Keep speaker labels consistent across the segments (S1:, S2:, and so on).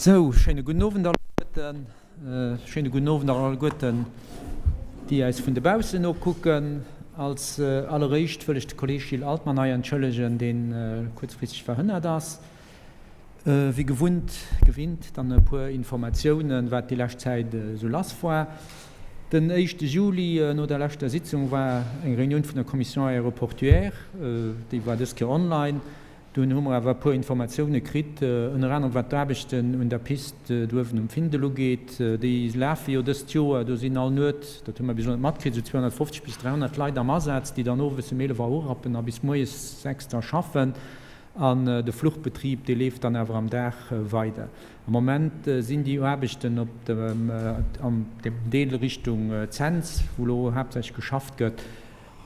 S1: Sou, schéine gudden Owend alleguerten. Schéine gudden Owend och alleguerten, déi äis vun dobaussen nokucken. Als alleréischt wëll ech de Kolleeg Gilles Altmann hei entschëllegen, dee kuerzfristeg verhënnert ass. Wéi gewunnt, gewinnt, dann e puer Informatiounen, wat déi lescht Zäit esou lass war. Den éischte Juli, no der leschter Sitzung, war eng Reunioun vun der Commission aéroportuaire, déi war dës Kéier online. Dunn hu mer awer e puer Informatioune kritt, ënner anerem wat d'Aarbechten un der Piste do uewen um Findel ugeet. Déi lafe jo dëst Joer, do sinn all Nuet, dat hu mer bis elo net matkritt, esou 250 bis 300 Leit am Asaz, déi dann owes ëm 11 Auer urappen a bis moies 6 da schaffen. An de Fluchbetrib, dee leeft dann awer am Dag weider. Am Moment sinn déi Aarbechten op dem, an dem Deel Richtung Cents, wou elo haaptsächlech geschafft gëtt.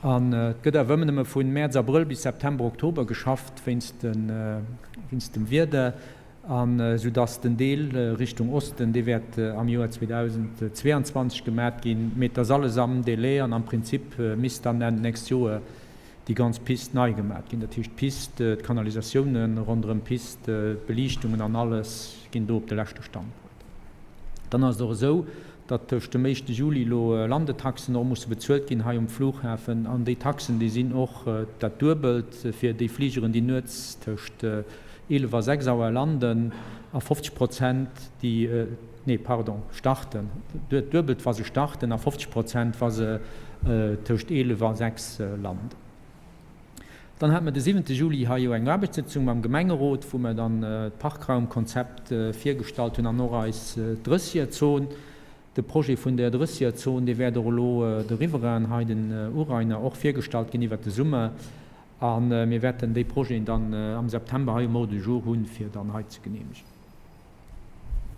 S1: An et gëtt awer ëmmer nëmme vu Mäerz, Abrëll bis September, Oktober geschafft wéinst de, wéinst dem Wieder. An esou dass den Deel Richtung Osten, dee wäert am Joer 2022 gemat ginn. Mee et ass alles am Délai an am Prinzip misst dann Enn d'nächst Joer déi ganz Pist nei gemat ginn. Dat heescht d'Pist, d'Kanalisatiounen ronderëm d'Pist, d'Beliichtungen an alles ginn do op de leschte Stand bruet. Dann ass et och esou, datt tëscht dem éischte Juli elo Landetaxen och musse bezuelt ginn hei um Flughafen. An déi Taxen, déi sinn och dat Duebelt fir déi Fligeren, déi nuets tëscht 11 a 6 Auer landen a 50 Prozent déi, nee pardon, starten, d'Duebelt wa se starten a 50 Prozent wa se tëscht 11 a 6 landen. Dann hate mer de siwente Juli hei jo eng Aarbechtssëtzung mam Gemengerot, wou mer dann d'Parkraumkonzept virgestallt hunn an och eis Drëssierzon. De Projet vun där Drëssierzon, dee wäert och elo de Riverainen hei, den Urainer, och virgestallt ginn iwwert de Summer. A mir wäerten déi Projeten dann am September hei um Ordre du jour hunn, fir dann hei ze geneemegen.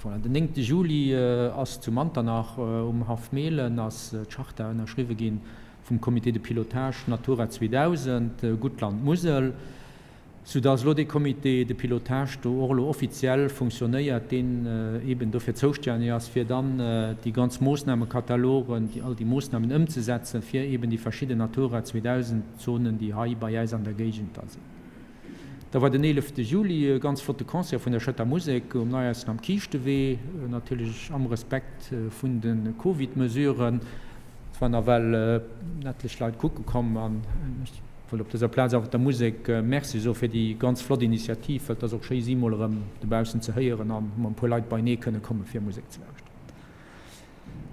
S1: Voilà, den néngte Juli ass zu Manternach um Haff Mehlen ass d'Charta ënnerschriwwe gi vum Comité de pilotage Natura 2000 Guttland Musel, soudass elo dee Comité de pilotage do och elo offiziell funktionéiert, deen eeben dofir zoustänneg ass, fir dann déi ganz Moossnamekatalogen, déi all déi Moossnamen ëmzesetzen, fir eeben déi verschidden Natura 2000 Zonen, déi hei bei äis an der Géigend da sinn. Da war den 11 Juli e ganz flotte Concert vun der Schëtter Musek um Neiaischen am Kiischtewee, natierlech am Respekt vun de Covid-Mesuren. Et waren nawell en etlech Leit kucke komm an ech wëll op dëser Plaz awer der Musek Merci soe fir déi ganz flott Initiativ, well et ass och schéi si mol erëm dobaussen ze héieren an mat e puer Leit beinee kënne komme fir Musek ze lauschteren.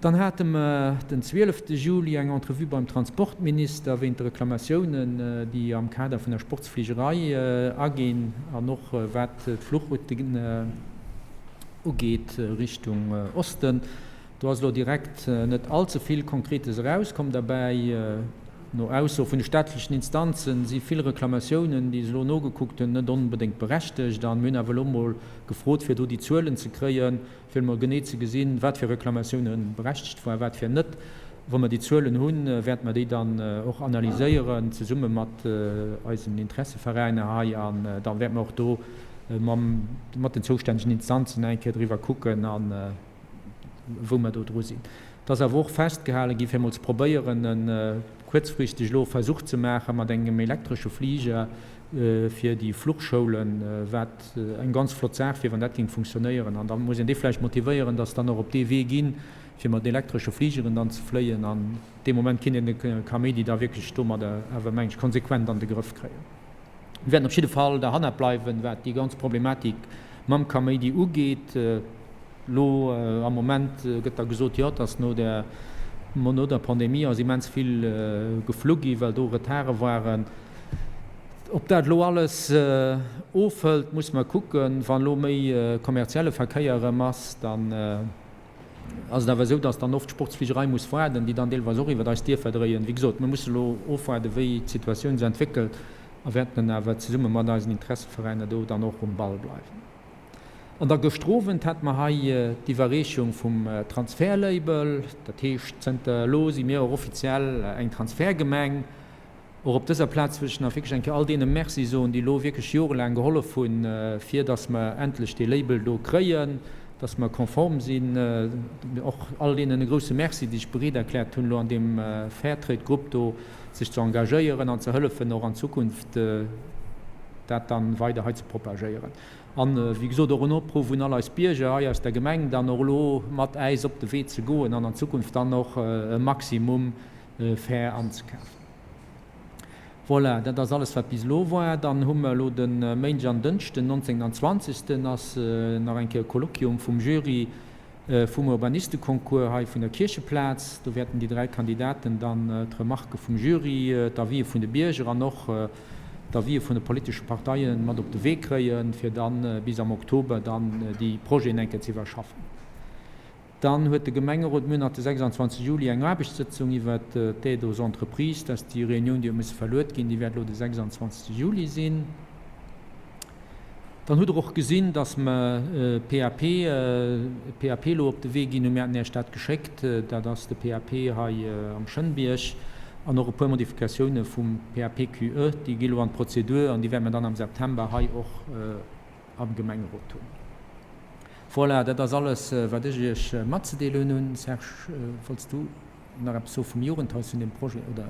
S1: Dann hate mer den 12 Juli eng Entrevue beim Transportminister wéint de Reklamatiounen, déi am Kader vun der Sportsfligerei aginn an och wat d'Fluchrouten ugeet Richtung Osten. Do ass elo direkt net all ze vill Konkretes erauskomm derbäi. No Ausso vun de staatlechen Instanzen si vill Reklamatiounen, déi se elo nogekuckt hunn, net onbedéngt berechtegt. An mir hunn awer elo mol gefrot, fir do déi Zuelen ze kréien, fir emol genee ze gesinn, wat fir Reklamatioune berechtegt waren, wat fir net. Wa mer déi Zuelen hunn, wäerte mer déi dann och analyséieren, zesumme mat eisen Interesseveräiner hei. An da wäerte mer och do mat den zoustännegen Instanzen eng Kéier driwwer kucken, a wou mer do dru sinn. Et ass awer och festgehale ginn, fir emol ze probéieren, e kuerzfristeg elo Versuch ze maache mat engem elektresche Fliger fir déi Fluchschoulen, wat eng ganz flott Saach wier, wann dat géing funktionéieren. An da muss een déi vläicht motivéieren, dass se dann och op dee Wee ginn, fir mat elektresche Fligeren dann ze fléien. An dee Moment kinnt een de Kaméidi da wierklech domadder awer, meng ech, konsequent an de Grëff kréien. Mir wäerten op jidde Fall derhannert bleiwen, wat déi ganz Problematik mam Kaméidi ugeet. Elo am Moment gëtt da gesot, jo, dass no der, no der Pandemie ass immens vill geflu gi well do Retarde waren. Ob dat elo alles ofhëlt, muss mer kucken. Wann elo méi kommerzielle Verkéier erëm ass, dann ass et awer esou, dass dann oft d'Sportsfligerei muss waarden, déi dann deelweis och iwwer eis Dierfer dréien. Wéi gesot, mir musse elo ofwaarden, wéi d'Situatioun sech entwéckelt a wäerten awer zesumme mat eisen Interesseveräiner do dann och um Ball bleiwen. An da gëschter Owend hate mer hei d'Iwwerreechung vum Transferlabel. Dat heescht, zënter elo si mir och offiziell eng Transfergemeng. Och op dëser Plaz wëll ech nach wierklech eng Kéier all deene Merci soen, déi elo wierklech jorelaang gehollef hunn, fir dass mer endlech dee Label do kréien, dass mer konform sinn. Och all deenen e grouse Merci, déi sech bereet erkläert hunn, elo an deem Fairtrade-Grupp do sech ze engagéieren an ze hëllefen, och an Zukunft. dat dann weider hei ze propagéieren. An, wéi gesot, och en Opruff un all eis Bierger hei aus der Gemeng, dann och elo mat äis op de Wee ze goen an an Zukunft dann och e Maximum fair anzekafen. Voilà, dat ass alles, wat bis elo war. Dann hu mer elo de Méindeg an Dënschden, den 19. an 20. ass nach eng Kéier e Kolloquium vum Jury vum Urbanisteconcours hei vun der Kiercheplaz. Do wäerten déi 3 Kandidaten dann d'Remarquë vum Jury, d'Avisë vun de Bierger an och d'Avisë vun de politesche Parteie mat op de Wee kréien, fir dann bis am Oktober dann déi Projeten eng Kéier ze iwwerschaffen. Dann huet de Gemengerot, mir hunn nach de 26 Juli eng Aarbechtssëtzung iwwert d'Aide aux entreprises, dat ass déi Reunioun, déi huet musse verluet ginn, déi wäert elo de 26 Juli sinn. Dann hutt Der och gesinn, dass mer PAP, PAP elo op de Wee ginn hunn. Mir haten Iech dat geschéckt. Dat ass de PAP hei am Schënnbierg an och e puer Modifikatioune vum PAPQE, déi gi elo an d'Prozedur an déi wäerte mer dann am September hei och am Gemengerot hunn. Voilà, dat ass alles, wat ech Iech matzedeelen hunn. Serge, wollts du nach eppes soe vum Jugendhaus, vun deem Projet, oder?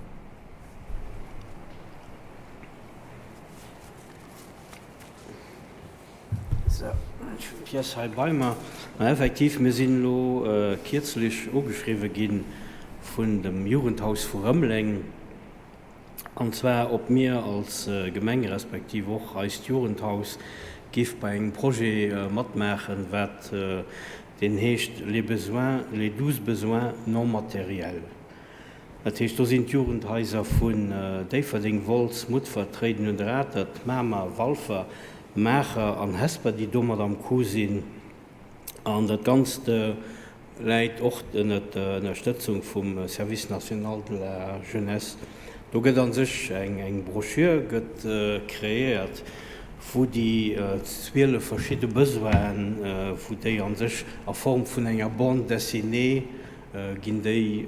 S2: Sou, ech hunn d'Pièce hei bei mer. Ma effektiv, mir sinn elo kierzlech ugeschriwwe gi vun dem Jugendhaus vu Rëmeleng, an zwar ob mir als Gemeng respektiv och eist Jugendhaus géif bei engem Projet matmaachen, wat deen heescht Les besoins, les douze besoins non matériels. Dat heescht, do sinn d'Jugendhaiser vun Déifferdeng, Wolz, Mutfert, Réiden un der Atert, Mamer, Walfer, Maacher an Hesper, déi do mat am Coup sinn. An dat Ganzt läit och ënnert der Ënnerstëtzung vum Service national de la jeunesse. Do gëtt a sech eng Broschür gëtt kreéiert, wou déi 12 verschidde Besoinen, wou déi a sech a Form vun enger Bande dessinée ginn déi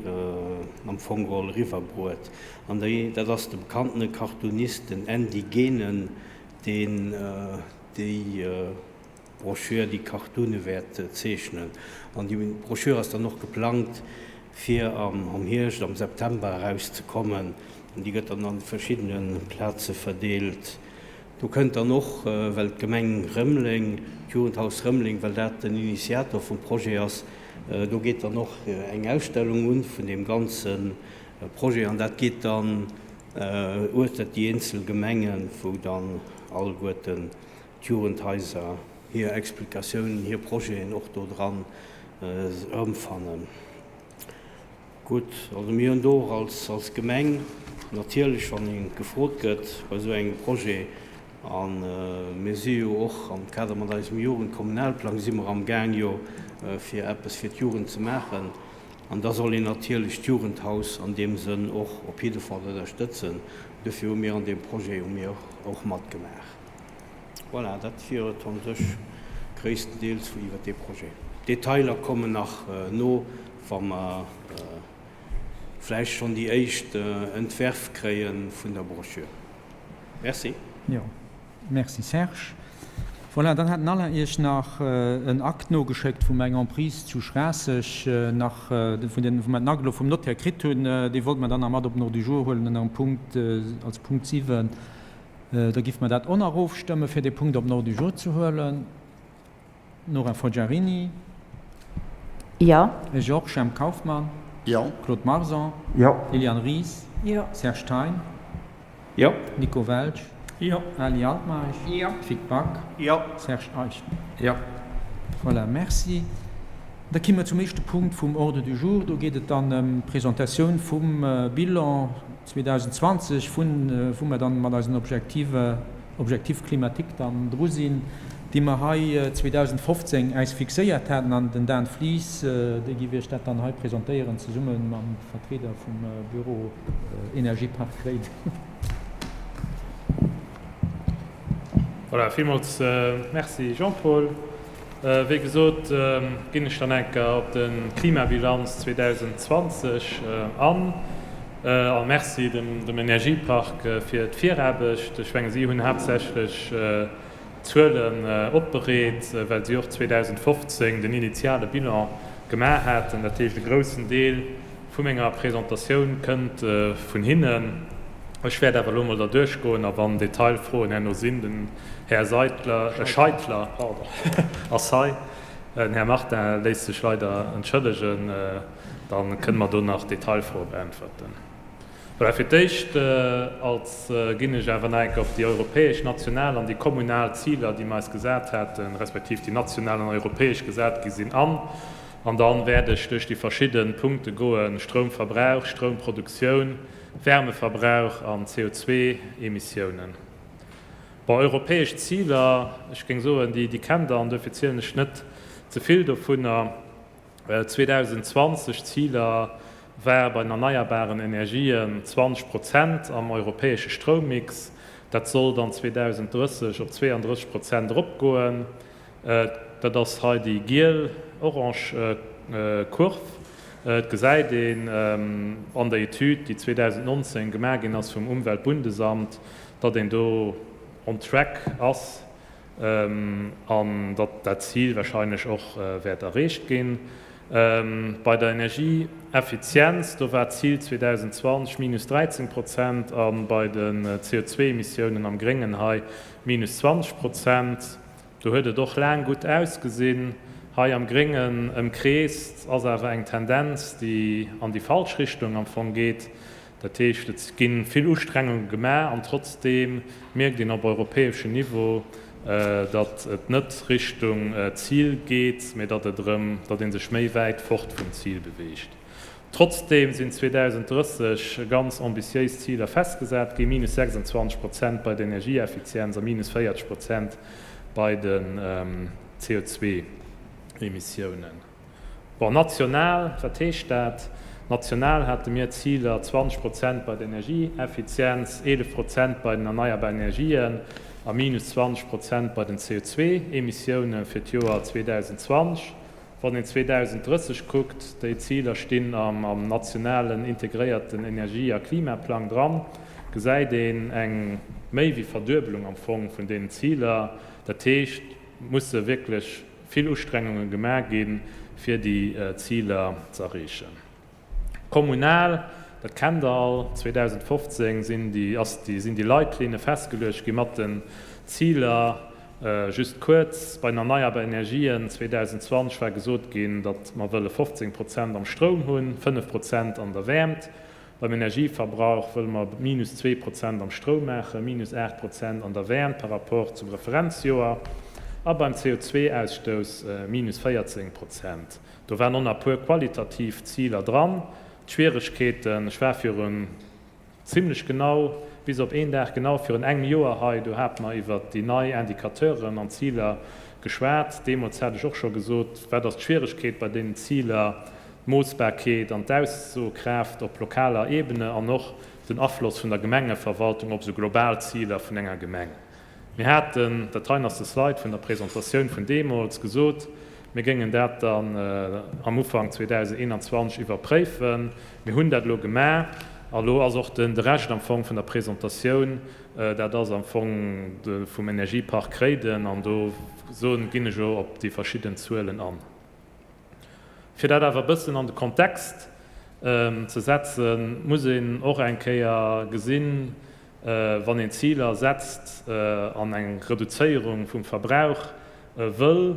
S2: am Fong geholl eriwwerbruet. An déi, dat ass de bekanntene Cartoonist, den Andy Genen, deen déi Broschür, déi Cartoone wäert zeechnen. An déi Broschür ass dann och geplangt, fir am Hierscht, am September erauszekommen. An déi gëtt dann an verschiddene Plaze verdeelt. Do kënnt dann och, well d'Gemeng Rëmeleng, d'Jugendhaus Rëmeleng, well dat den Initiator vum Projet ass, do geet dann och eng Ausstellung un vun deem ganze Projet an dat geet dann uechtert déi eenzel Gemengen, wou dann alleguerten d'Jugendhaiser hir Explikatiounen, hir Projeten och do dran erëmfannen. Gutt, also mir hunn do och als, als Gemeng natierlech, wann ee gefrot gëtt bei esou engem Projet, a mir si jo och am Kader mat eisem Jugendkommunalplang si mer amgaang jo fir eppes fir d'Jugend ze maachen, an da soll een natierlech d'Jugendhaus an deem Sënn och op jidde Fall ënnerstëtzen. Dofir hu mir an deem Projet hu mir och matgemaach. Voilà, dat wier et u sech gréisstendeels iwwert dee Projet. Detailer kommen nach no, wa mer vläicht schonn déi éischt Entwerf kréie vun der Broschür. Merci.
S1: Jo, merci Serge. Voilà, dann hat den Alain Iech nach en Akt nogeschéckt, wou mer eng Emprise zu Schraasseg nach, vun den, wou mer den Akt elo vum Notaire kritt hunn. Dee wollte mer dann nach mat op den Ordre du jour huelen ënner dem Punkt, als Punkt 7. Da giff mer dat och nach ofstëmmen, fir dee Punkt op den Ordre du jour ze huelen. Nora Forgiarini.
S3: Jo.
S1: Ech och. Jemp Kauffmann.
S4: Jo.
S1: Claude Marson.
S4: Jo.
S1: Liliane Ries.
S3: Jo.
S1: Serge Thein.
S2: Jo.
S1: Nico Welsch.
S4: Jo.
S1: Ali Altmeisch.
S4: Jo.
S1: Vic Back.
S4: Jo.
S1: Serge Eicher.
S4: Jo.
S1: Voilà, merci. Da ki mer zum éischte Punkt vum Ordre du jour. Do geet et dann ëm d'Presentatioun vum Bilan 2020, vun wou mer dann mat eisen Objektive, Objectifs climatiques dann dru sinn, déi mer hei 2015 äis fixéiert haten. An den Dan Flies, dee giff Iech dat dann hei presentéieren, zesumme mam Vertrieder vum Büro Energiepark Réiden.
S5: Voilà, villmools Merci Jean-Paul. Wéi gesot ginn ech dann eng Kéier op de Klimabilanz 2020 an. A Merci dem Energiepark fir d'Viraarbecht. Ech menge si hunn haaptsächlech d'Zuelen opbereet, well si och 2015 den initiale Bilan gemaach haten. Dat heescht, e groussen Deel vu menger Presentatioun kënnt vun hinnen. Ech wäert awer elo emol derduerch goen a wann Detailfroen herno sinn, den Här Seidler, Scheidler, pardon, ass hei, den Här Martin léisst sech leider entschëllegen, da kënne mer do nach Detailfroe beäntwerten. Voilà, fir d'éischt als ginn ech awer nach eng Kéier op déi europäesch, national an déi kommunal Ziler, déi mer eis gesat haten, respektiv déi national an europäesch gesat gi sinn, an. An dann wäert ech duerch déi verschidde Punkte goen, Stroumverbrauch, Stroumproduktioun, Wärmeverbrauch an CO2-Emissiounen. Bon, europäesch Ziler, ech géing soen, déi kennt Der an duerfir zielen ech net ze vill dovunner. 2020 Ziler war bei den erneierbaren Energien 20 Prozent am europäesche Stroummix. Dat soll dann 2030 op 32 Prozent eropgoen. Dat ass hei déi giel-orange Kurv. Et gesäit een an der Etüd, déi 2019 gemaach ginn ass vum Umweltbundesamt, datt een do on track ass an datt dat Zil wahrscheinlech och wäert erreecht ginn. Bei der Energieeffizienz, do war d'Zil 2020 minus 13 Prozent a bei den CO2-Emissiounen am Gréngen hei minus 20 Prozent. Do huet et och laang gutt ausgesinn. Hei am Gréngen ëmkreest ass awer eng Tendenz, déi an déi falsch Richtung am Fong geet. Dat heescht, et gi vill Ustrengunge gemaach an trotzdeem mierkt een op europäeschem Niveau, datt et net Richtung Zil geet, mee datt et erëm, datt ee sech méi wäit fort vum Zil beweegt. Trotzdeem sinn 2030 ganz ambitiéis Ziler festgesat ginn, minus 26 Prozent bei der Energieeffizienz a minus 40 Prozent bei den CO2-Emissiounen. Bon, national, wat heescht dat? National hate mir Ziler, 20 Prozent bei der Energieeffizienz, 11 Prozent bei den erneierbaren Energien a minus 20 Prozent bei den CO2-Emissioune fir d'Joer 2020. Wann een 2030 kuckt, déi Ziler stinn am nationalen integréierten Energie a Klimaplang dran, gesäit een eng méi wéi Verduebelung am Fong vun deenen Ziler. Dat heescht, et musse wierklech vill Ustrengunge gemaach ginn, fir déi Ziler ze erreechen. Kommunal, dat kennt Der all, 2015 sinn déi, ass déi, sinn déi Leitlinne festgeluecht gi mat den Ziler. Just kuerz, bei den erneierbar Energien 2020 war gesot ginn, datt mer wëlle 15 Prozent am Stroum hunn, 5 Prozent an der Wäermt. Beim Energieverbrauch wëlle mer minus zwee Prozent am Stroum maachen, minus 8 Prozent an der Wäermt par rapport zum Referenzjoer a beim CO2-Ausstouss minus 14 Prozent. Do waren och nach e puer qualitativ Ziler dran. D'Schwieregkeeten, ech war virun zimlech genau, bis op een Dag genau virun engem Joer hei, do hate mer iwwert déi nei Indicateuren an Ziler geschwat. Deemools hat ech och scho gesot, wat ass d'Schwieregkeet bei deenen Ziler, d'Moossbarkeet an d'Aussokraaft op lokaler Ebene an och den Afloss vun der Gemengeverwaltung op esou global Ziler vun enger Gemeng. Mir haten, dat heien ass de Slide vun der Presentatioun vun deemools, gesot, mir géingen dat dann am Ufank 2021 iwwerpréifen. Mir hunn dat elo gemaach a lo ass och de Rescht am Fong vun der Presentatioun, dat ass am Fong de vum Energiepark Réiden an do soen, ginn ech elo op déi verschidden Zuelen an. Fir dat awer e bëssen an de Kontext ze setzen, muss een och eng Kéier gesinn, wann een Ziler setzt an eng Reduzéierung vum Verbrauch wëll,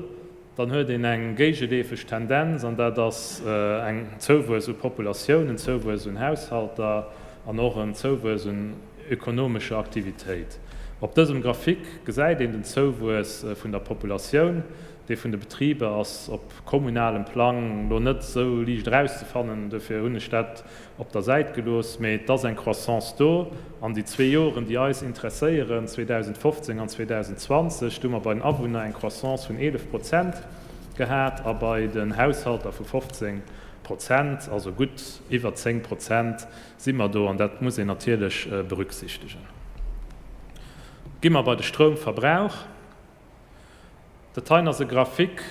S5: dann huet een eng géigeleefeg Tendenz, an dat ass eng Zouwuess u Populatioun, en Zouwuess un Haushalter an och en Zouwuess un ökonomescher Aktivitéit. Op dësem Graphique gesäit een den Zouwuess vun der Populatioun. Dee vun de Betriber ass op kommunalem Plang lo net esou liicht erauszefannen, dofir hunn ech dat op der Säit gelooss. Mee et ass eng Croissance do. An déi zwee Joren, déi eis interesséieren, 2015 an 2020, do hu mer bei den Awunner eng Croissance vun 11 Prozent gehat a bei den Haushalter vu 15 Prozent, also gutt iwwer 10 Prozent si mer do. An dat muss een natierlech berücksichtegen. Gi mer bei de Stroumverbrauch. Dat heien ass e Graphique,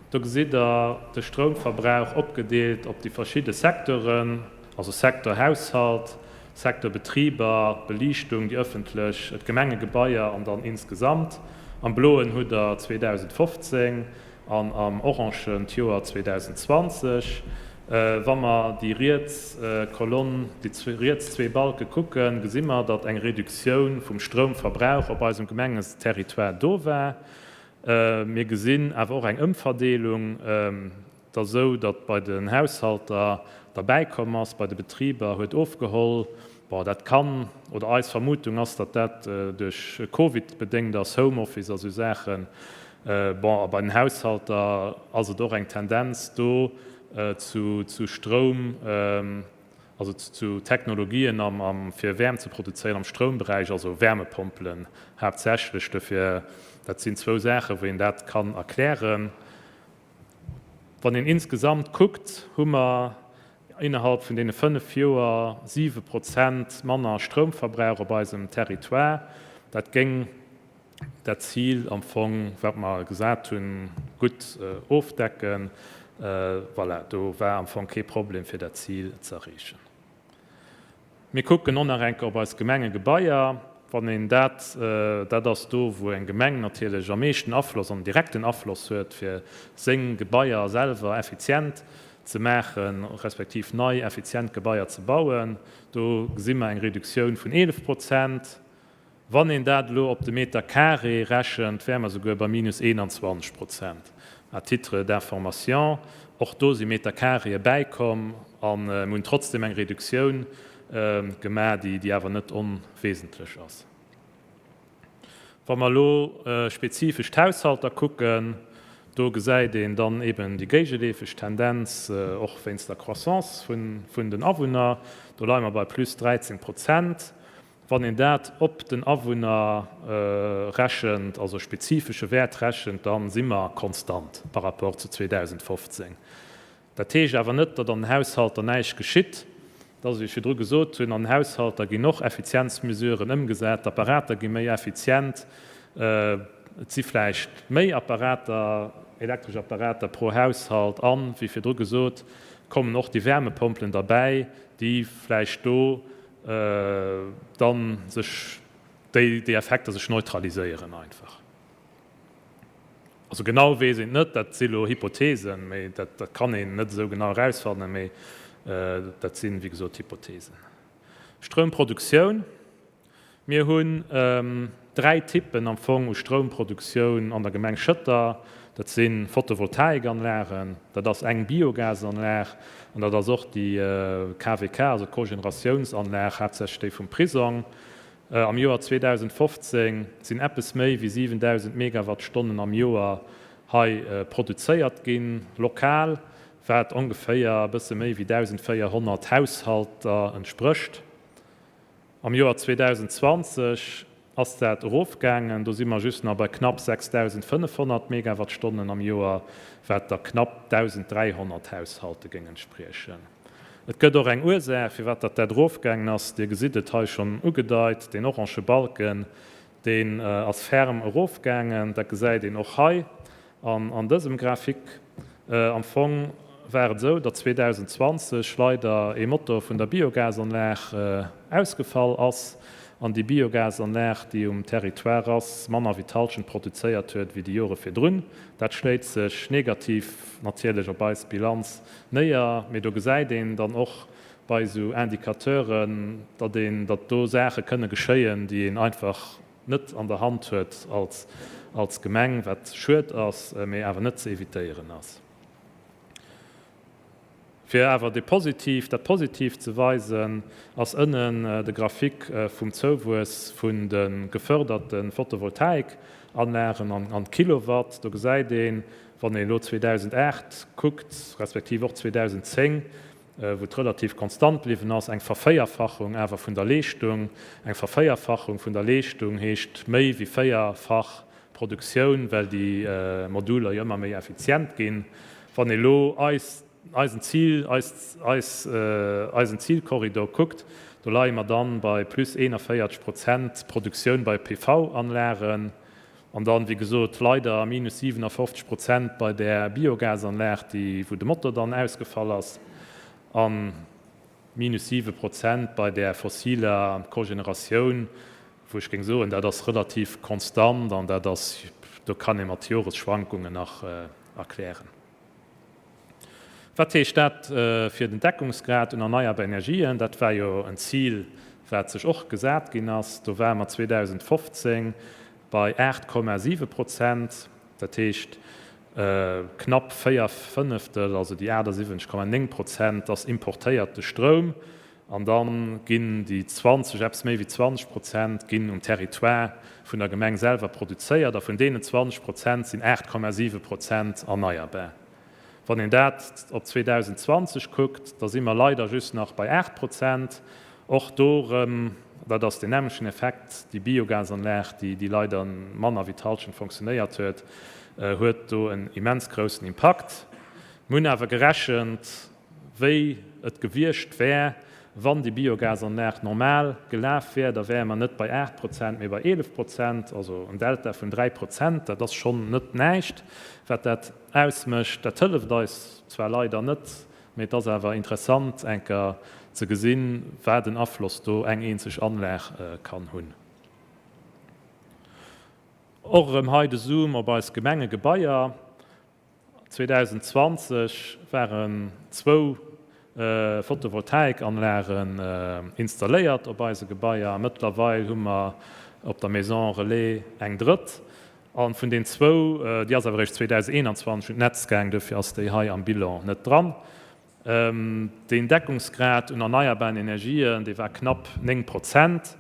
S5: do gesitt Der de Stroumverbrauch opgedeelt op déi verschidde Secteuren, also Secteur Haushalt, Secteur Betriber, d'Beliichtung, déi ëffentlech, d'Gemengegebaier an dann insgesamt. Am Bloen hutt Der 2015 an am Orangen d'Joer 2020. Wa mer déi riets Kolonn, déi riets zwee Balke kucken, gesi mer, datt eng Reduktioun vum Stroumverbrauch op eisem Gemengesterritoire do war. Mir gesinn awer och eng Ëmverdeelung, Et ass esou, datt bei den Haushalter derbäikomm ass, bei de Betriber huet ofgeholl. Bon, dat kann, oder eis Vermutung ass, datt dat duerch Covid bedéngt ass, Homeoffice a sou Saachen. Bon, a bei den Haushalter ass et och eng Tendenz do zu Stroum, also zu Technologien am, fir Wäermt ze produzéieren am Stroumberäich, also Wärmepompelen haaptsächlech. Dofir, dat sinn zwou Saachen, wou een dat kann erklären. Wann een insgesamt kuckt, hu mer innerhalb vun deene 5 Joer 7 Prozent manner Stroumverbrauch op eisem Territoire. Dat géing dat Zil am Fong, wat mer gesat hunn, gutt ofdecken. Voilà, do war am Fong kee Problem, fir dat Zil ze erreechen. Mir kucken och nach eng Kéier op eis Gemengegebaier. Wann een dat, dat ass do, wou eng Gemeng natierlech am meeschten Afloss an direkten Afloss huet, fir seng Gebaier selwer effizient ze maachen, respektiv nei effizient Gebaier ze bauen, do gesi mer eng Reduktioun vun 11 Prozent. Wann een dat elo op de Meter carré rechent, wäre mer souguer bei minus 21 Prozent. À titre d'information, och do si Meter carréë bäikomm a mir hunn trotzdem eng Reduktioun gemaach, déi awer net onwesentlech ass. Wa mer elo spezifesch d'Haushalter kucken, do gesäit een dann eben déi géigeleefeg Tendenz, och wéinst der Croissance vun den Awunner. Do leie mer bei plus 13 Prozent. Wann een dat op den Awunner rechent, also e spezifesche Wäert rechent, da si mer konstant par rapport zu 2015. Dat heescht awer net, datt an den Haushalter näischt geschitt. Et ass, wéi ech virdru gesot hunn, an den Haushalter ginn och Effizienzmesuren ëmgesat, d'Apparater gi méi effizient, et si vläicht méi Apparater, elektresch Apparater pro Haushalt an, wéi virdru gesot, kommen och déi Wärmepompelen derbäi, déi vläicht do dann sech déi déi Effekter sech neutraliséieren einfach. Also genau weess een et net, dat si lo Hypothesen, mee dat dat kann een net esou genau erausfannen, mee dat sinn wéi gesot Hypothesen. Stroumproduktioun. Mir hunn 3 Typen am Fong u Stroumproduktioun an der Gemeng Schëtter. Dat si Photovoltaikanlagen, dat ass eng Biogasanlag an dat ass och déi KWK, also d'Cogeneratiounsanlag, haaptsächlech déi vum Prisong. Am Joer 2015 sinn eppes méi wéi 7.000 Megawattstonnen am Joer hei produzéiert ginn, lokal, wat ongeféier e bësse méi wéi 1.400 Haushalter entsprécht. Am Joer 2020 ass dat erofgaangen, do si mer just nach bei knapp 6.500 Megawattstonnen am Joer, wat da knapp 1.300 Haushalte géing entspriechen. Et gëtt och eng Ursaach, firwat datt dat erofgaangen ass. Dir gesitt et hei schonn ugedeit, deen orange Balken, deen ass ferm erofgaangen. Dat gesäit een och hei An an dësem Graphique, am Fong war et esou, datt 2020 leider ee Motor vun der Biogasanlag ausgefall ass an déi Biogasanlag, déi um Territoire ass, manner wéi d'Hallschent produzéiert huet wéi déi Jore virdrun. Dat schléit sech negativ natierlech op eis Bilanz néier, mee do gesäit een dann och bei esou Indicateuren, datt een, datt do Saache kënne geschéien, déi een einfach net an der Hand huet als als Gemeng, wat schued ass, mee awer net ze evitéieren ass. Fir awer dee positiv, dat Positiivt ze weisen, ass ënnen de Graphique vum Zouwuess vun de geförderte Photovoltaikanlagen an Kilowatt. Do gesäit een, wann een elo 2008 kuckt, respektiv och 2010, wou et relativ konstant bliwwen ass, eng Vervéierfachung awer vun der Leeschtung. Eng Vervéierfachung vun der Leeschtung heescht méi wéi véierfach Produktioun, well déi Moduler jo ëmmer méi effizient ginn. Wann ee lo eis, eisen Zil, eis, eis, eisen Zilkorridor kuckt, do leie mer dann bei plus 41 Prozent Produktioun bei PV-Anlagen. An dann, wéi gesot, leider minus 57 Prozent bei där Biogasanlag, déi, wou de Motor dann ausgefall ass, a minus 7 Prozent bei där fossiler Cogeneratioun, wou ech géing soen, dat ass relativ konstant an dat ass, do kann ee mat Joresschwankungen nach erklären. Wat heescht dat fir den Deckungsgrad un erneierbar Energien? Dat war jo en Zil, wat sech och gesat ginn ass. Do ware mer 2015 bei 8,7 Prozent, dat heescht knapp 4 Fënneftel, also déi 78,9 Prozent ass importéierte Stroum. An da ginn déi 20, eppes méi wéi 20 Prozent ginn um Territoire vun der Gemeng selwer produzéiert. A vun deenen 20 Prozent sinn 8,7 Prozent erneierbar. Wann een dat op 2020 kuckt, da si mer leider just nach bei 8 Prozent. Och do erëm, dat ass deen nämmlechen Effekt, déi Biogasanlag, déi déi leider manner wéi d'Hallschent fonctionnéiert huet, huet do en immens groussen Impakt. Mir hunn awer gerechent, wéi et gewiescht wär, wann déi Biogasanlag normal gelaf wär, da wäre mer net bei 8 Prozent, mee bei 11 Prozent, also en Delta vun 3 Prozent. Dat ass schonn net näischt, wat dat ausmécht. Dat hëlleft eis zwar leider net, mee et ass awer interessant enker ze gesinn, wat en Afloss do eng eenzeg Anlag kann hunn. Och erëm hei de Zoom op eis Gemengegebaier. 2020 waren zwou Photovoltaikanlagen installéiert op eise Gebaier. Mëttlerweil hu mer op der Maison Relais eng drëtt. A vun den zwou, déi ass awer eréischt 2021 un d'Netz gaang, dofir ass déi hei am Bilan net dran. Deen Deckungsgrad un erneierbaren Energien, dee war knapp 9 Prozent.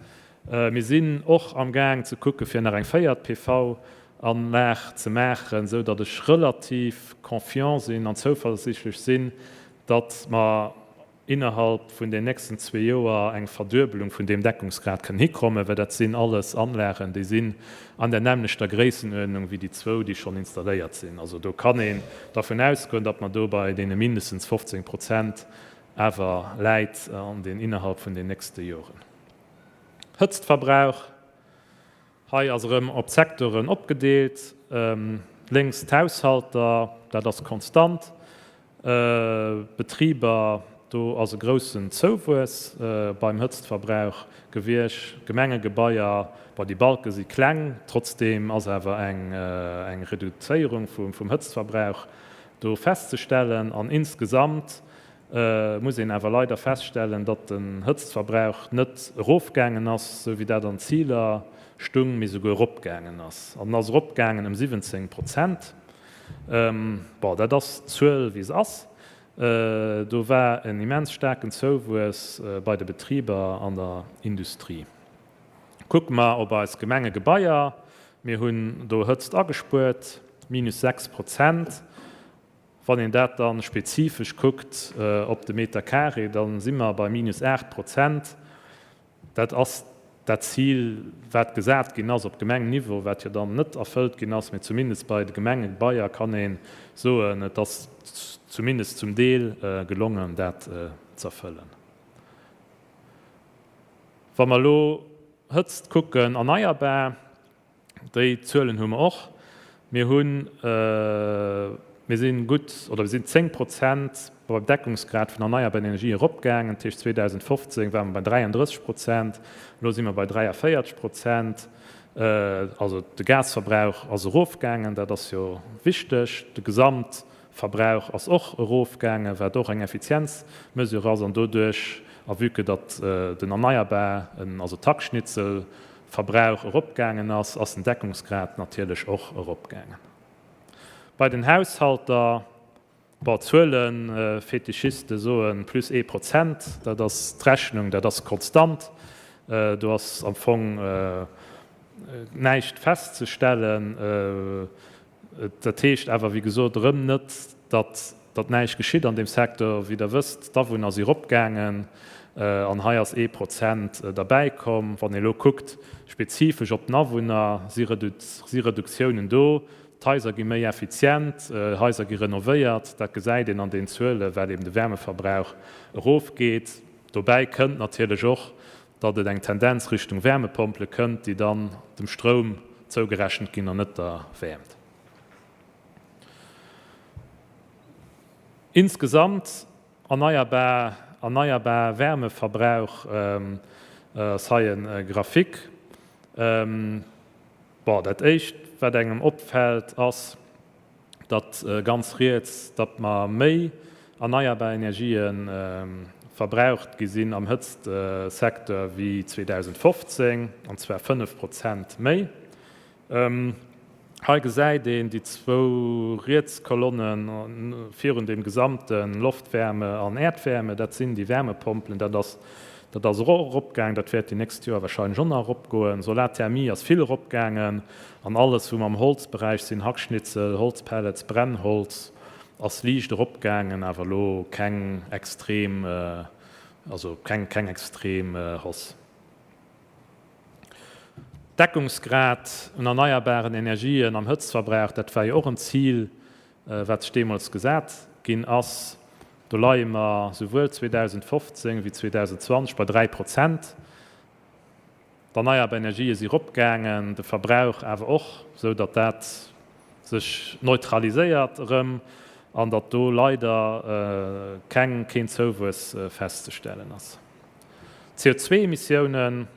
S5: Mir sinn och am Gaang ze kucke fir nach eng véiert PV-Anlag ze maachen, esou datt ech relativ confiant sinn an zouversichtlech sinn, datt mer innerhalb vun den nächsten zwee Joer eng Verduebelung vun deem Deckungsgrad kënnen hikommen, well dat sinn alles Anlagen, déi sinn an der nämmlechter Gréissenuerdnung wéi déi zwou, déi schonn installéiert sinn. Also do kann een dervun ausgoen, datt mer do bei deene mindestens 15 Prozent awer läit an den innerhalb vun den nächste Joren. Hëtztverbrauch, Hei ass erëm op d'Secteuren opgedeelt. Lénks d'Haushalter, dat ass konstant. Betriber, do ass e groussen Zouwuess beim Hëtztverbrauch gewiescht. Gemengegebaier, bon déi Balke si kleng, trotzdeem ass awer eng Reduzéierung vum Hëtztverbrauch do festzestellen. An insgesamt muss een awer leider feststellen, datt den Hëtztverbrauch net erofgaangen ass, esou wéi dat an Ziler stung, mee souguer eropgaangen ass. An en ass eropgaangen ëm 17 Prozent. Bon, dat ass d'Zuel, wéi se ass. Do war en immens staarken Zouwuess bei de Betriber an der Industrie. Kucke mer op eis Gemengegebaier, Mir hunn do Hëtzt agespuert, minus 6 Prozent. Wann een dat da spezifesch kuckt op de Meter carré, da si mer bei minus 8 Prozent. Dat ass dat Zil, wat gesat ginn ass op Gemengenniveau, wat jo dann net erfëllt ginn ass. Mee zumindest bei de Gemengegebaier kann ee soen, et ass zumindest zum Deel gelongen, dat z'erfëllen. Wa mer elo Hëtzt kucken, erneierbar, Déi Zuelen hu mer och. Mir hunn, mir si gutt oder mir sinn 10 Prozent beim Deckungsgrad vun erneierbaren Energien eropgaangen. Dat heescht 2015 ware mer bei 33 Prozent, elo si mer bei 43 Prozent. Also de Gasverbrauch ass erofgaangen, dat ass jo wichteg. De Gesamtverbrauch ass och erofgaangen, wat och eng Effizienzmesure ass. An doduerch, a vue que datt den erneierbaren, also d'Hackschnitzel, Verbrauch eropgaangen ass, ass den Deckungsgrad natierlech och eropgaangen. Bei den Haushalter, bon, d'Zuelefetischiste soen plus ee Prozent, dat ass d'Rechnung, dat ass konstant, do ass am Fong näischt festzestellen. Dat heescht awer, wéi gesot, erëm net, datt datt näischt geschitt an deem Secteur. Wéi Der wësst, d'Awunner si eropgaangen an hei ass ee Prozent derbäikomm. Wann ee elo kuckt, spezifesch op den Awunner, si si Reduktiounen do. D'Haiser gi méi effizient, Haiser gi renovéiert. Dat gesäit een an den Zuelen, well eben de Wärmeverbrauch erofgeet. Dobäi kënnt natierlech och, datt et eng Tendenz Richtung Wärmepompele kënnt, déi dann dem Stroum zougerechent ginn an net der Wäermt. Insgesamt erneierbar erneierbar Wärmeverbrauch ass hei e Graphique. Bon, dat éischt wat engem opfält ass, datt ganz riets, datt mer méi. erneierbar Energië verbraucht gi sinn am Hëtztsecteur wéi 2015, an zwar 5 Prozent méi. Hei gesäit een déi zwou riets Kolonne virun dem gesamte Loftwärme an Äerdwärme, dat sinn déi Wärmepompelen. Dat ass dat ass eropgaangen, dat wäert déi nächst Joer wahrscheinlech och nach eropgoen. Solarthermie ass vill eropgaangen an alles wou mer am Holzberäich sinn, Hackschnitzel, Holzpellets, Brennholz, ass liicht eropgaangen, awer elo keng extrem, also keng keng extrem Hausse. Deckungsgrad un erneierbaren Energien am Hëtztverbrauch, dat war jo och en Zil, wat sech deemools gesat ginn ass. Do leie mer souwuel 2015 wéi 2020 bei 3 Prozent. D'erneierbar Energië si eropgaangen, de Verbrauch awer och, esou datt dat sech neutraliséiert erëm an datt do leider keng, keen Zouwuess festzestellen ass. CO2-Emissiounen,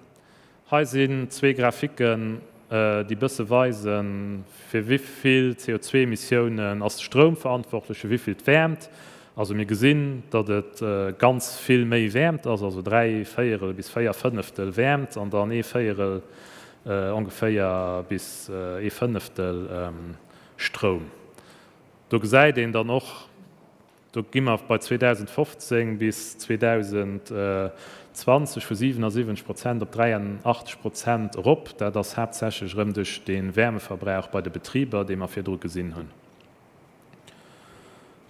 S5: Hei sinn zwee Graphiken, déi bësse weisen, fir wéi vill CO2-Emissiounen ass de Stroum verantwortlech, fir wéi vill d'Wäermt. Also mir gesinn, datt et ganz vill méi Wäermt ass, also 3 Véierel bis 4 Fënneftel Wäermt an dann ee Véierel ongeféier bis ee Fënneftel Stroum. Do gesäit een dann och, Do gi mer bei 2015 bis 2020 vu 77 Prozent op 83 Prozent erop. Dat ass haaptsächlech erëm duerch de Wärmeverbrauch bei de Betriber, dee mer virdru gesinn hunn.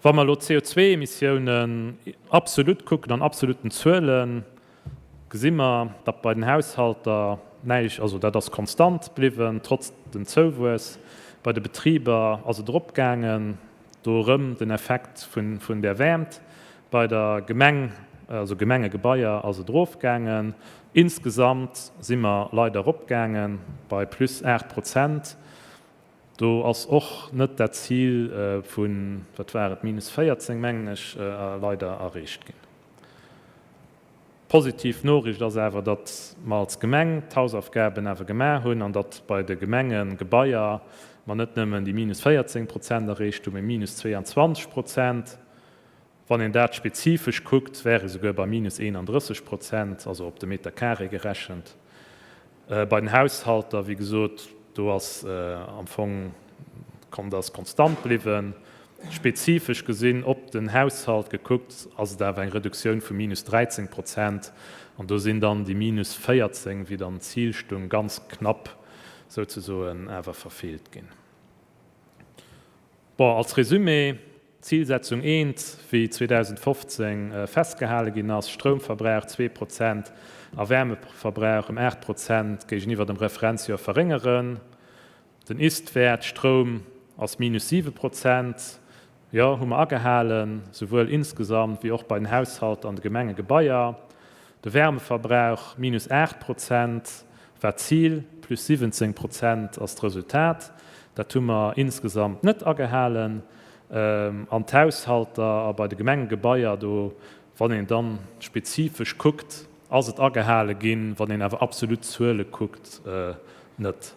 S5: Wa mer elo d'CO2-Emissiounen absolut kucken, an absoluten Zuelen, gesi mer, datt bei den Haushalter näischt, also dat ass konstant bliwwen, trotz dem Zouwuess. Bei de Betriber ass et eropgaangen, do erëm den Effekt vun där Wäermt. Bei der Gemeng, also Gemengegebaier, ass et erofgaangen. Insgesamt si mer leider eropgaange bei plus 8 Prozent. Do ass och net dat Zil vun, wat war et, minus 14, mengen ech, leider erreecht ginn. Positiv Noriicht ass awer, datt mer als Gemeng d'Hausaufgaben awer gemaach hunn an datt bei de Gemengegebaier mer net nëmmen déi minus 14 Prozent erreecht hunn, mee minus 22 Prozent. Wann een dat spezifesch kuckt, wär ee souguer bei minus 31 Prozent, also op de Meter carré gerechent. Bei den Haushalter, wéi gesot, do ass am Fong dat ass konstant bliwwen. Spezifesch gesinn, op den Haushalt gekuckt, ass et awer eng Reduktioun vu minus 13 Prozent. An do sinn dann déi minus 14, wéi dann d'Zil stung, ganz knapp souzesoen awer verfeelt ginn. Bon, als Resumé, Zilsetzung eent, wéi 2015 festgehale ginn ass, Stroumverbrauch 2 Prozent a Wärmeverbrauch ëm 8 Prozent géigeniwwer dem Referenzjoer verréngeren. Den Ist-Wäert Stroum ass minus 7 Prozent, jo, hu mer agehalen, souwuel insgesamt wéi och bei den Haushalter an de Gemengegebaier. De Wärmeverbrauch minus 8 Prozent war d'Zil, plus 17 Prozent ass d'Resultat. Dat hu mer insgesamt net agehalen. An d'Haushalter a bei de Gemengegebaier, do, wann een da spezifesch kuckt, ass et agehale ginn, wann een awer absolut Zuele kuckt, net.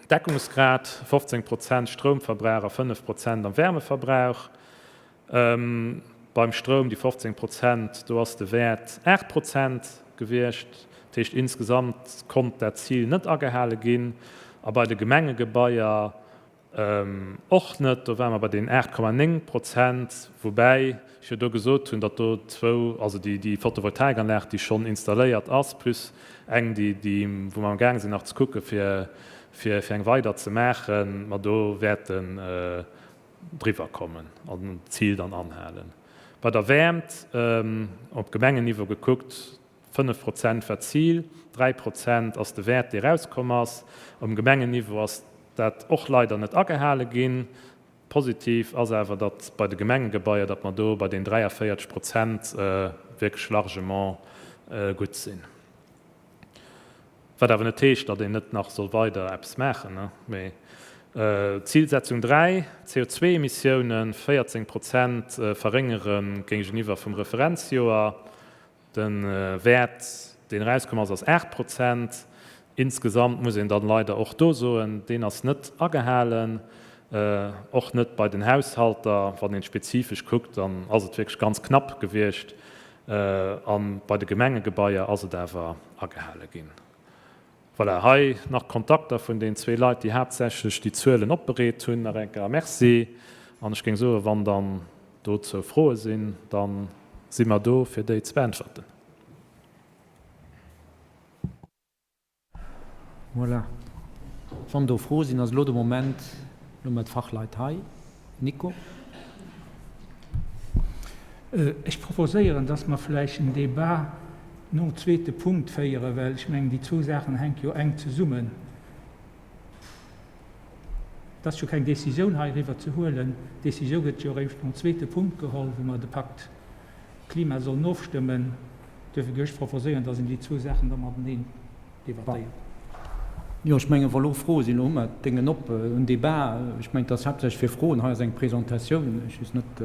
S5: Deckungsgrad, 15 Prozent Stroumverbrauch a 5 Prozent am Wärmeverbrauch. Beim Stroum déi 15 Prozent, do ass de Wäert 8 Prozent gewiescht. Dat heescht, insgesamt konnt dat Zil net agehale ginn. A bei de Gemengegebaier Och net, do ware mer bei deenen 8,9 Prozent, woubäi ech jo do gesot hunn, datt do zwou, also déi Photovoltaikanlag, déi schonn installéiert ass, plus eng, déi, wou mer amgaang sinn nach ze kucke fir eng weider ze maachen, mer do wäerten driwwer kommen an d'Zil dann anhalen. Bei der Wäermt, op Gemengenniveau gekuckt, 5 Prozent war d'Zil, 3 Prozent ass de Wäert, dee erauskomm ass. Um Gemengenniveau ass dat och leider net agehale ginn. Positiv ass awer, datt bei de Gemengegebaier, datt mer do bei den 43 Prozent wierklech largement gutt sinn. Wat awer net heescht, datt een net nach soll weider eppes maachen. Mee Zilsetzung 3, CO2-Emissiounen 14 Prozent verréngere géigeniwwer vum Referenzjoer, De Wäert, deen erauskomm ass, ass 8 Prozent. Insgesamt muss een dann leider och do soen, deen ass net agehalen. Och net bei den Haushalter. Wann een spezifesch kuckt, dann ass et wierklech ganz knapp gewiescht. A bei de Gemengegebaier ass et awer agehale ginn. Voilà, hei nach d'Kontakter vun den zwee Leit, déi haaptsächlech déi Zuelen opbereet hunn. Nach eng Kéier Merci. An ech géing soen, wann dann dozou Froe sinn, da si mer do, fir déi ze beäntwerten.
S1: Voilà. Wann do Froe sinn, ass elo de Moment. Elo hu mer d'Fachleit hei. Nico.
S4: Ech proposéieren, dass mer vläicht en Débat nom zweete Punkt féieren, well ech mengen, déi zwou Saachen hänke jo enk zesummen. Et ass jo keng Décisioun heiriwwer ze huelen. D'Décisioun gëtt jo eréischt nom zweete Punkt geholl, wou mer de Pakt Klima sollen ofstëmmen. Duerfir géif ech proposéieren, dass een déi zwou Saachen da mateneen debattéiert.
S1: Jo, ech mengen, wa lo Froe sinn, lo hu mer d'Déngen op, en Débat, ech mengen, et ass haaptsächlech fir Froen, hei ass eng Presentatioun, ech weess net,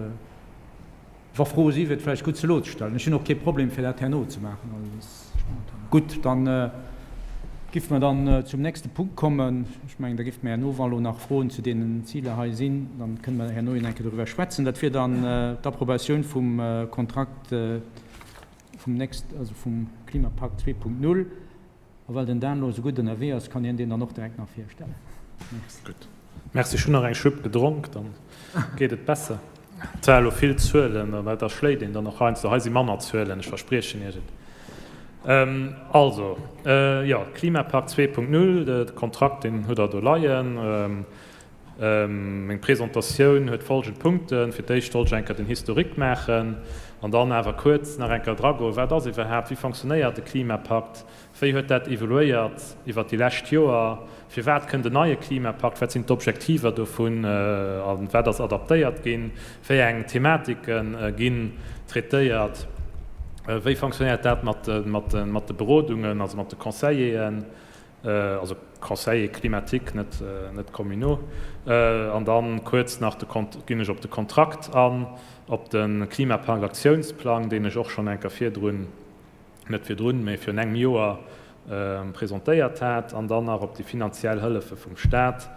S1: wa Froe si wier et vläicht gutt se elo ze stellen. Ech hunn och kee Problem fir dat herno ze maachen. Also dat ass spontan. Gutt, dann giffe mer dann zum nächste Punkt kommen. Ech mengen, da giffe mer herno, wa lo nach Froen zu deenen Ziler hei sinn, dann kënne mer herno jo eng Kéier doriwwer schwätzen. Dat wier dann d'Approbatioun vum Kontrakt vum nächst, also vum Klimapakt 2.0. A well den Dan elo esou gutt ënnerwee ass, kann hien deen dann och direkt nach virstellen.
S5: Merci. Gutt. Merci. Ech hunn nach eng Schlupp gedronk, dann geet et besser. Et war elo vill Zuelen, an dat erschléit een dann och heiansdo. Hei si manner Zuelen, ech verspriechen Iech et. Also, jo, Klimapakt 2.0, de Kontrakt, deen hutt Der do leien. Meng Presentatioun huet folgend Punkten. Fir d'éischt wollt ech eng Kéier den Historique maachen an dann awer kuerz nach eng Kéier dragoen, wat ass iwwerhaapt, wéi fonctionnéiert de Klimapakt, wéi huet dat evoluéiert iwwert déi lescht Joer, firwat kënnt en neie Klimapakt, wat sinn d'Objektiver dovun a wat ass adaptéiert ginn, wéi eng Thematike ginn traitéiert, wéi fonctionnéiert dat mat de Berodungen, also mat de Conseilleren. also Conseillers climatiques, net, net communaux. An dann kuerz nach de Kont, ginn ech op de Kontrakt an, op de Klimapakt-Aktiounsplang, deen ech och schonn eng Kéier virdrun, net virdrun, mä virun engem Joer presentéiert hat, an dann nach op déi finanziell Hëllefe vum Stat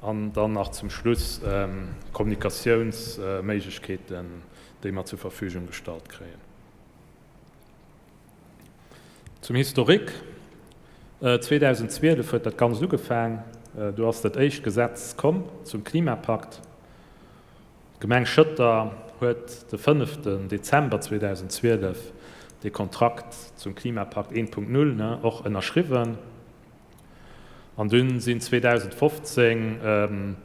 S5: an dann nach zum Schluss d'Kommunikatiounsméiglechkeeten, déi mer zur Verfügung gestallt kréien. Zum Historique, 2012 huet dat Ganzt ugefaang, do ass dat éischt Gesetz komm zum Klimapakt. D'Gemeng Schëtter huet de fënneften Dezember 2012 dee Kontrakt zum Klimapakt 1.0 och ënnerschriwwen. An dunn sinn 2015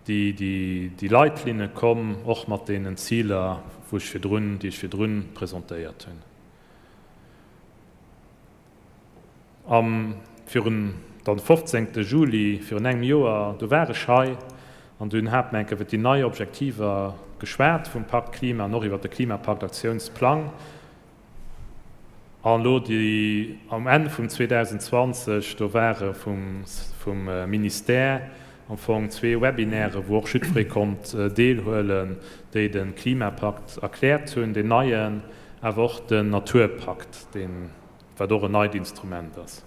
S5: déi Leitlinne komm, och mat deenen Ziler, wou ech virdrun, déi ech virdrun presentéiert hunn. Am virun dann 15. Juli virun engem Joer, do war ech hei an dunn hat mer eng Kéier iwwer déi nei Objektiver geschwat vum Pakt Klima an och iwwert de Klimapakt-Aktiounsplang. An elo déi am Enn vum 2020, do ware vum Ministère am Fong zwee Webinaire wou och jiddweree konnt deelhuelen, déi de Klimapakt erkläert hunn, deen neien, awer och den Naturpakt, deen, wat och en neit Instrument ass.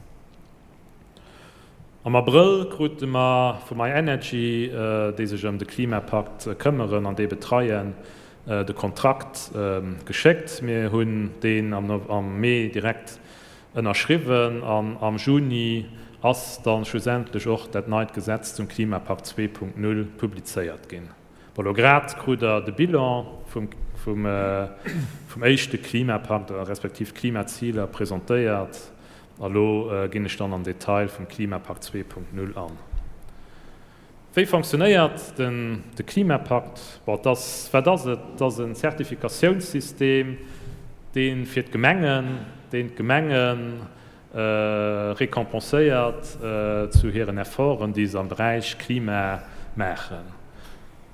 S5: Am Abrëll krute mer vu myenergy, déi sech ëm de Klimapakt këmmeren an dee betreien, de Kontrakt geschéckt. Mir hunn deen am Mee direkt ënnerschriwwen an am Juni ass da schlussendlech och dat neit Gesetz zum Klimapakt 2.0 publizéiert ginn. Bon, elo grad krut Der de Bilan vum vum éischte Klimapakt respektiv Klimaziler presentéiert. A lo ginn ech dann am Detail vum Klimapakt 2.0 an. Wéi fonctionnéiert den de Klimapakt? Bon, et ass, wat ass et? Et ass en Zertifikatiounssystem, dee fir d'Gemengen, deen d'Gemenge récompenséiert zu hiren Efforten, déi se am Beräich Klima maachen.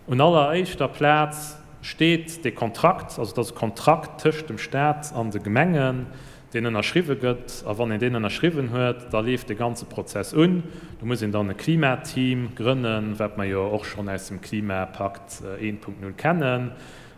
S5: Un alleréischter Plaz steet dee Kontrakt, also et ass e Kontrakt tëscht dem Staat an de Gemengen, deen ënnerschriwwe gëtt. A wann een deen ënnerschriwwen huet, da leeft de ganze Prozess un. Do muss een dann e Klimateam grënnen, wat mer jo och schonn aus dem Klimapakt 1.0 kennen.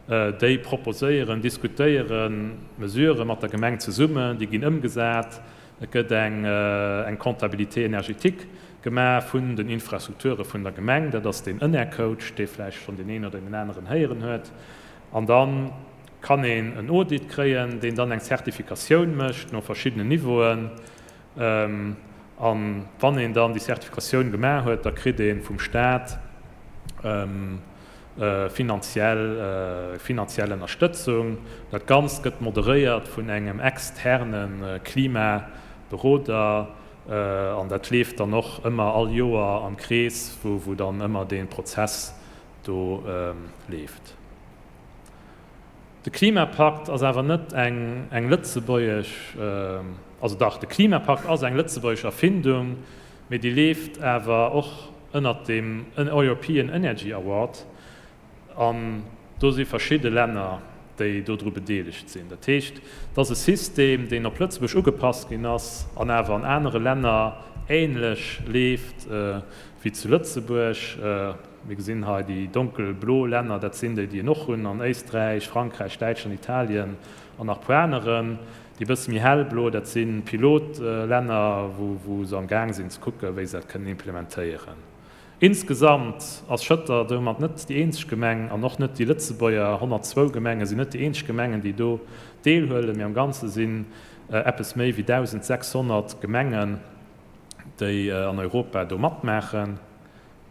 S5: Déi proposéieren, diskutéiere Mesurë mat der Gemeng zesummen, déi ginn ëmgesat. Et gëtt eng eng Comptabilité énergétique gemaach vun den Infrastrukture vun der Gemeng. Dat ass deen Enercoach, dee vläicht schonn deen een oder deen aneren héieren huet. An da kann een en Audit kréien, deen dann eng Zertifikatioun mécht no verschiddenen Niveauen. A wann een dann déi Zertifikatioun gemaach huet, da kritt ee vum Staat finanziell finanziell Ënnerstëtzung. Dat Ganzt gëtt moderéiert vun engem externe Klimaberoder an dat leeft dann och ëmmer all Joer am Krees, wou dann ëmmer dee Prozess do leeft. De Klimapakt ass awer net eng eng lëtzebuergesch, also dach, de Klimapakt ass eng lëtzebuergesch Erfindung, mee déi leeft awer och ënnert dem European Energy Award an do si verschidde Länner, déi dodru bedeelegt sinn. Dat heescht, et ass e System, deen op Lëtzebuerg ugepasst ginn ass an awer an anere Länner änlech leeft wéi zu Lëtzebuerg. Mir gesinn hei déi donkelblo Länner, dat sinn déi, déi en och hunn, an Éisträich, Frankräich, Däitschland, Italien an nach e puer aneren. Déi bësse méi hellblo, dat si Pilotlänner, wou se am Gaang sinn ze kucken, wéi se dat kënnen implementéieren. Insgesamt ass Schëtter domat net déi eenzeg Gemeng an och net déi Lëtzebuerger 102 Gemenge sinn net déi eenzeg Gemengen, déi do deelhuelen, mee am Ganze sinn eppes méi wéi 1.600 Gemengen, déi an Europa do matmaachen.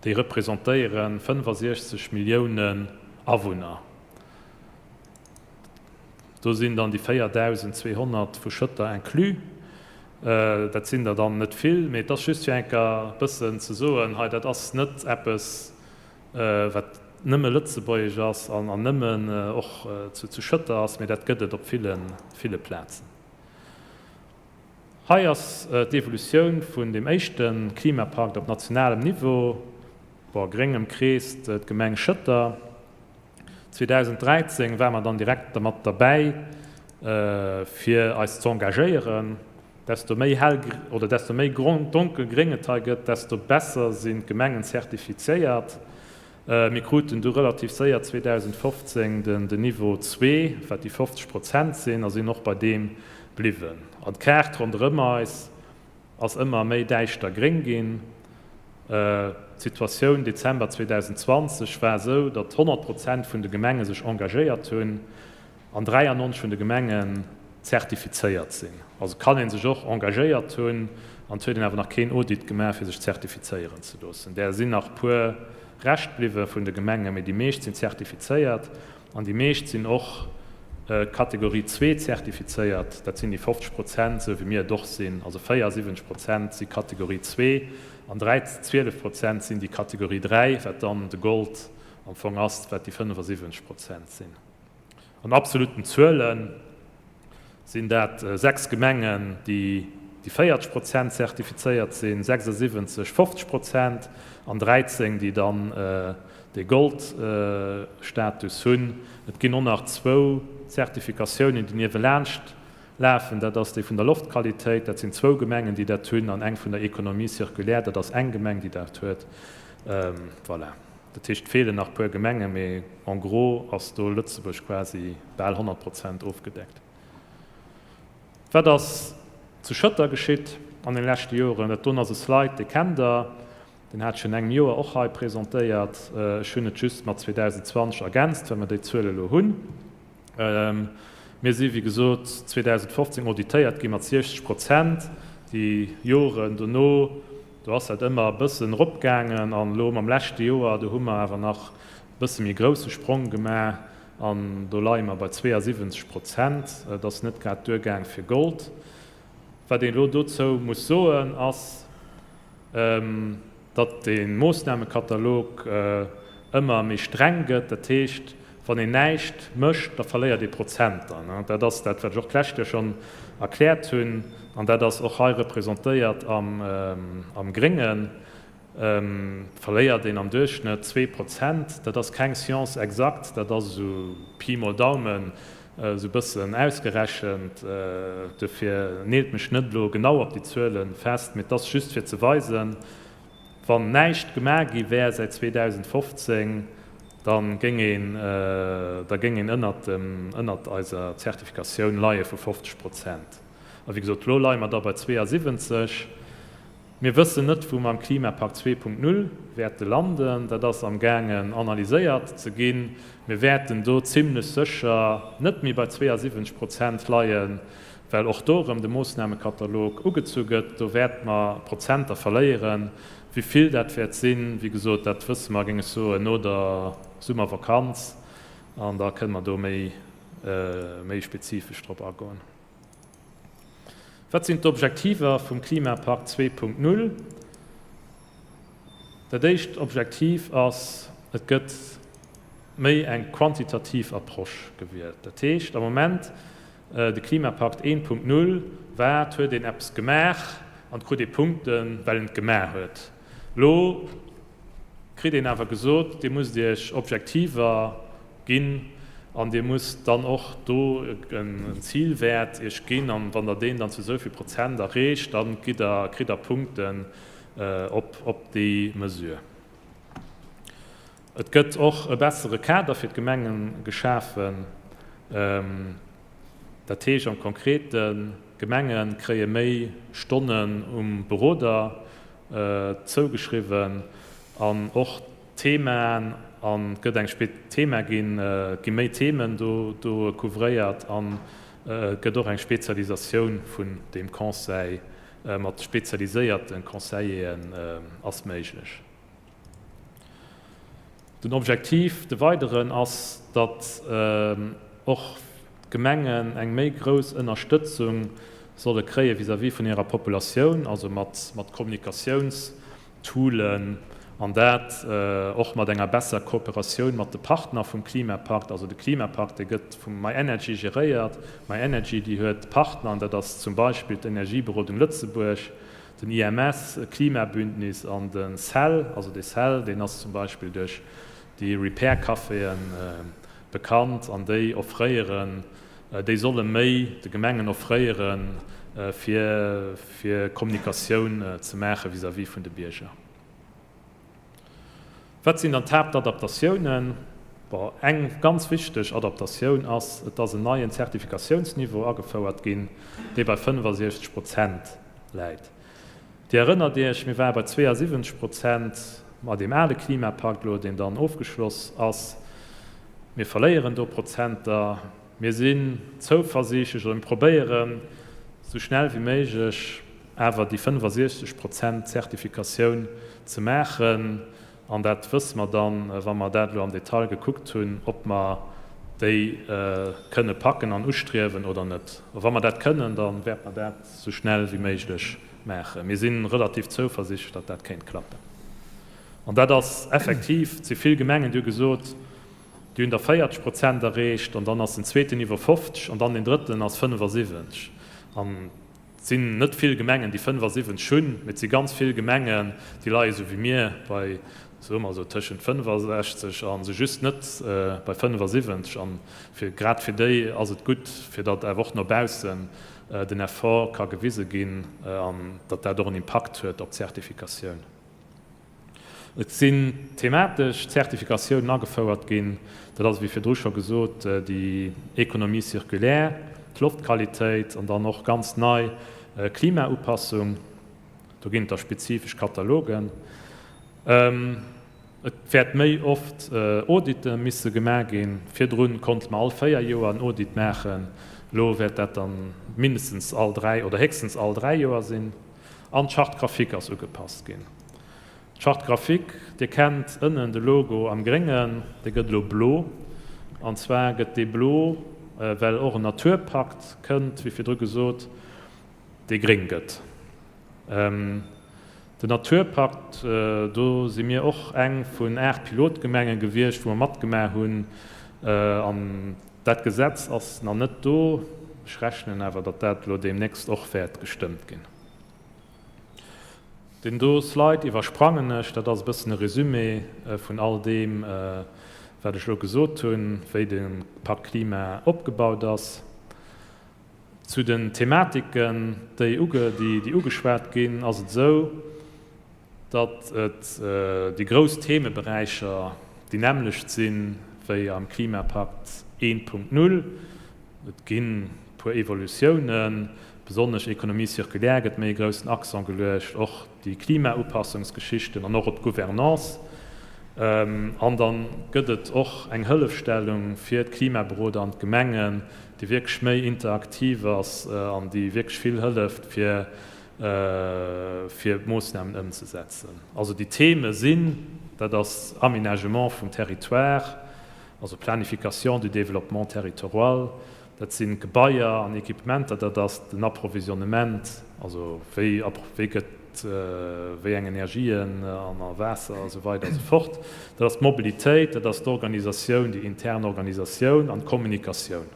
S5: Déi representéiere 65 Milliounen Awunner. Do sinn dann déi 4.200 vu Schëtter inclus. Dat sinn der dann net vill, mee et ass just fir eng Kéier e bëssen ze soen, hei dat ass net eppes, wat nëmme lëtzebuergesch ass an nëmmen och zu Schëtter ass, mee dat gëtt et op ville, ville Plazen. Hei ass d'Evolutioun vun deem éischte Klimapakt op nationalem Niveau, bon, gréng ëmkreest d'Gemeng Schëtter. 2013 ware mer dann direkt dermat derbäi, fir eis ze engagéieren. Desto méi hell oder desto méi donkelgréng et hei gëtt, desto besser sinn d'Gemengen zertifizéiert. Mir kruten du relativ séier 2015 den Niveau zwee, wat déi 50 Prozent sinn, a sinn och bei deem bliwwen. An d'Kaart ronderëm eis ass ëmmer méi däischter gréng ginn. D'Situatioun Dezember 2020 war esou, datt 100 Prozent vun de Gemenge sech engagéiert hunn. An 93 vun de Gemengen zertifizéiert sinn. Also kann ee sech och engagéiert hunn an et huet een awer nach keen Audit gemaach, fir sech zertifizéieren ze loossen. Där sinn nach puer Rescht bliwwe vun de Gemengen, mee déi meescht sinn zertifizéiert an déi meescht sinn och Kategorie zwee zertifizéiert. Dat sinn déi 50 Prozent, esou wéi mir et och sinn. Also 74 Prozent si Kategorie zwee an 12 Prozent sinn déi Kategorie dräi, wat dann de Gold am Fong ass, wat déi 75 Prozent sinn. An absoluten Zuele sinn dat 6 Gemengen, déi déi 40 Prozent zertifizéiert sinn, 76 50 Prozent an 13, déi dann dee Gold-Status hunn. Et ginn och nach zwou Zertifikatiounen, déi niewelaanscht lafen. Dat ass déi vun der Loftqualitéit, dat sinn zwou Gemengen, déi dat hunn, an eng vun der Économie circulaire, dat ass eng Gemeng, déi dat huet. Voilà. Dat heescht, et feelen nach e puer Gemengen, mee en gros ass do Lëtzebuerg quasi bal 100 Prozent ofgedeckt. Wat ass zu Schëtter geschitt an den leschte Joren? Dat doen ass e Slide, dee kennt Der, deen hat ech virun engem Joer och hei presentéiert. Ech hunn et just mat 2020 ergänzt, well mer déi Zuel elo hunn. Mir si wéi gesot 2015 auditéiert gi mat 60 Prozent. Déi Joren dono, do ass dat ëmmer e bëssen eropgaangen an elo mam leschte Joer, do hu mer awer nach e bësse méi grousse Sprong gemaach an do leie mer bei 72 Prozent. Et ass net grad duergaang fir Gold. Wat een elo dozou muss soen, ass, datt de Moossnamekatalog ëmmer méi streng gëtt. Dat heescht, wann een näischt mécht, da verléiert ee Prozenter. Dat ass dat, wat ech och d'lescht Joer schonn erkläert hunn, an dat ass och hei representéiert am Gréngen, verléiert een am Duerchschnëtt 2 Prozent. Dat ass keng Science exacte, dat ass esou Pi mol Daumen esou e bëssen ausgerechent. Dofir neelt mech net elo genau op déi Zuele fest, mee et ass just fir ze weisen, Wann näischt gemaach gi wär säit 2015, da géing een, da géing een ënnert dem, ënnert eiser Zertifikatioun leie vu 50 Prozent. A wéi gesot, elo leie mer da bei 72. Mir wëssen net, wou mer am Klimapakt 2.0 wäerte landen. Dat ass amgaangen analyséiert ze ginn. Mir wäerten do zimlech sécher net méi bei 72 Prozent leien, well och do erëm de Moossnamekatalog ugezu gëtt. Do wäerte mer Prozenter verléieren. Wéi vill dat wäert sinn, wéi gesot, dat wësse mer, géing ech soen, no der Summervakanz. An da kënne mer do méi, méi spezifesch drop agoen. Wat sinn d'Objektiver vum Klimapakt 2.0? Dat éischt Objektiv ass, et gëtt méi eng quantitativ Approche gewielt. Dat heescht, am Moment, de Klimapakt 1.0 war, et huet een eppes gemaach an et krut ee Punkten, well een et gemaach huet. Elo kritt een awer gesot, Dir musst Iech Objektiver ginn an Dir musst dann och do en Zilwäert Iech ginn an wann Der deen dann zu esou vill Prozent erreecht, da gitt Der, kritt Der Punkten op déi Mesure. Et gëtt och e bessere Kader fir d'Gemenge geschafen. Dat heescht am Konkreten, d'Gemenge kréie méi Stonnen um Beroder zougeschriwwen an och d'Themaen an et gëtt eng spe Thema ginn, et gi méi Themen do do couvréiert an et gëtt och eng Spezialisatioun vun deem Conseil mat spezialiséierte Conseilleren ass méiglech. Den Objektiv, de weideren, ass, datt och d'Gemengen eng méi grouss Ënnerstëtzung solle kréie vis-à-vis vun hirer Populatioun, also mat Kommunikatiounstoolen, an dat och mat enger besser Kooperatioun mat de Partner vum Klimapakt. Also de Klimapakt, dee gëtt vum myenergy geréiert. Myenergy, déi huet Partner, an dat ass zum Beispill d'Energieberodung Lëtzebuerg, Den IMS, Klimabündnis an de cell, also de cell, deen ass zum Beispill duerch déi Repair Caféen bekannt an déi offréieren, déi solle méi de Gemengen offréieren, fir fir Kommunikatioun ze maache vis-à-vis vun de Bierger. Wat sinn dann d'Haaptadaptatiounen? Bon, eng ganz wichteg Adaptatioun ass, et ass en neien Zertifikatiounsniveau agefouert ginn, dee bei 65 Prozent läit. Dir erënnert Iech, mir ware bei 72 Prozent bei deem ale Klimapakt elo, deen dann ofgeschloss ass. Mir verléieren do Prozenter. Mir sinn zouversiichtlech oder mir probéieren, esou schnell wéi méiglech awer déi 65 Prozent Zertifikatioun ze maachen. An dat wësse mer dann, wa mer dat elo am Detail gekuckt hunn, ob mer déi kënne packen an ustriewen oder net. A wa mer dat kënnen, da wäerte mer dat esou schnell wéi méiglech maachen. Mir si relativ zouversichtlech, datt dat kéint klappen. An dat ass effektiv, et si vill Gemengen, déi hu gesot, déi hunn der 40 Prozent erreecht an dann ass den zweeten iwwer 50 an dann deen drëtten ass 75. An Et sinn net vill Gemengen, déi 75 hunn, mee et si ganz vill Gemengen, déi leie sou wéi mir bei, soe mer esou, tëschent 65 a se just net bei 75. An fir, grad fir déi ass et gutt, fir datt awer och no baussen den Effort ka gewise ginn an datt dat och en Impakt huet op d'Zertifikatioun. Et sinn thematesch Zertifikatiounen agefouert ginn. Dat ass, wéi virdru scho gesot, déi Économie circulaire, d'Loftqualitéit an dann och ganz nei Klimaupassung. Do ginn et da spezifesch Katalogen. Et wäert méi oft Audite misse gemaach ginn. Virdru konnte mer all 4 Joer en Audit maachen. Elo wäert dat da mindestens all 3 oder héchstens all 3 Joer sinn. An d'Charte graphique ass ugepasst ginn. D'Charte graphique, Dir kennt ënnen de Logo am Gréngen, dee gëtt elo blo. An zwar gëtt dee blo, well och en Naturpakt kënnt, wéi virdru gesot, dee gréng gëtt. Den Naturpakt, do si mir och eng vun 8 Pilotgemenge gewiescht, wou mer matgemaach hunn. An dat Gesetz ass nach net do. Ech rechnen awer, datt dat elo deemnächst och wäert gestëmmt ginn. Deen do Slide iwwersprangen ech, dat ass e bëssen e Résumé vun all deem, wat ech elo gesot hunn, wéi de Pakt Klima opgebaut ass. Zu den Thematiken, déi ugeschwat ginn, ass et esou, datt et déi grouss Themeberäicher déi nämmlecht sinn wéi am Klimapakt 1.0. Et ginn e puer Evolutiounen. Besonnesch Économie circulaire gëtt méi e groussen Accent geluecht, och déi Klimaupassungsgeschichten an och op d'Gouvernance. An da gëtt et och eng Hëllefstellung fir d'Klimaberoder an d'Gemengen, déi wierklech méi interaktiv ass an déi wierklech vill hëlleft, fir fir d'Moossnamen ëmzesetzen. Also déi Theme sinn, dat ass Aménagement vum Territoire, also Planification du développement territorial, dat sinn d'Gebaier an Equipementer, dat ass den Approvisionnement, also wéi wéi gëtt wéi eng Energien an a Waasser a sou weider a sou fort, dat ass d'Mobilitéit, dat ass d'Organisatioun, déi intern Organisatioun an d'Kommunikatioun.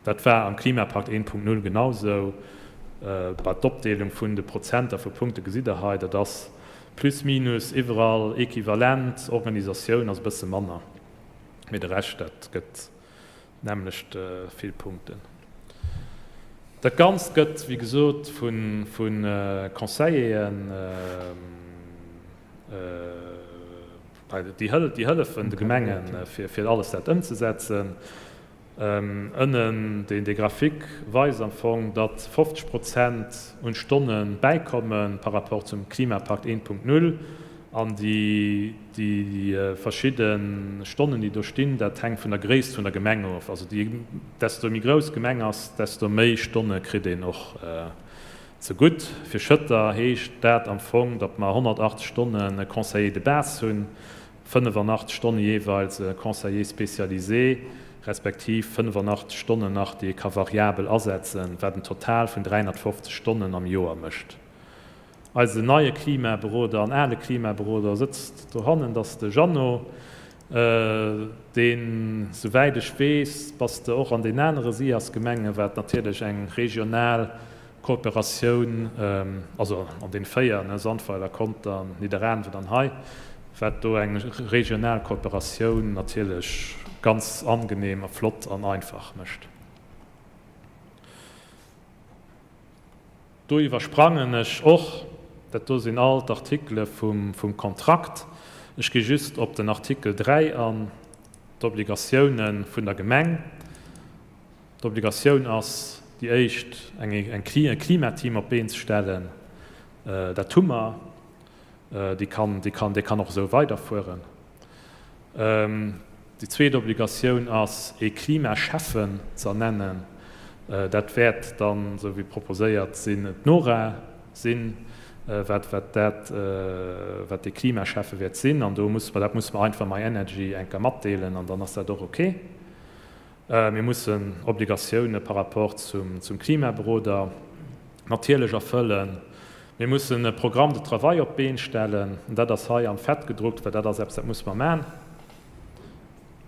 S5: Dat war am Klimapakt 1.0 genau sou. Bah, d'Opdeelung vun de Prozenter vu Punkte gesitt Der hei, dat ass plus minus iwwerall equivalent. Organisatioun ass e bësse manner, mee de Rescht, dat gëtt d'nämmlecht vill Punkten. Dat Ganzt gëtt, wéi gesot, vu Conseilleren, déi hëllefen de Gemengen, fir alles dat ëmzesetzen. Ënnen deen dee Graphique weist am Fong, datt 50 Prozent un Stonne bäikomme par rapport zum Klimapakt 1.0. An déi déi verschidde Stonnen, déi do stinn, dat hänkt vun der Gréisst vun der Gemeng of. Also déi desto méi grouss d'Gemeng ass, desto méi Stonne kritt een och zegutt. Fir Schëtter heescht dat am Fong, datt mer 180 Stonnen e Conseiller de base hunn, 85 Stonne jeeweils e Conseiller spécialisé, respektiv 85 Stonnen nach, déi ee ka variabel asetzen, wat en Total vun 350 Stonnen am Joer mécht. Eisen neie Klimaberoder an ale Klimaberoder sëtzt dohannen, dat ass de Jeannot, deen, souwäit ech weess, bass de och an den anere SIAS-Gemengen, wat natierlech eng regional Kooperatioun, also an den 4, ne, Sandweiler, Contern, Nidderaanwen an hei, wat do eng regional Kooperatioun natierlech ganz angenehm a flott an einfach mécht. Do iwwersprangen ech och, dat do sinn all d'Artikele vum Kontrakt. Ech gi just op den Artikel 3 an, d'Obligatiounen vun der Gemeng. D'Obligatioun ass déi éischt, eng e Klimateam op d'Been ze stellen. Dat hu mer. Déi kann, déi kann, dee kann och esou weiderfueren. Déi zweet Obligatioun ass, ee Klimaschäffen ze ernennen. Dat wäert dann, esou wéi proposéiert sinn, d'Nora sinn, wat, wat dat, wat dee Klimaschäffe wäert sinn. An do muss mer, dat muss mer einfach myenergy eng Kéier matdeelen an dann ass dat och okay. Mir mussen Obligatioune par rapport zum Klimaberoder natierlech erfëllen. Mir mussen e Programme de travail op d'Been stellen. Dat ass hei am Fett gedruckt, well dat ass eppes, dat musse mer maachen.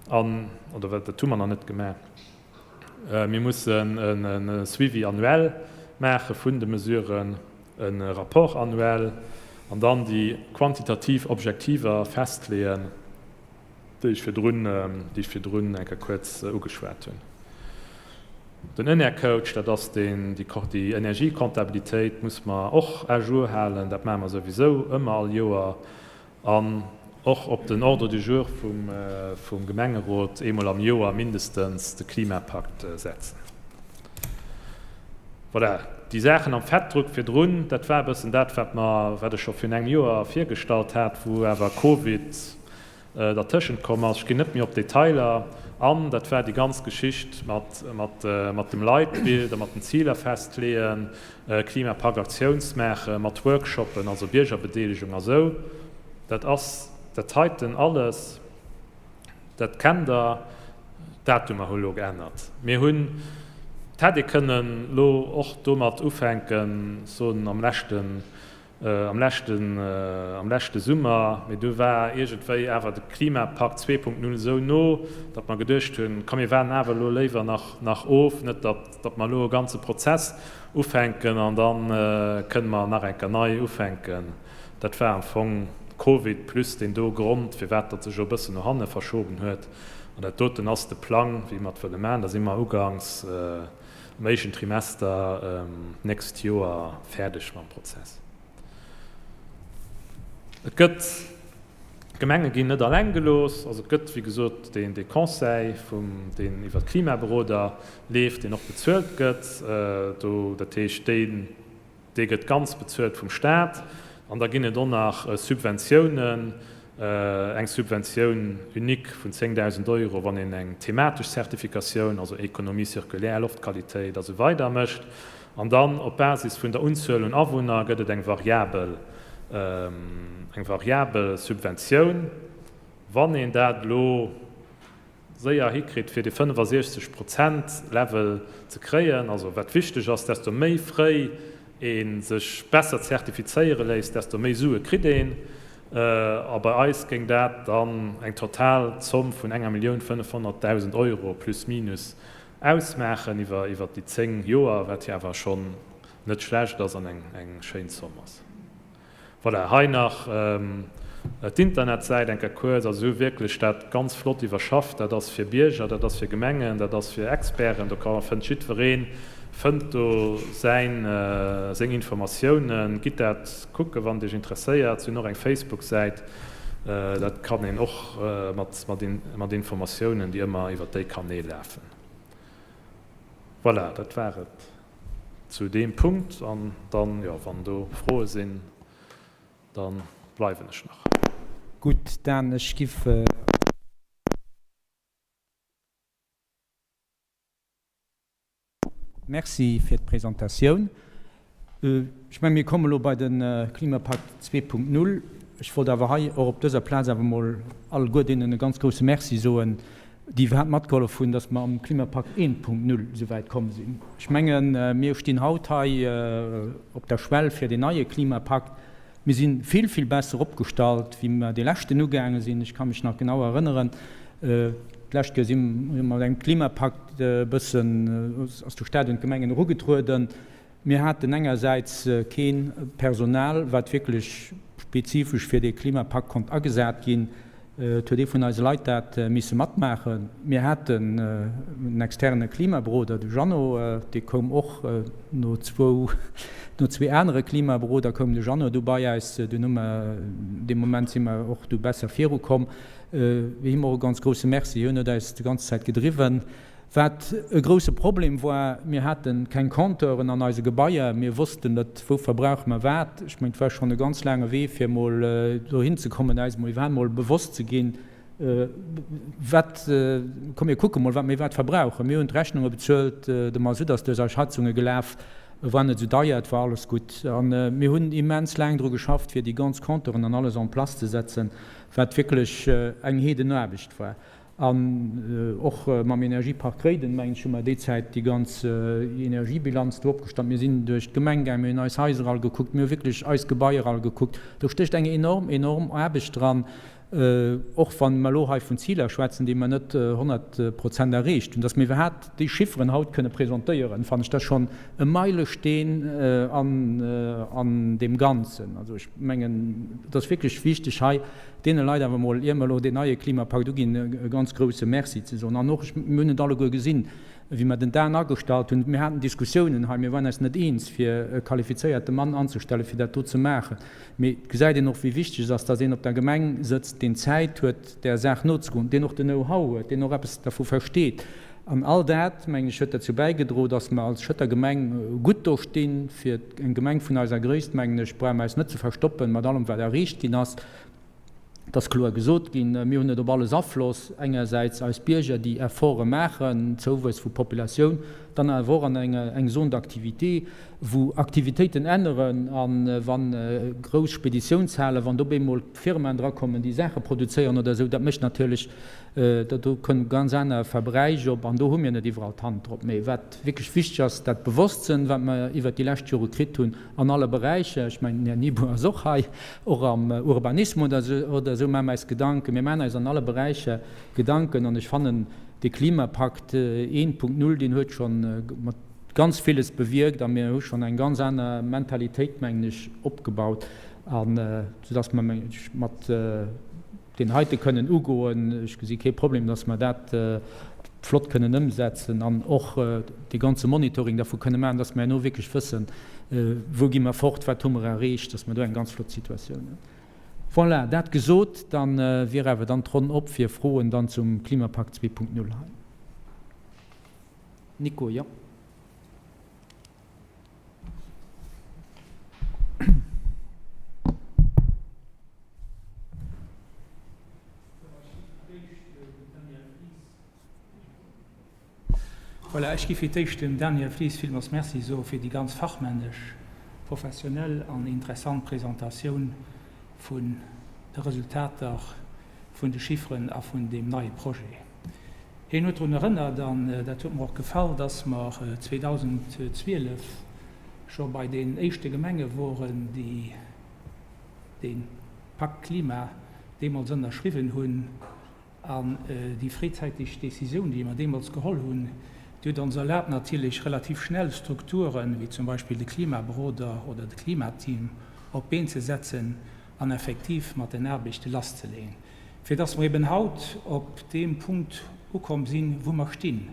S5: An, oder dat hu mer nach net gemaach. Mir mussen e Suivi annuel maache vun de Mesuren, e Rapport annuel an dann déi quantitativ Objektiver festleeën. déi ech virdrun, déi ech virdrun eng Kéier kuerz ugeschwat hunn. Den Enercoach, dat ass deen, déi, déi Energiecomptabilitéit muss mer och à jour halen, dat maache mer souwisou ëmmer all Joer, an och op den Ordre du jour vum, vum Gemengerot eemol am Joer mindestens de Klimapakt setzen. Voilà, déi Saachen am Fettdruck virdrun, dat war e bëssen dat, wat mer, wat ech scho virun engem Joer virgestallt hat, wou awer Covid dertëschent komm ass. Ech ginn net méi op d'Detailer an. Dat war déi ganz Geschicht mat, mat, mat dem Leitbild a mat den Ziler festleeën, Klimapakt Aktiouns maachen, mat Workshoppen, also Biergerbedeelegung a sou. Dat ass dat heiten alles. Dat kennt Der. D'Datumer hu lo geännert. Mir hunn, et hätt ee kënnen lo och domat ufänken, soen am leschten, am leschten, am leschte Summer, mee du war iergendwéi awer de Klimapakt 2.0 esou no, datt mer geduecht hunn, komm mir waarden awer elo léiwer nach, nach of, net datt, datt mer elo e ganze Prozess ufänken an da kënne mer nach eng Kéier nei ufänken. Dat war am Fong Covid plus deen do Grond, firwat datt sech elo e bëssen no hanne verschoben huet. An dat doten ass de Plang, wéi mer et wëlle maachen. Da si mer uganks am éischten Trimester d'nächst Joer fäerdeg mam Prozess. Et gëtt. D'Gemenge ginn net alleng gelooss. Also et gëtt, wéi gesot, deen dee Conseil vum, deen iwwer d'Klimaberoder leeft, deen och bezuelt gëtt do. Dat heescht, deen, dee gëtt ganz bezuelt vum Stat. An da ginn et och nach Subventiounen, eng Subventioun unique vun 10.000 Euro, wann een eng thematesch Zertifikatioun, also Économie circulaire, Loftqualitéit a sou weider mécht. An dann op Basis vun der Unzuel un Awunner gëtt et eng variabel, eng variabel Subventioun. Wann een dat elo séier hikritt, fir dee 65 Prozent Level ze kréien, also wat wichteg ass, desto méi fréi ee sech besser zertifizéiere léisst, desto méi Sue kritt een. A bei eis géing dat dann eng total Zomm vun enger 1.500.000 Euro plus minus Ausmaachen iwwer iwwer déi 10 Joer, wat jo awer schonn net schlecht ass an eng eng schéin Zomm ass. Voilà, hei nach d'Internetsäit eng Kéier kuerz. Also si hu wierklech dat ganz flott iwwerschafft. Dat ass fir Bierger, dat ass fir Gemengen, dat ass fir Experten. Do ka fënnt jiddweree fënnt do säin seng Informatiounen. Gitt dat kucken, wann et Iech interesséiert. Si hunn och eng Facebook-Säit. Dat kann een och mat Informatiounen, déi ëmmer iwwer déi Kanäl lafen. Voilà, dat war et zu deem Punkt. An dann, jo, wann do Froe sinn, da bleiwen ech nach.
S1: Gutt, Dan, ech giff. Merci fir d'Presentatioun. Ech mengen, mir komme elo bei de Klimapakt 2.0. Ech wollt awer hei och op dëser Plaz awer emol alleguer deenen e ganz grouse Merci soen, déi iwwerhaapt matgehollef hunn, dass mer am Klimapakt 1.0 esou wäit komm sinn. Ech mengen, mir stinn haut hei op der Schwell fir deen neie Klimapakt. Mir si vill, vill besser opgestallt, wéi mer dee leschten ugaange sinn. Ech ka mech nach genau erënneren, d'lescht Joer si mer mat engem Klimapakt e bëssen, ass de Staat un d'Gemengen erugetrueden. Mir haten engersäits kee Personal, wat wierklech spezifesch fir dee Klimapakt konnt agesat ginn. Et huet ee vun eise Leit dat misse matmaachen. Mir haten en externe Klimaberoder, de Jeannot, dee koum och no zwou, no zwee anere Klimaberoder koum de Jeannot du bei eis. Dunn hu mer, dee Moment si mer och du besser virukomm. Him och e ganz grousse Merci, hien huet eis déi ganz Zäit gedriwwen. Wat e grousse Problem war, mir hate keng Compteuren an eise Gebaier, mir wossten net, wou verbrauche mer wat. Ech mengen, et war schonn e ganz laange Wee, fir emol dohin ze kommen, eis emol iwwerhaapt emol bewosst ze ginn, wat, komm mir kucke mol, wat mir wat verbrauchen. Mir hunn d'Rechnunge bezuelt, de Masutt ass duerch eis Heizunge gelaf, e war net esou deier, et war alles gutt. A mir hunn immens laang dru geschafft, fir déi ganz Compteuren an alles en place ze setzen, wat wierklech eng Heedenaarbecht war. An och mam Energiepark Réiden, mengen ech, hu mer déi Zäit déi ganz Energiebilanz do opgestallt. Mir sinn duerch d'Gemeng gaang, mir hunn eis Haiser all gekuckt, mir hu wierklech eis Gebaier all gekuckt. Do stécht eng enorm, enorm Aarbecht dran, och wa mer elo hei vun Ziler schwätzen, déi mer net 100 Prozent erreecht hunn. Dass mir iwwerhaapt déi Chifferen haut kënne presentéieren, fannen ech dat schonn e Meilesteen an deem Ganzen. Also ech mengen, et ass wierklech wichteg hei, deene Leit awer emol, ier mer elo deen neie Klimapakt uginn, e ganz grouse Merci ze soen. An och, mir hunn et alleguer gesinn, wéi mer den Dan agestallt hunn, mir haten Diskussiounen hei, mir waren eis net eens, fir e qualifizéierte Mann anzestellen, fir dat do ze maachen. Mee et gesäit een och, wéi wichteg et ass, dass een op der Gemeng sëtzt, deen Zäit huet, där Saach nozegoen, deen och den Know-how huet, deen och eppes dervu versteet. An all dat, mengen ech, huet derzou bäigedro, dass mer als Schëtter Gemeng gutt do stinn. Fir eng Gemeng vun eiser Gréisst, mengen ech, brauche mer eis net ze verstoppen mat allem, wat erreecht ginn ass. Et ass kloer gesot ginn, mir hunn net op alles Afloss. Engersäits eis Bierger, déi Efforte maachen, Zouwuess vu Populatioun, dann awer och an enger eng Zone d'activité, wou Aktivitéiten änneren a wa grouss Speditiounshalen, wann do bemol Firmaen drakommen, déi Saache produzéieren oder esou, dat mécht natierlech, do kënn ganz aner Verbräich op an do hu mir net iwwerall d'Hand drop. Mee wat wierklech wichteg ass, dat Bewosstsënn, wat mer iwwert déi lescht Jore kritt hunn an alle Beräicher, ech mengen, den Här Nieboer ass och hei, och am Urbanisme oder esou maache mer eis Gedanken, mir maachen eis an alle Beräicher Gedanken an ech fannen, dee Klimapakt 1.0, deen huet scho mat ganz villes bewierkt a mir hu schonn eng ganz aner Mentalitéit, mengen ech, opgebaut, an soudass mer, mengen ech, mat deen heite kënnen ugoen. Ech gesi kee Problem, dass mer dat flott kënnen ëmsetzen an och dee ganze Monitoring dervu kënne maachen, dass mer herno wierklech wëssen, wou gi mer fort, wat hu mer erreecht, dass mer do eng ganz flott Situatioun hunn. Voilà, dat gesot, da wier awer dann d'Ronn op fir Froen dann zum Klimapakt 2.0 hei. Nico, jo.
S4: Voilà, ech gi fir d'éischt dem Daniel Flies villmools Merci soe fir déi ganz fachmännesch, professionell an interessant Presentatioun vun de Resultater, vun de Chifferen a vun deem neie Projet. Hien huet drun erënnert, an dat huet mer och gefall, dass mer 2012 scho bei den éischte Gemenge woren, déi dee Pakt Klima deemools ënnerschriwwen hunn. An déi fréizäiteg Décisioun, déi mer deemools geholl hunn, déi huet ons erlaabt, natierlech relativ schnell Strukturen, wéi zum Beispill de Klimaberoder oder de Klimateam, op d'Been ze setzen an effektiv mat den Aarbechte lasszeleeën, fir dass mer eben haut op deem Punkt ukomm sinn, wou mer stinn.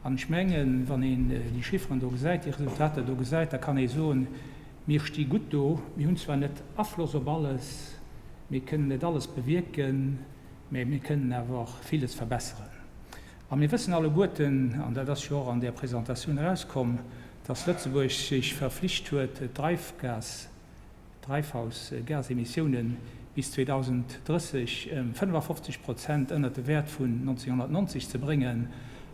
S4: An ech mengen, wann een déi Chifferen do gesäit, déi Resultater do gesäit, da kann ee soen, Mir sti gutt do. Mir hunn zwar net Afloss op alles, mir kënnen net alles bewierken, mä mir kënnen awer och villes verbesseren. A mir wëssen alleguerten, an dat ass jo och an där Presentatioun erauskomm, dass Lëtzebuerg sech verflicht huet, d'Dreifgas, d'Dreifhausgasemissiounen bis 2030 ëm 55 Prozent ënnert de Wäert vun 1990 ze bréngen.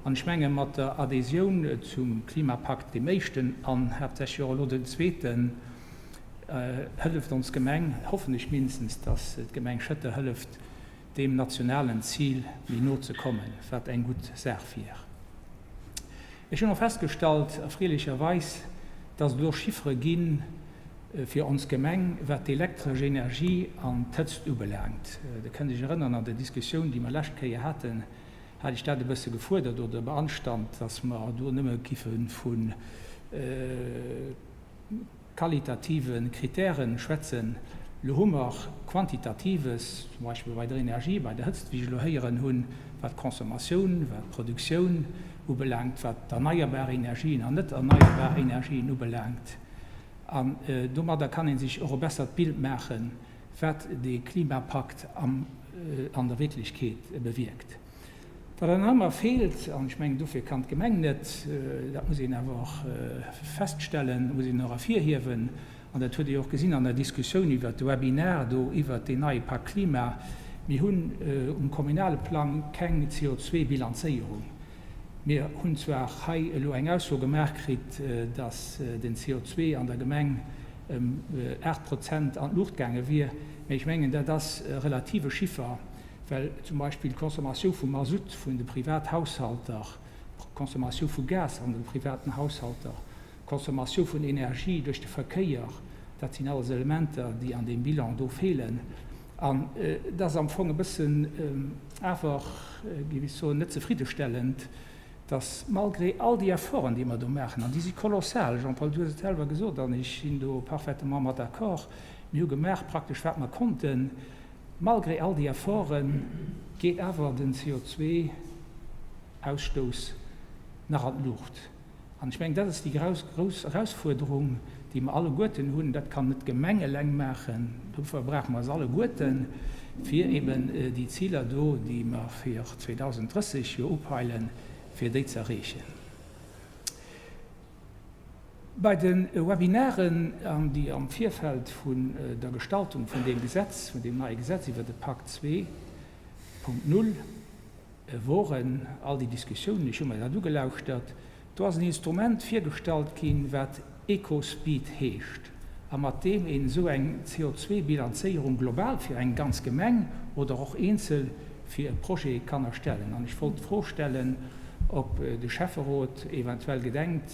S4: An ech menge mat der Adhésioun zum Klimapakt, deem éischten an haaptsächlech och elo den zweeten, hëlleft ons Gemeng, hoffen ech mindestens, dass d'Gemeng Schëtter hëlleft, deem nationalen Zil méi no ze kommen, wat eng gutt Saach wier. Ech hunn och festgestallt, erfreelecherweis, dass et elo Chiffere gi fir ons Gemeng, wat d'elektresch Energie an d'Hëtzt ubelaangt. Der kënnt Iech erënnern, an der Diskussioun, déi mer lescht Kéier haten, hat ech dat e bësse gefuerdert oder beanstandt, dass mer do nëmme giffe vu qualitative Kritäre schwätzen. Elo hu mer Quantitatives, zum Beispill bei der Energie, bei der Hëtzt, wéi ech elo héieren hunn, wat d'Consommatioun, wat d'Produktioun ubelaangt, wat d'erneierbar Energien an net erneierbar Energien ubelaangt. An domadder kann ee sech och e bessert Bild maachen, wat dee Klimapakt an der Wierklechkeet bewierkt. Wat an ëmmer feelt, an ech mengen, dofir kann d'Gemeng net, dat muss een awer och feststellen, muss een och ervirhiewen, an dat huet ee jo och gesinn an der Diskussioun iwwert de Webinar do iwwert deen neie Pak Klima, mir hunn um kommunale Plang keng CO2-Bilanzéierung. Mir hunn zwar hei elo eng Ausso gemaach kritt, dass den CO2 an der Gemeng ëm 8 Prozent an d'Luucht gaange wier, mä ech mengen, dat ass e relative Chiffer. Well zum Beispill d'Consommatioun vu Masutt vun de Privathaushalter, d'Consommatioun vu Gas an de privaten Haushalter, d'Consommatioun vun Energie duerch de Verkéier, dat sinn alles Elementer, déi an deem Bilan do feelen. An et ass am Fong e bëssen awer, géif ech soen, net zefriddestellend, dass malgré all déi Efforten, déi mer do maachen, an déi si kolossal, Jean-Paul, du hues et selwer gesot, an ech sinn do parfaitement mat d'accord, mir hu gemaach praktesch wat mer konnten, Malgré all déi Efforte geet awer den CO2-Ausstouss nach an d'Luucht. An ech mengen, dat ass déi grouss Erausfuerderung, déi mer alleguerten hunn. Dat kann net d'Gemeng eleng maachen, dofir brauche mer eis alleguerten, fir eben déi Ziler do, déi mer fir 2030 jo upeilen, fir déi ze erreechen. Bei de Webinaren, déi am Virfeld vun der Gestaltung vun deem Gesetz, vun deem neie Gesetz iwwer de Pakt 2.0 woren, all déi Diskussiounen, ech hu mer dat ugelauschtert, do ass en Instrument virgestallt ginn, wat Ecospeed heescht a mat deem een esou eng CO2-Bilanzéierung global fir eng ganz Gemeng oder och eenzel fir e Projet kann erstellen. An ech wollt d'Fro stellen, ob de Schäfferot eventuell gedenkt,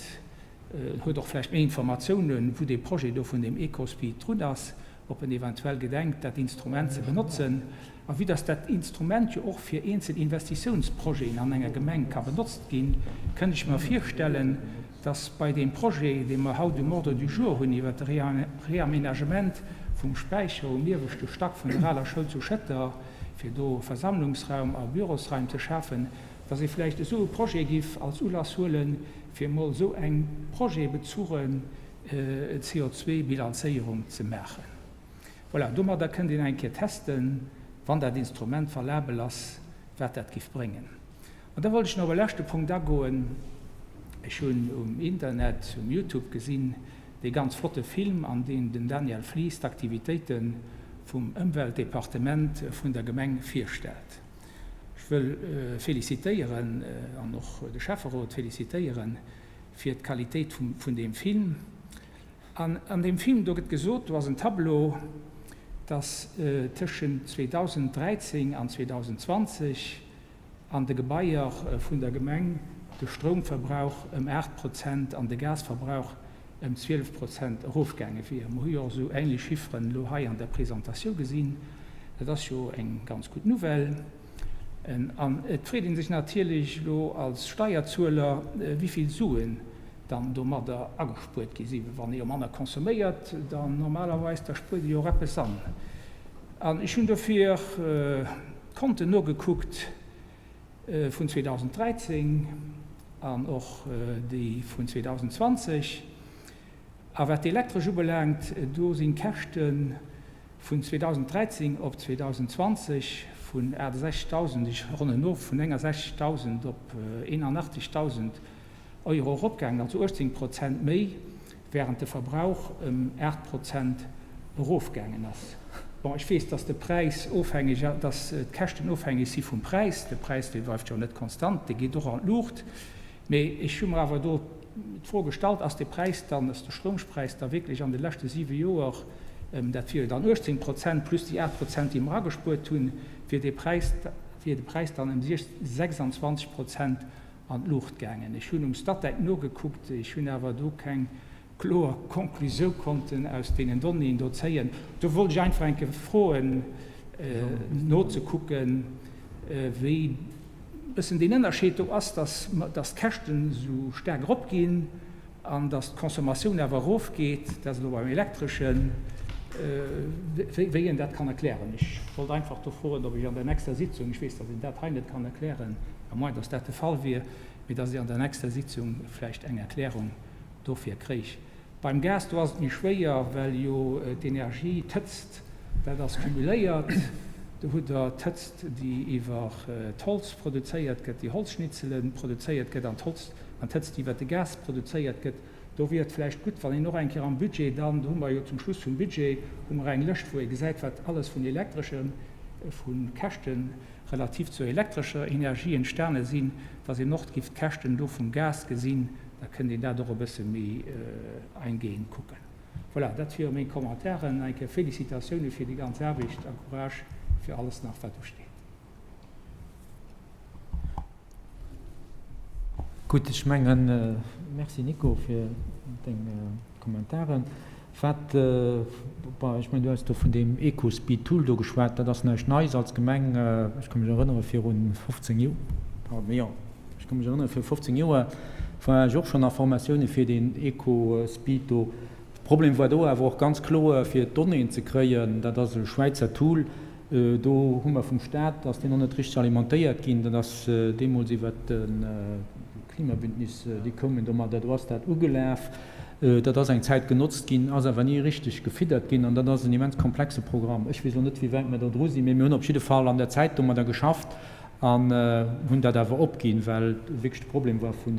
S4: en huet och vläicht méi Informatiounen, wou dee Projet do vun deem Ecospeed drun ass, ob en eventuell gedenkt, dat Instrument ze benotzen. A vue dass dat Instrument jo och fir eenzel Investitiounsprojeten an enger Gemeng ka benotzt ginn, kënnt ech mer virstellen, dass bei deem Projet, dee mer haut um Ordre du jour hunn iwwert de Réaménagement vum Späicher um ieweschte Stack vun der aler Schoul zu Schëtter, fir do Versammlungsraum a Bürosraim ze schafen, dass ee vläicht esou e Projet giff als Ulass huelen, fir emol esou eng projetbezugen CO2-Bilanzéierung ze maachen. Voilà, domadder kënnt een eng Kéier testen, wann dat Instrument valabel ass, wat dat giff bréngen. An da wollt ech nach op e leschte Punkt agoen. Ech hunn um Internet, um Youtube gesinn, dee ganz flotte Film, an deem den Daniel Flies d'Aktivitéite vum Ëmweltdepartement vun der Gemeng virstellt. Ech wëll felicitéieren an och de Schäfferot felicitéiere fir d'Qualitéit vun deem Film. An an deem Film, do gëtt gesot, do ass en Tableau, dass tëschent 2013 an 2020 an de Gebaier vun der Gemeng de Stroumverbrauch ëm 8 Prozent an de Gasverbrauch ëm 12 Prozent erofgaange wier. Mer hu jo och esou änlech Chifferen elo hei an der Presentatioun gesinn. Dat ass jo eng ganz gutt Nouvelle. An et freet ee sech natierlech elo als Steierzueler, wéi vill Suen dann domadder agespuert gi sinn. Wann ee jo manner consomméiert, dann normalerweis, da spuert ee jo och eppes an. An ech hunn dofir d'Konten nogekuckt vun 2013 an och déi vun 2020. A wat d'Elektresch ubelaangt, do sinn d'Käschte vun 2013 op 2020 vun 68.000, ech ronnen of, vun 69.000 op 81.000 Euro eropgaangen, also 18 Prozent méi, während de Verbrauch ëm 8 Prozent erofgaangen ass. Bon, ech weess, dass de Präis ofhängeg, dass d'Käschten ofhängeg si vum Präis. De Präis, dee bleift jo net konstant, dee geet och an d'Luucht. Mee ech hu mer awer do d'Fro gestallt, Ass de Präis dann, ass de Stroumspräis da wierklech an de leschte siwe Joer, dat wier jo dann 18 Prozent plus déi 8 Prozent, déi mer agespuert hunn, wier dee Präis, wier de Präis dann ëm 26 Prozent an d'Luucht gaangen. Ech hunn um Statec nogekuckt, ech hunn awer do keng kloer Conclusioun konnten aus deenen Donnéeën do zéien. Do wollt ech einfach eng Kéier froen, nozekucken, wéi e bëssen deen Ënnerscheed do ass, dass d'Käschten esou staark eropginn an dass d'Consommatioun awer erofgeet, dat ass elo beim Elektreschen, wéi een dat kann erklären. Ech wollt einfach do froen, ob ech an der nächster Sitzung, ech weess, dass een dat hei net kann erklären, à moins dass dat de Fall wier, mee dass ech an der nächster Sitzung vläicht eng Erklärung dofir kréich. Beim Gas, do ass et méi schwéier, well jo d'Energie, d'Hëtzt, dat ass cumuléiert. Do hutt Der d'Hëtzt, déi iwwer d'Holz produzéiert gëtt, déi Holzschnitzele produzéiert gëtt, an d'Holz, an d'Hëtzt, déi iwwer de Gas produzéiert gëtt. Do wier et vläicht gutt, wann een och eng Kéier am Budget dann, do hu mer jo zum Schluss vum Budget hu mer eng Lëscht, wou ee gesäit, wat alles vun elektresche, vu Käschte relativ zur elektrescher Energie entstane sinn, dass een och giff d'Käschten do vum Gas gesinn, da kënnt een dat och e bësse méi eingehend kucken. Voilà, dat wiere meng Commentairen. Eng Kéier Félicitatiounen fir déi ganz Aarbecht a Courage fir alles nach, wat usteet.
S1: Gutt, ech mengen, Merci Nico fir deng Kommentaren. Wat, bon, ech mengen, du hues do vun deem Ecospeed Tool do geschwat, dat ass näischt Neies als Gemeng. Ech ka mech erënnere viru 15 Joer, pardon, jo, ech ka mech erënnere viru 15 Joer war ech och schonn a Formatioune fir deen Ecospeed do. De Problem war do awer och ganz kloer, fir d'Donnéeën ze kréien, dat ass e Schwäizer Tool, Do hu mer vum Stat, ass deen och net richteg alimentéiert ginn, dat ass deemools iwwert de Klimabündnis, déi koumen domadder, do ass dat ugelaf, dat ass eng Zäit genotzt ginn, ass awer ni richteg gefiddert ginn an dat ass en immens komplexe Programm. Ech weess elo net, wéi wäit mer do dru sinn, mee mir hunn op jidde Fall an der Zäit domadder geschafft an hunn dat awer opginn, well wierklech de Problem war vu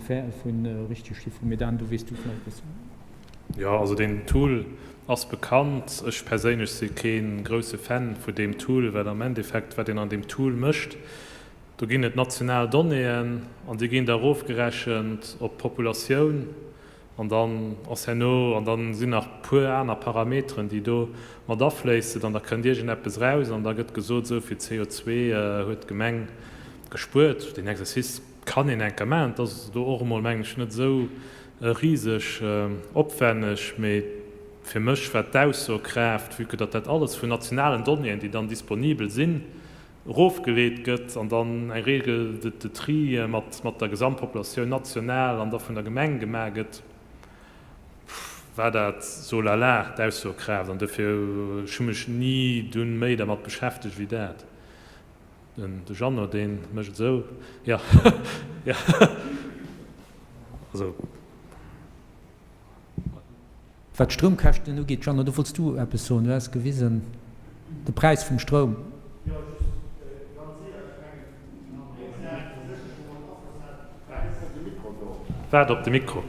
S1: richtege Chiffren. Mee Dan, do weess du vläicht e bësse méi.
S5: Jo, also deen Tool ass bekannt. Ech perséinlech si kee grousse Fan vu deem Tool, well am Endeffekt, wat een an deem Tool mécht, do ginn et national Donnéeën an déi ginn da erofgerechent op d'Populatioun an dann ass herno, an dann sinn nach puer aner Parameteren, déi do mat afléissen an da kënnt iergendeppes eraus an da gëtt gesot, esou vill CO2 huet d'Gemeng gespuert. Deen Exercice kann een enker maachen, et ass do och emol, mengen ech, net esou riseg opwenneg, mee fir mech war d'Aussokraaft, vue que datt dat alles vun nationalen Donnéeën, déi dann disponibel sinn, erofgeleet gëtt an dann eng Règle de tri mat der Gesamtpopulatioun national an da vun der Gemeng gemaach gëtt, war dat so lala d'Aussokraaft. An dofir, ech hu mech ni dunn méi dermat beschäftegt wéi dat. De Jeannot, dee mécht esou, jo, jo, also.
S1: Wat d'Stroumkäschten ugeet, Jeannot, do wollts du eppes soen, du has gewisen, de Präis vum Stroum.
S6: Jo, just ganz séier, ech mengen, eng Saach, déi sécher scho mol en Afloss hat, Ass de Mikro do?
S5: Waart op de Mikro.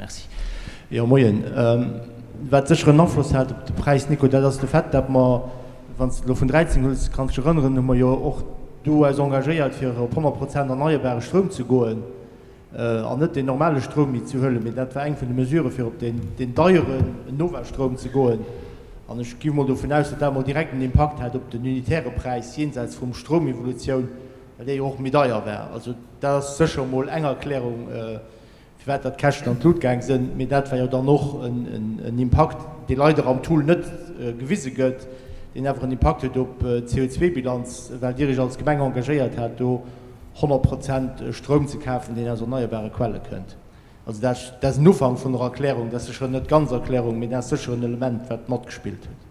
S6: Merci. Jo, moien. Wat sécher en Afloss hat op de Präis, Nico, dat ass de Fait, datt mer, wann s de elo vun 13 huels, kanns dech erënneren, hu mer jo och do eis engagéiert, fir op 100 Prozent erneierbare Stroum ze goen an net deen normale Stroum méi ze huelen. Mee dat war eng vun de Mesurë fir op deen, deen deieren Nova-Stroum ze goen. An ech gi mol dovun aus, datt dat mol direkt en Impakt hat op den unitäre Präis, jenseits vum Stroumevolutioun, well dee jo och méi deier war. Also dat ass sécher mol eng Erklärung. firwat datt d'Käschten an d'Lut gaang sënn, mee dat war jo dann och en Impakt, dee leider am Tool net gewise gëtt, deen awer en Impakt huet op d'CO2-Bilanz, well Dir Iech als Gemeng engagéiert hat, do 100 Prozent Stroum ze kafen, deen aus erneierbare Quelle kënnt. Also dat ass en Ufank vun der Erklärung, dat ass sécher net d'ganz Erklärung, mee dat ass sécher en Element, wat matgespillt huet.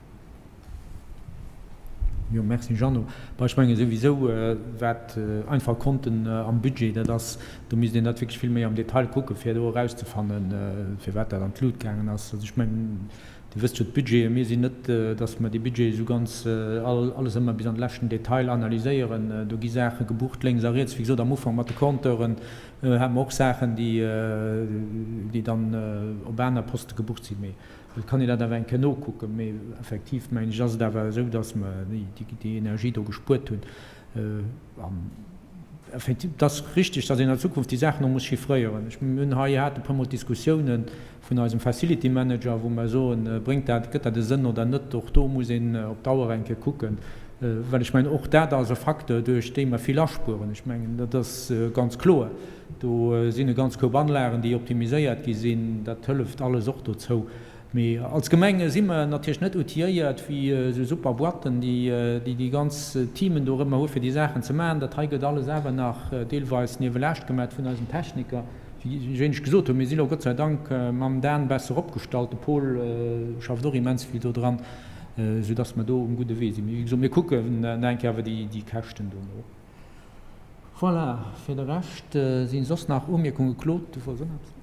S1: Jo, merci Jeannot. Bon, ech menge souwisou, wat einfach Konten am Budget, dat ass, do misst een dat wierklech vill méi am Detail kucken, fir do erauszefannen, firwat dat an d'Lut gaangen ass. Also ech mengen, Dir wësst jo, d'Budgeten, mir sinn net, datt mer déi Budgete esou ganz alles ëmmer bis an de leschten Detail analyséieren. Do gi Saache gebucht lénks a riets. Wéi gesot, am Ufank mat de Compteuren hate mer och Saachen, déi dann op aner Poste gebucht sinn. Mee Et kann een dat awer eng Kéier nokucken, mee effektiv mengen ech ass et awer esou, datt mer déi Energie do gespuert hunn. An effektiv, et ass richtig, datt een an Zukunft déi Saachen och muss chiffréieren. Ech, mir hunn hei, hate e puermol d'Diskussiounen vun eisem Facility Manager, wou mer soen, bréngt dat, gëtt dat e Sënn oder net? Och do muss een op Dauer eng Kéier kucken, well ech mengen, och dat ass e Facteur, duerch dee mer vill aspueren. Ech mengen, dat ass ganz kloer. Do sinn e ganz Koup Anlagen, déi optimiséiert gi sinn. Dat hëlleft alles och dozou. Mee als Gemeng si mer natierlech net outilléiert wéi esou super Boîten, déi déi ganz Teamen do erëmmer hu fir déi Saachen ze maachen. Dat hei gëtt alles awer nach deelweis niewelaanscht gemaat vun eisen Techniker. Wéi ech gesot hunn, mir si lo Gott sei Dank mam Dan besser opgestallt. De Paul schafft och immens vill do dran, soudass mer do um gudde Wee sinn. Mee wéi gesot, mir kucken nach eng Kéier awer déi Käschten do no. Voilà, fir de Rescht sinn soss nach Umierkungen? Claude, du wollts och nach eppes soen?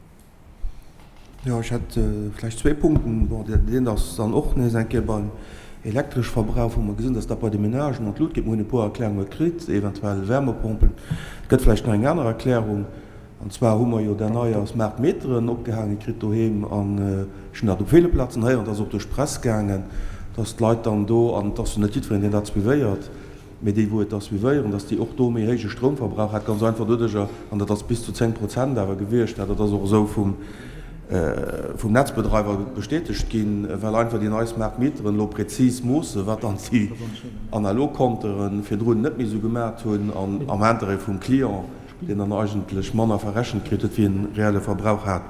S7: Jo, ech hätt vläicht zwee Punkten. Bon, deen ass dann och nees eng Kéier beim Elektreschverbrauch, wou mer gesinn, dass dat bei de Menagen an d'Lut geet. Mer hunn e puer Erklärunge kritt, eventuell Wärmepompen. Et gëtt vläicht nach eng aner Erklärung, an zwar hu mer jo där neier Smart Meteren opgehaange kritt doheem an ech hunn dat op ville Plazen héieren, et ass och duerch d'Press gaangen, dass d'Leit dann do, an et ass jo net jiddwereen, deen dat suivéiert, Mee déi wou et da suivéieren, datt déi och do méi héije Stroumverbrauch hat, ganz einfach doduercher, an dat ass bis zu 10 Prozent awer gewiescht, dat ass och esou vum vum Netzbedreiwer bestätegt ginn, well einfach déi nei Smart Meteren elo präzis moossen, wat dann déi analog Compteure virdrun net méi esou gemat hunn, an am Interêt vum Client, deen dann eigentlech manner verrechent kritt huet, wéi en reelle Verbrauch hat.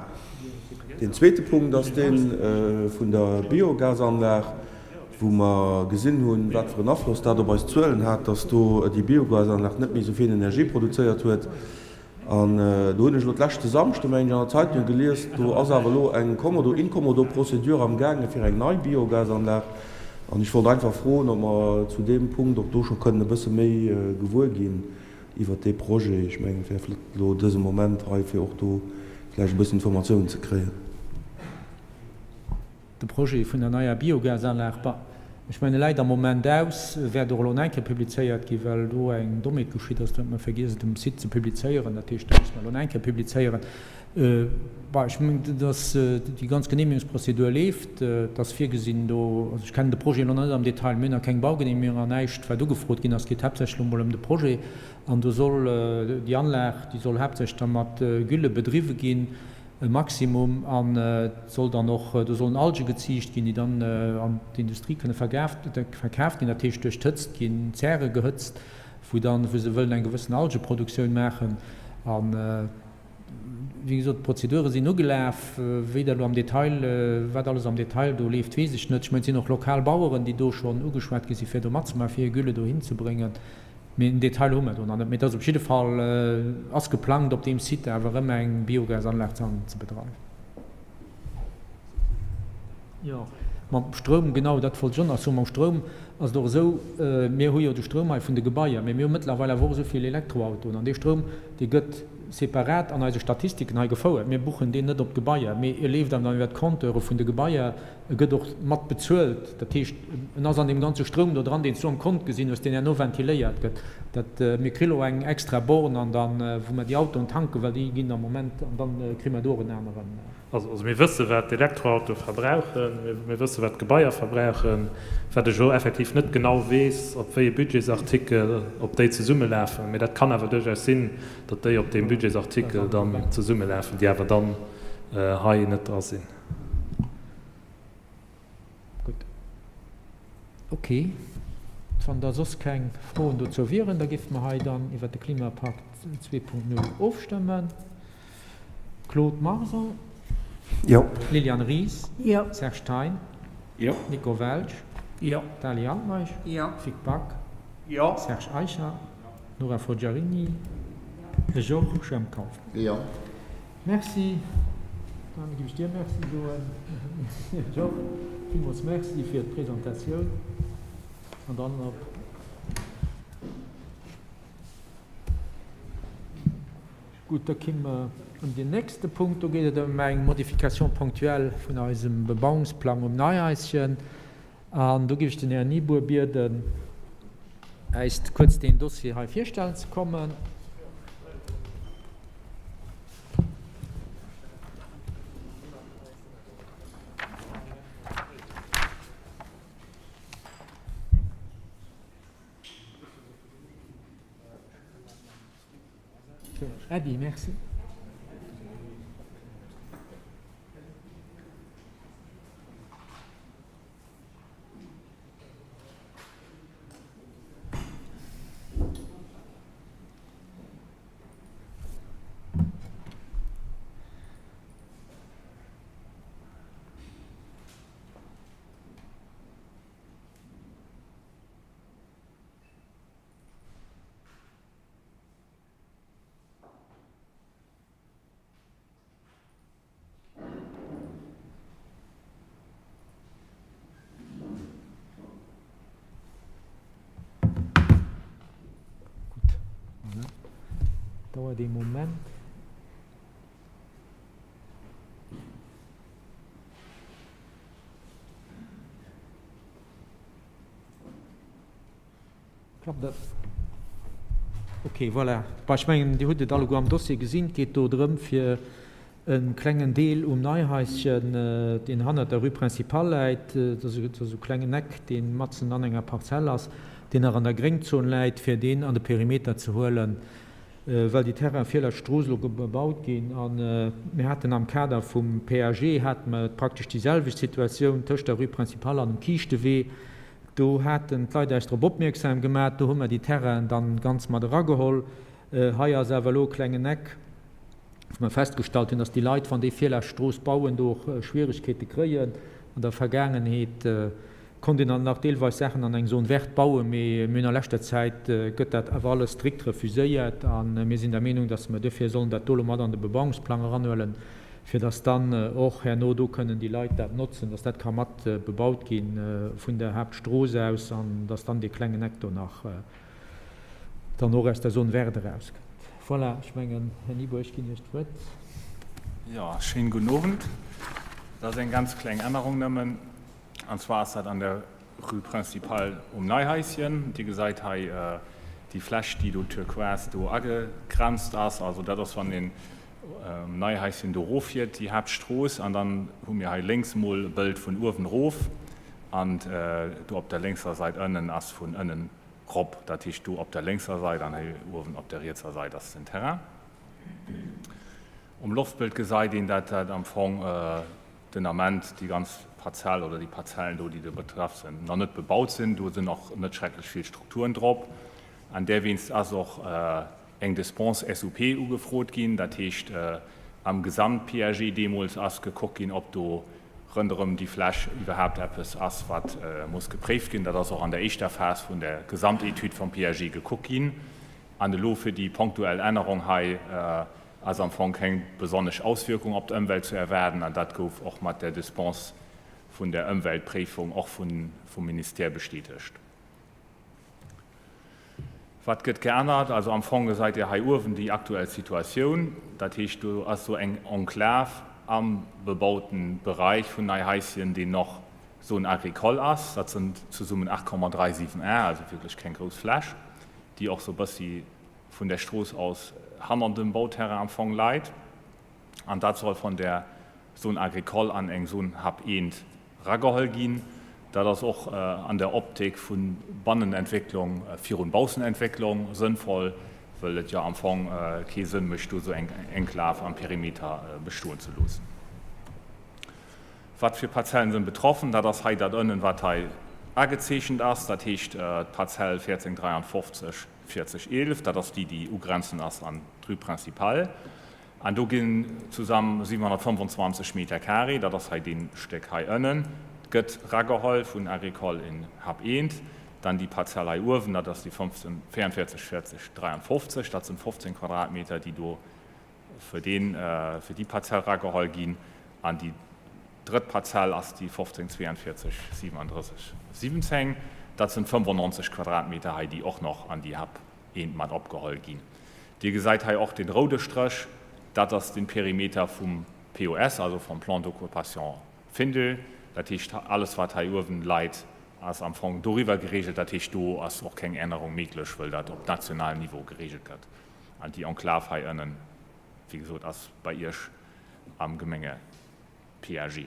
S7: Deen zweete Punkt ass dee vun der Biogasanlag. wou mer gesinn hunn, wat fir en Afloss dat op eis Zuelen hat, dass do déi Biogasanlag net méi esou vill Energie produzéiert huet. An do hunn ech elo d'leschte Samschde, mengen ech, an der Zeitung gelies, do ass awer elo eng Kommodo-Inkommodo-Procédure amgaange fir eng nei Biogasanlag. An ech wollt einfach froen, ob mer zu deem Punkt och do scho kënnen e bësse méi gewuer ginn iwwert dee Projet. Ech mengen, et wär flott elo dëse Moment hei, fir och do vläicht e bëssen Informatiounen ze kréien.
S1: De Projet vun der neier Biogasanlag, bah, ech mengen, e läit am Moment aus, wäert och elo nach eng Kéier publizéiert ginn, well do eng Dommheet geschitt ass, do hat mer vergiess et um Site ze publizéieren, dat heescht, do musse mer elo nach eng Kéier publizéieren. Bah, ech mengen, dass déi ganz Genehmigungsprozedur leeft, et ass virgesinn do, also ech kennen de Projet elo nach net am Detail, mir hunn nach keng Baugenehmigung an näischt wat ugefrot ginn ass, et geet haaptsächlech elo mol ëm de Projet an do soll déi Anlag, déi soll haaptsächlech da mat Gülle bedriwwe ginn, e Maximum an et soll dann och, do sollen Alge geziicht ginn, déi dann an d'Industrie kënne verkaaft ginn, dat heescht duerch d'Hëtzt ginn d'Zäre gehëtzt, wou dann, wou se wëllen eng gewëssen Algeproduktioun maachen. An wéi gesot, d'Prozedure sinn ugelaf. Wéi dat elo am Detail, wat alles am Detail do leeft, weess ech net. Ech mengen, et sinn och lokal Baueren, déi do schonn ugeschwat gi sinn, fir do matzemaachen, fir hir Gülle dohin ze bréngen. Mee en Detail hu mer do nach net. Mee et ass op jidde Fall ass geplangt, op deem Site awer erëm eng Biogasanlag ze bedreiwen. Jo, mam Stroum, genau, dat wollt ech och nach soen. Mam Stroum ass et och esou, mir hu jo de Stroum hei vun de Gebaier, mee mir hu mëttlerweil awer och esou vill Elektroautoen. An dee Stroum, dee gëtt. separat an eise Statistiken hei gefouert. Mir buchen deen net op d'Gebaier, mee e leeft awer dann iwwer d'Compteure vun de Gebaier. E gëtt och mat bezuelt. Dat heescht, en ass an deem ganze Stroum do dran, deen s du am Kont gesinn hues, deen herno ventiléiert gëtt. Dat, mir kri lo eng extra Born an dann, wou mer déi Autoen tanken, well déi ginn am Moment, an dann kri mer do och en aneren.
S5: Also mir wësse wat d'Elektroautoe verbrauchen, mir wësse wat d'Gebaier verbrauchen. Wat ech elo effektiv net genau weess, op wéi e Budgetsartikel op déi zesummelafen, mee dat kann awer duerchaus sinn, datt déi op deem Budgetsartikel dann zesummelafen, déi awer dann hei net dra sinn.
S1: Gutt. Ok. Wann da soss keng Froen dozou wieren, da géife mer hei dann iwwert de Klimapakt 2.0 ofstëmmen. Claude Marson.
S7: Jo.
S1: Liliane Ries.
S3: Jo.
S1: Serge Thein.
S2: Jo.
S1: Nico Welsch.
S4: Jo.
S1: Dali Altmeisch.
S4: Jo.
S1: Vic Back.
S4: Jo.
S1: Serge Eicher. Nora Forgiarini. Ech och. Jemp Kauffmann.
S8: Jo.
S1: Merci. Dann géif ech dir Merci soen, Georges. Villmools Merci fir d'Presentatioun. An dann op. Gutt, da kimme mer un deen nächste Punkt. Do geet et ëm eng Modification ponctuelle vun eisem Bebauungsplang um Neihaischen. An do géif ech den Här Nieboer bieden, äis kuerz deen Dossier hei virstellen ze kommen. Äddi, merci. Gutt, voilà. Dauert ee Moment. Klappt dat? Ok, voilà. Bon, ech mengen, Dir hutt et alleguer am Dossier gesinn. Et geet do drëm, fir e klengen Deel um Neihaischen, deen hannert der Rue Principale läit, dat ass esou e klengen Eck, dee matzen an enger Parzell ass, deen nach an der Gréngzon läit, fir deen an de Perimeter ze huelen, well déi Terraine vir der Strooss elo bebaut ginn. A mir haten am Kader vum PAG hate mer praktesch déi selwecht Situatioun tëscht der Rue Principale an dem Kiischtewee. Do haten d'Leit eis drop opmierksam gemat. Do hu mer déi Terrainen dann ganz mat erageholl. Hei ass awer elo e klengen Eck, wou mer festgestallt hunn, dass déi Leit, wann déi virlaascht d'Strooss bauen, do och Schwieregkeete kréien. An der Vergaangenheet konnt een nach deelweis Saachen an eng Zone verte bauen, mee mir hunn a leschter Zäit gëtt dat awer alles strikt refuséiert a mir sinn der Meenung, dass mer duerfir sollen dat do elo mat an de Bebauungsplang eranhuelen. fir dass dann och herno do kënnen déi Leit dat notzen, dass dat ka mat bebaut gi vun der Haaptstrooss aus an dass dann dee klengen Eck do nach dann och aus der Zone verte erauskënnt. Voilà, ech mengen, Här Nieboer, ech ginn Iech d'Wuert.
S9: Jo, schéinen gudden Owend. Dat ass eng ganz kleng Ännerung nëmmen, an zwar ass dat an der Rue Principale um Neihaischen. Dir gesäit hei déi Fläch, déi do turquoise do agegrenzt ass. Also dat ass, wann een Um Neihaischen do erof fiert, déi Haaptstrooss, an dann hu mir hei lénks mol e Bëld vun uewen erof an do op der lénkser Sait ënnen ass vun ënnen rop, dat heescht do op der lénkser Sait an hei uewen op der rietser Sait ass den Terrain. Um Loftbild gesait een dat dat am Fong den Ament déi ganz Parzell oder déi Parzellen do déi do betraff sinn nach net bebaut sinn. Do sinn och net schrecklech vill Strukturen drop an därwéinst ass och eng Dispense SUP ugefrot ginn. Dat heescht, am Gesamt-PAG deemools ass gekuckt ginn, ob do ronderëm déi Fläch iwwerhaapt eppes ass, wat muss gepréift ginn. Dat ass och an der éischter Phas vun der Gesamtetüd vum PAG gekuckt ginn. An elo fir déi ponktuell Ännerung hei ass am Fong keng besonnesch Auswierkung op d'Ëmwelt zu erwaarden. An dat gouf och mat der Dispense vun der Ëmweltpréifung och vum Ministère bestätegt. Wat gëtt geännert? Also am Fong gesäit Dir hei uewen déi aktuell Situatioun. Dat heescht, do ass sou eng Enclave am bebauten Bereich vun Neihaischen, deen och Zone agricole ass. Dat sënn zesummen 8,37 Ar, also wierklech keng grouss Fläch, déi och sou bëssi vun der Strooss aus hanner dem Bauterrain am Fong leit. An dat soll von der Zone agricole an eng Zone Hub eent rageholl ginn. Dat ass och an der Optik vu Bannenentwécklung virun Baussenentwécklung sënnvoll, wëll et jo am Fong kee Sënn mécht, do esou eng Enklav am Perimeter bestoen ze loossen. Wat fir Parzellen sinn betroffen? Dat ass hei dat ënnen, wat hei agezeechent ass, dat heescht d'Parzell 1453 4011, dat ass déi, déi ugrenzend ass an d'Rue Principale. An do ginn zusammen 725 Meter carré, dat ass hei dee Stéck hei ënnen, gëtt rageholl vun Agricole in Hub eent. Dann déi Parzell hei uewen, dat ass déi 15, 44 40 53, dat sinn 15 Quadratmeter, déi do fir deen, fir déi Parzell rageholl ginn. An déi drëtt Parzell ass déi 15 42 37 17, dat sinn 95 Quadratmeter hei, déi och nach an déi Hub eent mat opgeholl ginn. Dir gesäit hei och den roude Stréch, dat ass den Perimeter vum POS, also vom Plan d'occupation Findel. Dat heescht, alles wat hei uewen leit, ass am Fong doriwwer geregelt. Dat heescht, do ass och keng Ännerung méiglech, wëll dat op nationalem Niveau geregelt gëtt. An déi Enklave hei ënnen, wéi gesot, ass bei Iech am Gemenge. PAG.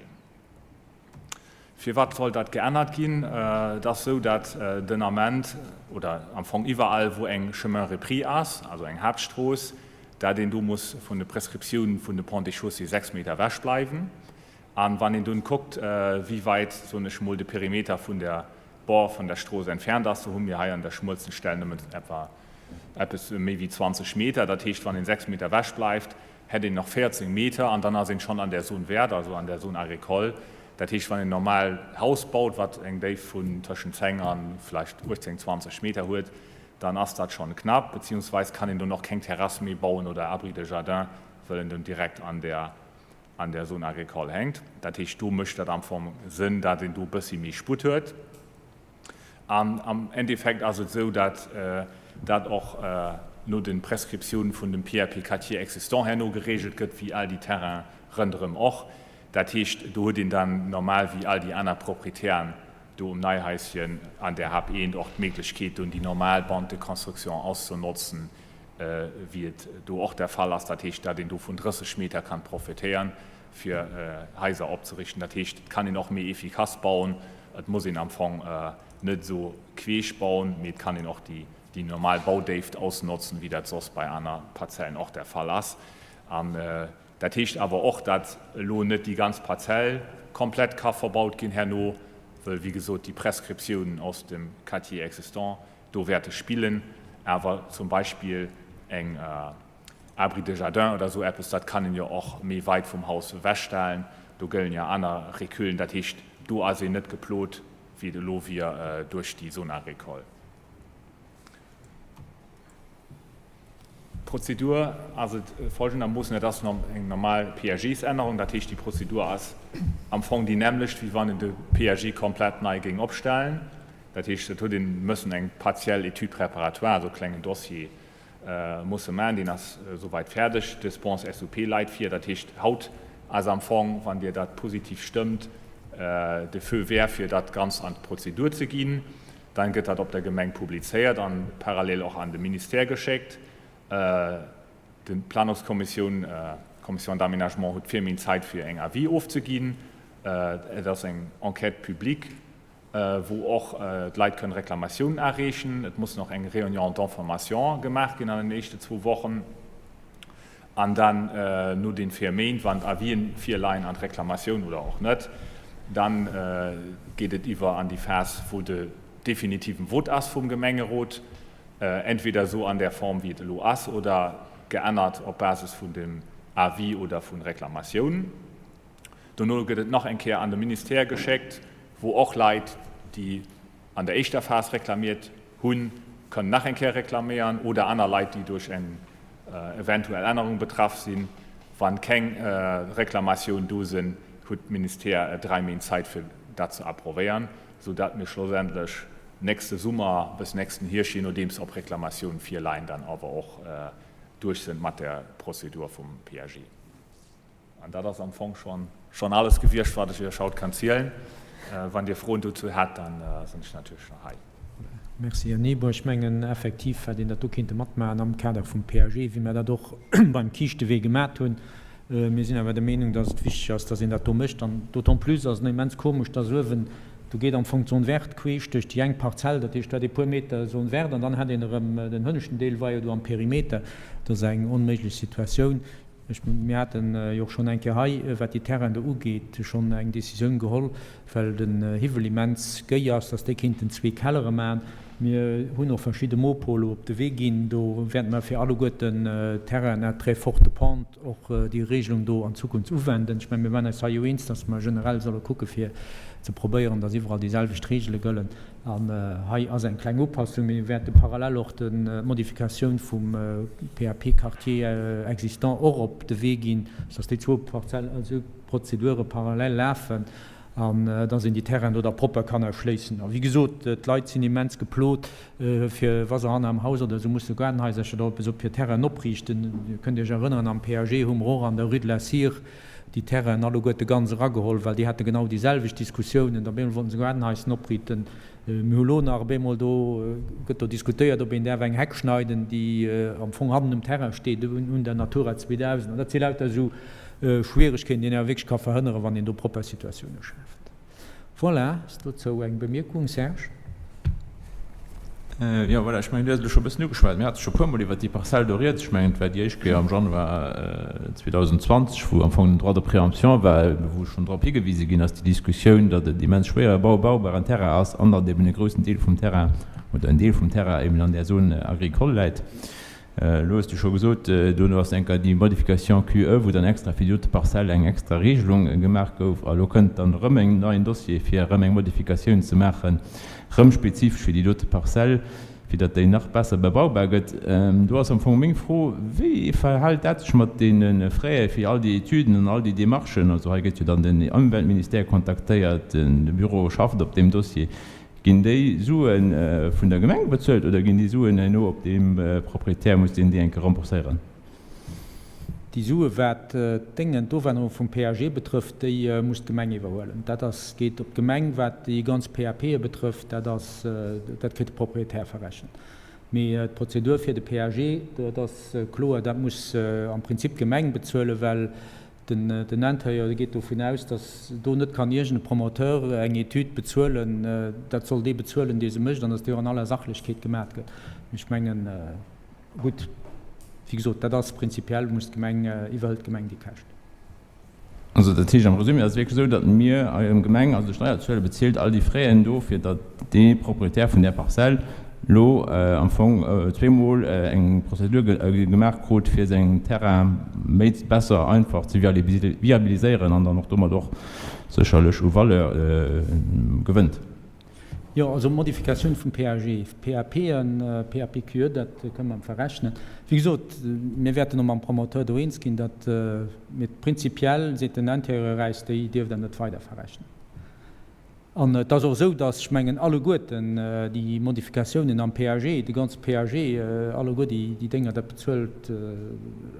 S9: Firwat soll dat geännert ginn? Et ass esou, dat den Ament, oder am Fong iwwerall wou eng Chemin repris ass, also eng Haaptstrooss, dat een do muss vun de Prescriptiounen vun de Ponts et Chaussées 6 Meter ewech bleiwen. An wann een dunn kuckt, wéi weit, soen ech mol, de Perimeter vun der Bord vun der Strooss entfernt ass, do hu mir hei an der schmuelsten Stell nëmmen etwa eppes méi wéi 20 Meter. Dat heescht, wann een 6 Meter ewech bleift, hätt een nach 14 Meter an dann ass een schonn an der Zone verte, also an der Zone agricole. Dat heescht, wann een normal Haus baut, wat eng Déift vun tëschent 10 a vläicht 18, 20 Meter huet, dann ass dat schonn knapp, beziehungsweis kann een do och keng Terrass méi bauen oder Abri de jardin, well en dunn direkt an der an der Zone agricole hänkt. Dat heescht, do mécht dat am Fong Sënn, dat een do e bëssi méi Sputt huet. An am Endeffekt ass et esou, datt dat och no de Prescriptiounen vun dem PAP Quartier existant herno geregelt gëtt, wéi all déi Terrainen rënderëm och. Dat heescht, do huet een dann normal wéi all déi aner Proprietären do um Neihaischen an der Hap eent och d'Méiglechkeet, dunn déi normal Bande de construction auszonotzen, wéi et do och der Fall ass. Dat heescht, datt een do vun 30 Meter kann profitieren, fir Haiser opzerichten. Dat heescht, et kann een och méi efficace bauen. Et muss een am Fong net esou queesch bauen, mee et kann een och déi normal Baudéift ausnotzen, wéi dat soss bei aner Parzellen och der Fall ass. An dat heescht awer och, datt elo net déi ganz Parzell komplett ka verbaut ginn herno, wëll, wéi gesot, déi Prescriptiounen aus dem Quartier existant do wäerte spillen. Awer zum Beispill eng Abri de jardin oder esou eppes, dat kann een jo och méi weit vum Haus ewechstellen. Do gëllen jo aner Reculen. Dat heescht, do ass een net geplot, wéi et elo wier duerch déi Zone agricole. D'Prozedur ass et folgendermoossen, Dat ass eng normal PAGs-Ännerung. Dat heescht, déi Prozedur ass am Fong déi nämmlecht, wéi wann een de PAG komplett nei géing opstellen. Dat heescht, et huet ee mëssen eng partiell Étude préparatoire, also e klengen Dossier, musse maachen. Deen ass souweit fäerdeg. De Spons SUP leit vir. Dat heescht, haut ass am Fong, wann Dir dat positiv stëmmt, de Feu vert, fir dat Ganzt an d'Prozedur ze ginn. Dann gëtt dat op der Gemeng publizéiert an parallel och an de Ministère geschéckt. D'Planungskommissioun, Commission d'aménagement, huet 4 Méint Zäit, fir eng Avis ofzeginn. Et ass eng Enquête publique. wou och d'Leit kënnen Reklamatiounen areechen. Et muss nach eng Réunion d'information gemaach ginn an den éischte zwou Wochen. An dann no den 4 Méint, wann d'Avisen virleien an d'Reklamatioun oder och net, dann geet et iwwer an déi Phas, wou de definitiven Vote ass vum Gemengerot, entweder esou an där Form, wéi et elo ass, oder geännert op Basis vun dem Avis oder vun Reklamatiounen. Dono gëtt et nach eng Kéier an de Ministère geschéckt, wou och Leit, déi an der éischter Phas reklamiert hunn, kënnen nach eng Kéier reklaméieren oder aner Leit, déi duerch eng eventuell Ännerung betraff sinn. Wa keng Reklamatioun do sinn, huet d'Ministère 3 Méint Zäit, fir dat ze approvéieren, soudatt mir schlussendlech. nächste Summer bis nächsten Hierscht, je nodeems ob Reklamatiounen virleien, dann awer och duerch sinn mat der Prozedur vum PAG. An dat ass am Fong schonn schonn alles gewiescht, wat ech Iech haut kann zielen. Wann Dir Froen dozou hätt, dann sinn ech natierlech nach hei.
S1: Merci, Här Nieboer. Ech mengen effektiv hätt een dat do kéinte matmaachen am Kader vum PAG, wéi mer dat och beim Kiischtewee gemat hunn. Mir sinn awer der Meenung, dass et wichteg ass, dass een dat do mécht. An d'autant plus ass et immens komesch, dass uewen, do geet am Fong d'Zone verte queesch duerch déi eng Parzell, dat heescht, do hätt ee puer Meter Zone verte an dann hätt een erëm den hënneschten Deel war jo do am Perimeter. Dat ass eng onméiglech Situatioun. Ech, mir haten jo och schonn eng Kéier hei, wat déi Terrainen do ugeet, schonn eng Décisioun geholl, well den Hiwwel immens géi ass, dass déi kéinten zwee Kellere maachen. Mir hunn och verschidde Mopolo op de Wee ginn. Do wäerte mer fir alleguerten Terrainen à très forte pente och déi Regelung do an Zukunft uwenden. Ech mengen, mir waren eis hei jo eens, dass mer generell solle kucke fir ze probéieren, dass iwwerall déi selwecht Regele gëllen. An hei ass eng kleng Upassung. Mir wäerte parallel och d'Modifikatioun vum PAP Quartier existant och op de Wee ginn, sodass déi zwou Prozedure parallel lafen an dass een déi Terrainen do da propper kann erschléissen. A wéi gesot, d'Leit sinn immens geplot, fir wa se hanner am Haus oder esou musse Gaardenhaisercher oder eppes op hir Terrainen opriichten. Dir kënnt Iech erënneren, am PAG hu mer och an der Rue de la Cire déi Terrainen alleguerte ganz erageholl, well déi hate genau déi selwecht Diskussiounen. Op eemol wollten se Gaardenhaischen opriiten. Mir hu lo nach, op eemol do gëtt do diskutéiert, ob een däerf eng Heck schneiden, déi am Fong hannen um Terrain steet, un der Natura 2000. An dat si lauter esou Schwieregkeeten, déi een awer wierklech ka verhënneren, wann een do propper Situatioune schaaft. Voilà, ass dozou eng Bemierkung, Serge?
S8: Jo, voilà, ech mengen, du hues et elo scho e bëssen ugeschwat. Mir hate scho e puermol iwwert déi Parzell do rieds. Ech mengen, et war déi éischt Kéier am Januar 2020, wou am Fong den Droit de préemption war, wou schonn drop higewise ginn ass, déi Diskussioun, datt et immens schwéier e baubaubaren Terrain ass an datt eben e groussen Deel vum Terrain oder en Deel vum Terrain eben an där Zone agricole läit. Elo hues du scho gesot, dono ass enker déi Modification QE, wou dann extra fir déi dote Parzell eng extra Regelung gemaach gouf. A lo kënnt dann erëm en neien Dossier, fir erëm eng Modifikatioun ze maachen, erëm spezifesch fir déi dote Parzell, fir datt déi nach besser bebaubar gëtt. Do ass am Fong meng Fro, Wéi verhält dat sech mat deene Frais fir all déi Etüden an all déi Demarchen? Also hei gëtt jo dann den Ëmweltministère kontaktéiert, de Büro schafft op deem Dossier. Ginn déi Sue vun der Gemeng bezuelt oder ginn déi Suen herno op deem Proprietär, muss deen déi eng Kéier rembourséieren?
S1: Déi Sue wat d'Déngen, d'Ofännerung vum PAG betrëfft, déi muss d'Gemeng iwwerhuelen. Dat ass, geet op d'Gemeng. Wat déi ganz PAPe betrëfft, dat ass, dat kritt de Proprietär verrechent. Mee d'Prozedur fir de PAG, dat ass kloer, dat muss am Prinzip d'Gemeng bezuelen, well Den Intérieur geet dovun aus, datt do net kann iergend e Promoteur eng Etüd bezuelen. Dat soll dee bezuelen, dee se mécht, an datt déi och an aller Sachlechkeet gemat gëtt. Mee ech mengen, gutt, wéi gesot, dat ass prinzipiell, muss d'Gemeng, iwwerhëlt d'Gemeng déi Käschten.
S8: Also dat heescht am Résumé ass et wierklech esou, datt mir, eis Gemeng, also de Steierzueler bezilt all déi Fräen do, fir datt dee Proprietär vun där Parzell lo am Fong zweemol eng Prozedur gemaach krut, fir seng Terrain méi besser einfach ze viabiliséieren an dann och domat och sécherlech u Valeur gewënnt.
S1: Jo, also Modifikatioun vum PAG, PAPen, PAPQE, dat kënne mer verrechnen. Wéi gesot, mir wäerten och mam Promoteur do eens ginn, datt, mee prinzipiell seet den Intérieur eis, déi dierft Der net weider verrechnen. An et ass och esou, dass, ech mengen, alleguerten déi Modifikatiounen am PAG, de ganze PAG, alleguer déi Dénger, dat bezuelt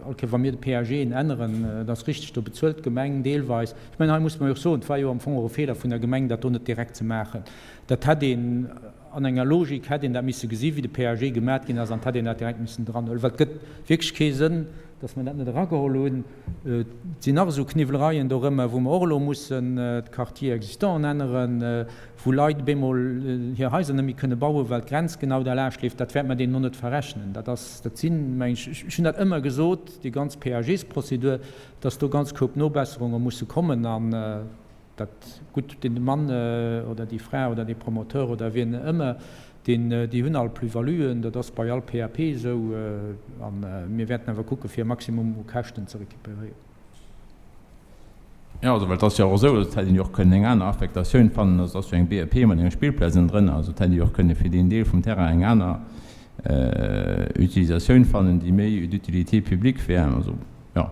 S1: all Kéier, wa mir de PAG änneren, et ass richtig, do bezuelt d'Gemeng deelweis. Ech mengen, hei muss mer jo och soen, et war jo am Fong och e Feeler vun der Gemeng, dat do net direkt ze maachen. Dat hätt een, an enger Logik hätt een dat misse gesi wéi de PAG gemat ginn ass, an et hätt een dat direkt missen dranhuelen, well et gëtt wierklech kee Sënn, dass mer dat net erageholl hunn. Et sinn nach esou Kniwwelereien dorëmmer, wou mer och elo mussen d'Quartiers existants änneren, wou Leit op eemol hir Haiser net méi kënne bauen, well d'Grenz genau derlaascht leeft. Dat wäert mer deenen och net verrechnen. Dat ass, dat sinn, meng ech, ech hunn dat ëmmer gesot, déi ganz PAGs-Prozedur, dass do ganz koup Nobesserunge musse kommen. An Dat, gutt, deen Mann oder déi Fra oder dee Promoteur oder wien ëmmer, deen, déi hunn all Plus-valuen, dat ass bei all PAP esou. A mir wäerten awer kucke fir e Maximum u Käschten ze récupéréieren.
S8: Jo, also well et ass jo och esou, et hätt een jo och kënnen eng aner Affektatioun fannen, also et ass jo eng BEP mat engem Spillplaz ënnendrënner, also et hätt ee jo och kënne fir deen Deel vum Terrain eng aner Utilisatioun fannen, déi méi d'utilité publique wär. Also, jo.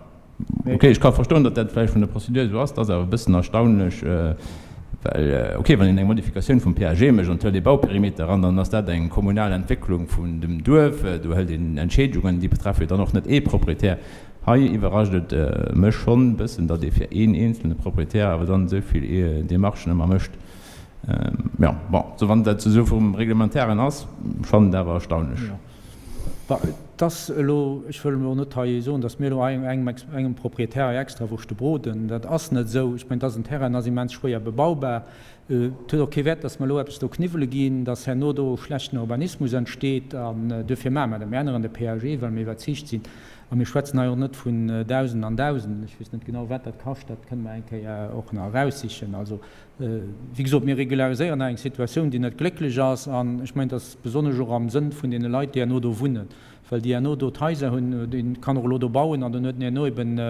S8: Ok, ech ka verstoen, datt dat vläicht vun der Procédure esou ass. Et ass awer e bëssen erstaunlech. Well, okay, wann een eng Modifikatioun vum PAG mécht an et hëlt ee Bauperimeter eran, dann ass dat eng kommunal Entwécklung vun dem Duerf. Do hëlt een Entscheedungen, déi betreffe jo dann och net ee Proprietär. Hei iwwerrascht et mech schonn e bëssen, datt ee fir een eenzelne Proprietär awer dann esou vill Demarchen ëmmer mécht. Jo, bon, sou wann dat esou vum Reglementairen ass, fannen et awer erstaunlech.
S1: Bon, et ass elo, ech wëll elo net hei soen, datt mir elo engem, engem Proprietär hei Extrawurschte broden. Dat ass net esou. Ech mengen, et ass en Terrain, en ass immens schwéier bebaubar. Et huet och kee Wäert, datt mer elo eppes do kniwwele ginn, datt herno do e schlechten Urbanismus entsteet. An duerfir maache mer dat. Mir änneren de PAG, well mir iwwerzeegt sinn, a mir schwätzen hei och net vun Dausenden an Dausenden, ech weess net genau, wat dat kascht, dat kënne mer eng Kéier och nach eraussichen. Also, Wéi gesot, mir regulariséieren hei eng Situatioun, déi net glécklech ass. An ech mengen, dat ass besonnesch och am Sënn vun deene Leit, déi herno do wunnen, well déi herno do d'Haiser hunn. Dee kann och elo do bauen an dann huet en herno eben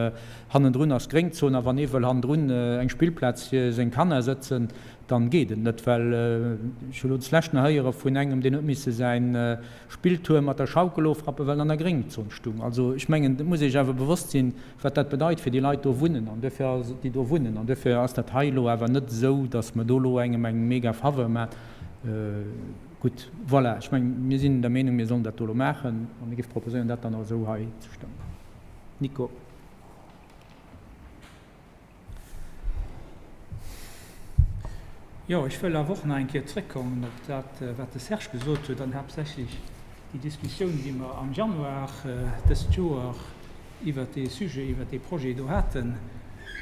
S1: hannendrun ass Gréngzon. A wann ee wëll hannendrun eng Spillplaz fir seng Kanner sëtzen, dann geet et net, well ech hu elo deslescht nach héiere vun engem, deen huet misse säin Spilltuerm mat der Schaukel ofrappen, well en an der Gréngzon stung. Also ech mengen, et muss ee sech awer bewosst sinn, wat dat bedeit fir déi Leit do wunnen an duerfir ass, déi do wunnen. An duerfir ass dat hei elo awer net esou, datt mer do elo engem eng mega Faveur maachen. Gutt, voilà, ech mengen, mir sinn der Meenung, mir sollen dat do elo maachen a mir géife proposéieren, dat dann och esou hei ze stëmmen. Nico.
S4: Jo, ech wëll awer och nach eng Kéier zrëckkommen op dat, wat de Serge gesot huet, an haaptsächlech déi Diskussioun, déi mer am Januar dëst Joer iwwert dee Sujet, iwwert dee Projet do haten.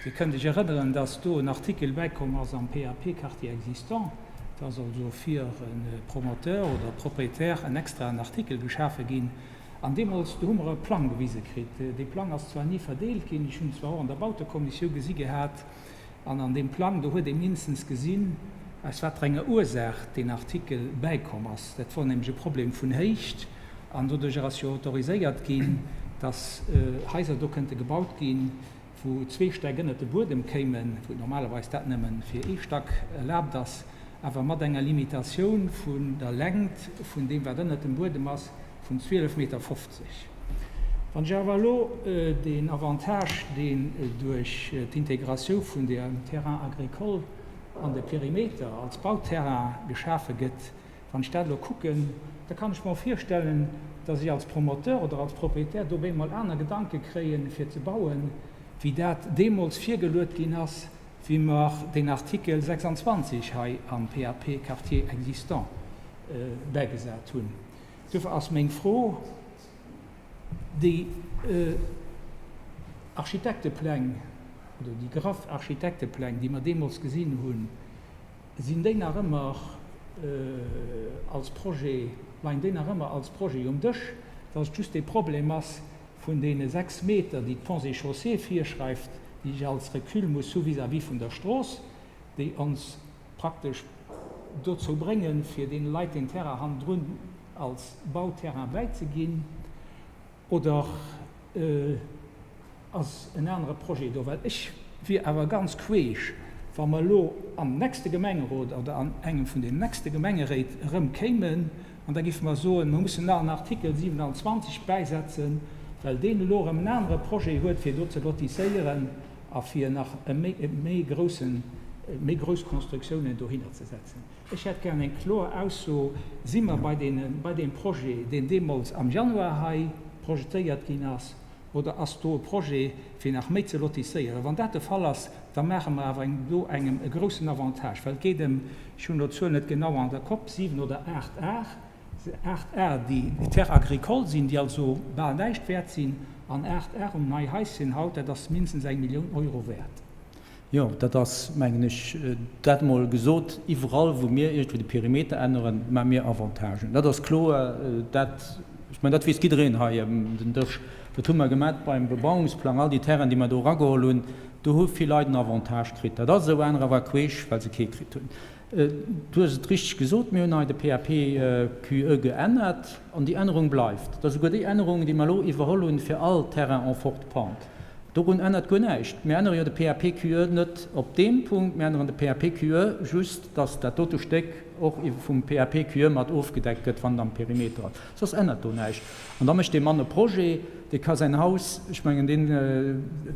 S4: Dir kënnt Iech erënneren, dass do en Artikel bäikomm ass am PAP Quartier existant, dass also fir e Promoteur oder e Propriétaire en extraen Artikel geschafe ginn, An deemools, do hu mer e Plang gewise kritt. Dee Plang ass zwar ni verdeelt ginn, ech hunn en zwar och an der Bautekommissiou gesi gehat, an an deem Plang, do huet ee mindestens gesinn, aus waterenger Ursaach deen Artikel bäikomm ass. Dat wor nämlech e Problem vun Héicht, an doduerjer ass jo autoriséiert ginn, dass Haiser do kënnte gebaut ginn, wou zwee Stäck ënnert de Buedem kéimen, wou normalerweis dat nëmme fir ee Stack erlaabt ass, awer mat enger Limitatioun vun der Längt vun deem, wat ënnert dem Buedem ass, vun 12,50 Meter. Wann ech awer elo deen Avantage, deen duerch d'Integratiou vun dem Terrain agricole an de Perimeter als Bauterrain geschafe gëtt, wann ech dat elo kucken, da kann ech mer och virstellen, dass ech als Promoteur oder als Propriétaire do op eemol aner Gedanke kréien, fir ze bauen, wéi dat deemools virgeluet ginn ass, wéi mer deen Artikel 26 hei am PAP Quartier existant bäigesat hunn. Duerfir ass meng Fro, Déi Architektepläng oder déi graff Architektepläng, déi mer deemools gesinn hunn, sinn déi nach ëmmer als Projet, leien déi nach ëmmer als Projet um Dësch, dass et just dee Problem ass vun deene 6 Meter, déi d'Ponts et Chaussées virschreift, déi ech als Recul muss hu vis-à-vis vun der Strooss, déi ons praktesch dozou bréngen, fir deene Leit deen Terrain hannendrun als Bauterrain bäizeginn, oder ass en anere Projet do? Well ech wier awer ganz queesch, wa mer elo am nächste Gemengerot oder an engem vun den nächste Gemengeréit erëm kéimen an da géife mer soen, mer mussen nach en Artikel 27 bäisetzen, well deen elo erëm en anere Projet huet, fir do ze lotisséieren a fir nach e méi groussen, méi grouss Constructiounen dohinner ze setzen. Ech hätt gären eng kloer Ausso, Si mer bei deene, bei deem Projet, deen deemools am Januar hei projetéiert ginn ass, oder ass do e Projet, fir nach méi ze lotisséieren? Wann dat de Fall ass, da maache mer awer engem do engem e groussen Avantage, well et geet ëm, ech hunn elo d'Zuel net genau an der Kopp, 7 oder 8 Ar, 8 Ar, déi Terres agricoles sinn, déi also bal näischt wäert sinn, an 8 Ar um Neihaischen haut, dat ass mindestens eng Millioun Euro wäert.
S1: Jo, dat ass, mengen ech, dat emol gesot. Iwwerall, wou mir iergendwou de Perimeter änneren, maache mir Avantagen. Dat ass kloer. Dat, ech mengen, dat weess jiddereen hei ëm den Dësch. Dat hu mer gemat beim Bebauungsplang. All déi Terrainen, déi mer do erageholl hunn, do hu vill Leit en Avantage kritt. Dat ass esou. Anerer war queesch, well se kee kritt hunn. Du hues et richteg gesot, mir hunn hei de PAPQE geännert an déi Ännerung bleift. Dat ass souguer déi Ännerung, déi mer elo iwwerholl hunn fir all Terrain en forte pente. Dorun ännert guer näischt. Mir ännere jo de PAPQE net op deem Punkt, mir änneren de PAPQE just, dass dat dote Stéck och vum PAPQE mat ofgedeckt gëtt, wann et am Perimeter ass. Soss ännert do näischt. An da mécht dee Mann e Projet, dee ka säin Haus, ech mengen, deen,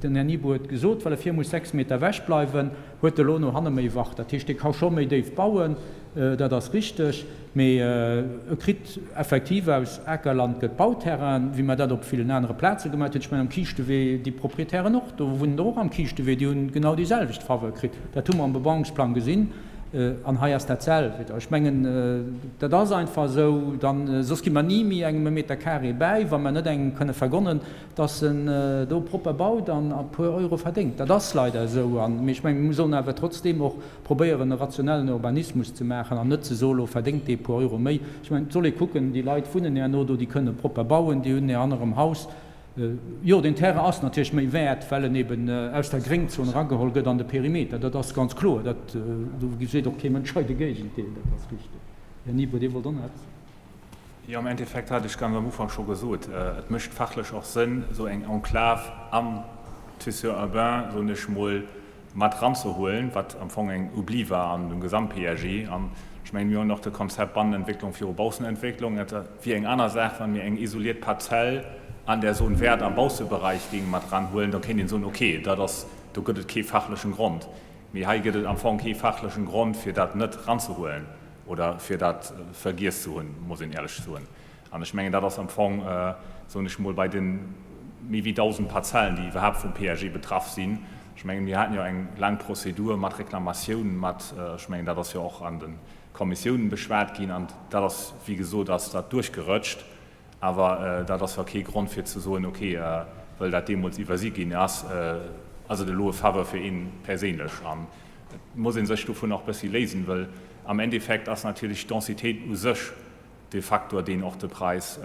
S1: den Här Nibour huet gesot, well e vir muss 6 Meter ewech bleiwen, huet elo no hanne méi Wacht. Dat heescht, dee ka scho méi déif bauen, dat ass richteg, mee e kritt effektiv aus Akerland gëtt Bauterrain, wéi mer dat op villen anere Plaze gemaat hunn. Ech mengen, am Kiischtewee, déi Proprietären och, do wunnen der och am Kiischtewee, déi hunn genau déi selwecht Faveur kritt. Dat hu mer am Bebauungsplang gesinn an hei ass dat selwecht. Ech mengen, dat ass einfach esou, dann, soss gi mer ni méi engem e Meter carré bäi, wa mer net engem kënne vergonnen, dass en do propper baut an e puer Euro verdéngt. Dat ass leider esou. An, mee ech mengen, mir sollen awer trotzdeem och probéieren, e rationellen Urbanismus ze maachen an net ze soen, elo verdéngt dee e puer Euro méi. Ech mengen, et soll ee kucken, déi Leit wunnen herno do, déi kënne propper bauen, déi hunn hir hannerem Haus. Jo, deen Terrain ass natierlech méi wäert, well en eben aus der Gréngzon erageholl gëtt an de Perimeter. Dat ass ganz kloer. Dat, do seet och kee Mënsch hei de Géigendeel. Dat ass richteg. Här Nibour, Dir wollt och nach eppes soen.
S9: Jo, am Endeffekt hat ech ganz am Ufank scho gesot, et mécht fachlech och Sënn, esou eng Enclave am Tissu urbain, soen ech mol, mat eranzehuelen, wat am Fong eng Oubli war an dem Gesamt-PAG. An ech mengen, mir hunn och de Konzept Bannenentwécklung viru Baussenentwécklung. Et wier eng aner Saach, wa mir eng isoliert Parzell an der Zone verte am Baussebereich géinge mat eranhuelen, da kéint een soen, okay, dat ass, do gëtt et kee fachlechen Grond. Mee hei gëtt et am Fong kee fachlechen Grond, fir dat net eranzehuelen. Oder fir dat vergiess ze hunn, muss een éierlech soen. An ech mengen, dat ass am Fong, soen ech mol, bei de méi wéi 1.000 Parzellen, déi iwwerhaapt vum PAG betraff sinn, ech mengen, mir haten jo eng laang Prozedur mat Reklamatiounen, mat, ech mengen, dat ass jo och an de Kommissiounen beschwat ginn, an dat ass, wéi gesot, ass dat duerchgerëtscht. Awer dat ass jo kee Grond fir ze soen, okay, wëll dat deemools iwwersi ginn ass, ass et elo e Faveur fir ee perséinlech. An et muss ee sech dovun och bëssi léisen, wëll am Endeffekt ass natierlech d'Densitéit u sech de Faktor, deen och de Präis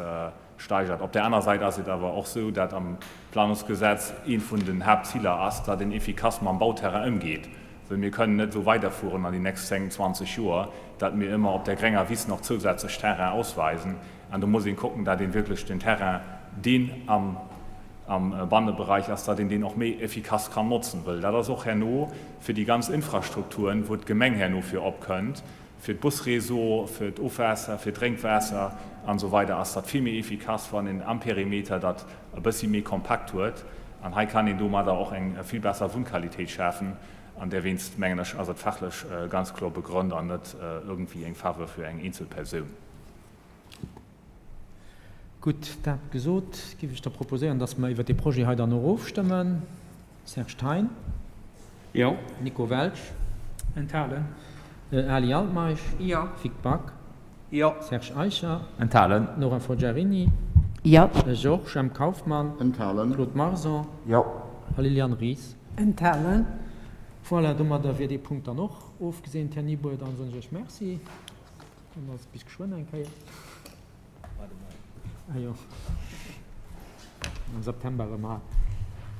S9: steigert. Op där aner Säit ass et awer och esou, dat am Planungsgesetz eent vun den Haaptziler ass, datt een efficace mam Bauterrain ëmgeet, wëll mir kënnen net esou weiderfueren an déi nächst 10, 20 Joer, datt mir ëmmer op där grénger Wiss nach zousätzlech Terrain ausweisen. An do muss een kucken, dat een wierklech den Terrain, deen am am Bannebereich ass, dat een deen och méi efficace kann notzen, wëll dat ass och herno fir déi ganz Infrastrukturen, wou d'Gemeng herno fir opkënnt, fir d'Busréseau, fir d'Ofwaasser, fir d'Drénkwaasser an esou weider ass dat vill méi efficace, wann een am Perimeter dat e bëssi méi kompakt huet. An hei kann een domadder och eng vill besser Wunnqualitéit schafen. An derwéinst, mengen ech, ass et fachlech ganz kloer begrënnt an net iergendwéi eng Faveur fir eng eenzel Persoun.
S1: Gutt, dat gesot, géif ech da proposéieren, dass mer iwwert dee Projet hei dann och ofstëmmen. Serge Thein?
S2: Jo.
S1: Nico Welsch?
S4: Enthalen.
S1: Ali Altmeisch?
S10: Jo.
S1: Vic Back?
S10: Jo.
S1: Serge Eicher?
S8: Enthalen.
S1: Nora Forgiarini?
S3: Jo.
S1: Georges M. Kauffmann?
S11: Enthalen.
S1: Claude Marson?
S7: Jo.
S1: A Liliane Ries?
S10: Enthalen.
S1: Voilà, domadder wier dee Punkt dann och ofgeseent. Här Nibour, dann soen ech Iech Merci. Dann ass et bis geschwënn eng Kéier. Ah jo, am September erëm hei.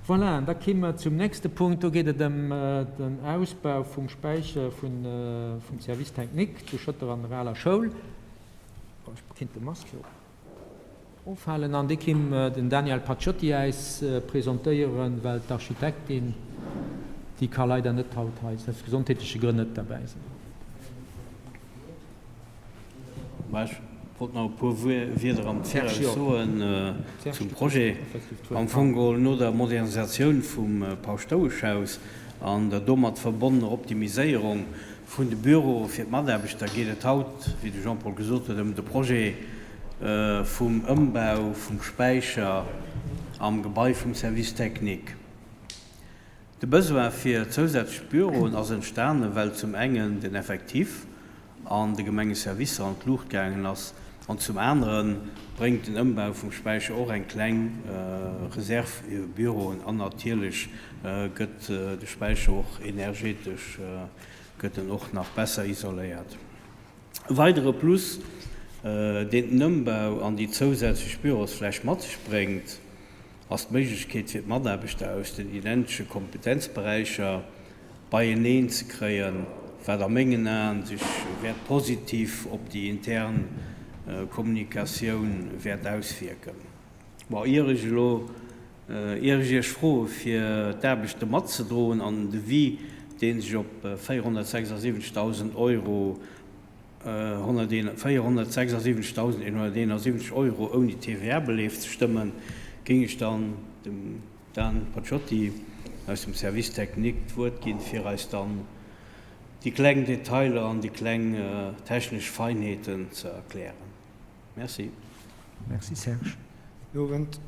S1: Voilà, an da kéime mer zum nächste Punkt. Do geet et ëm den Ausbau vum Späicher vum Service technique zu Schëtter an der aler Schoul. Ech kéint de Mask jo ofhalen. An dee kéim den Daniel Paciotti äis presentéieren, well d'Architektin, déi ka leider net haut hei aus gesondheetleche Grënn net derbäi sinn.
S2: Mä ech wollt nach e puer Wierder am Viraus soen zum Projet. Am Fong geholl no der Modernisatioun vum Paschtoueschhaus an der domat verbonnener Optimiséierung vun de Büroe fir d'Mataarbechter geet et haut, wéi de Jean-Paul gesot huet, ëm de Projet vum Ëmbau vum Späicher am Gebai vum Service technique. De Besoin fir zousätzlech Büroen ass entstanen, well zum engen den Effectif an de Gemengeservicer an d'Luucht gaangen ass an zum anere bréngt den Ëmbau vum Späicher och eng kleng Reserve u Büroen an natierlech gëtt de Späicher och energetesch gëtt en och nach besser isoléiert. E weidere Plus, deen den Ëmbau an déi zousätzlech Bürosfläch mat sech bréngt, ass d'Méiglechkeet fir d'Mataarbechter aus den identesche Kompetenzberäicher beieneen ze kréien, wat a mengen Aen sech wäert positiv op déi intern Kommunikatioun wäert auswierken. Bon, ier ech elo. Ier ech Iech froe fir d'Aarbechte matzedroen an den Devis, dee sech op 476.000 Euro, 476.171 Euro ouni TVA beleeft, ze stëmmen, géing ech dann dem Dan Paciotti aus dem Service technique d'Wuert ginn, fir eis dann déi kleng Detailer an déi kleng technesch Feinheeten ze erklären. Merci.
S1: Merci Serge.
S10: Gudden Owend.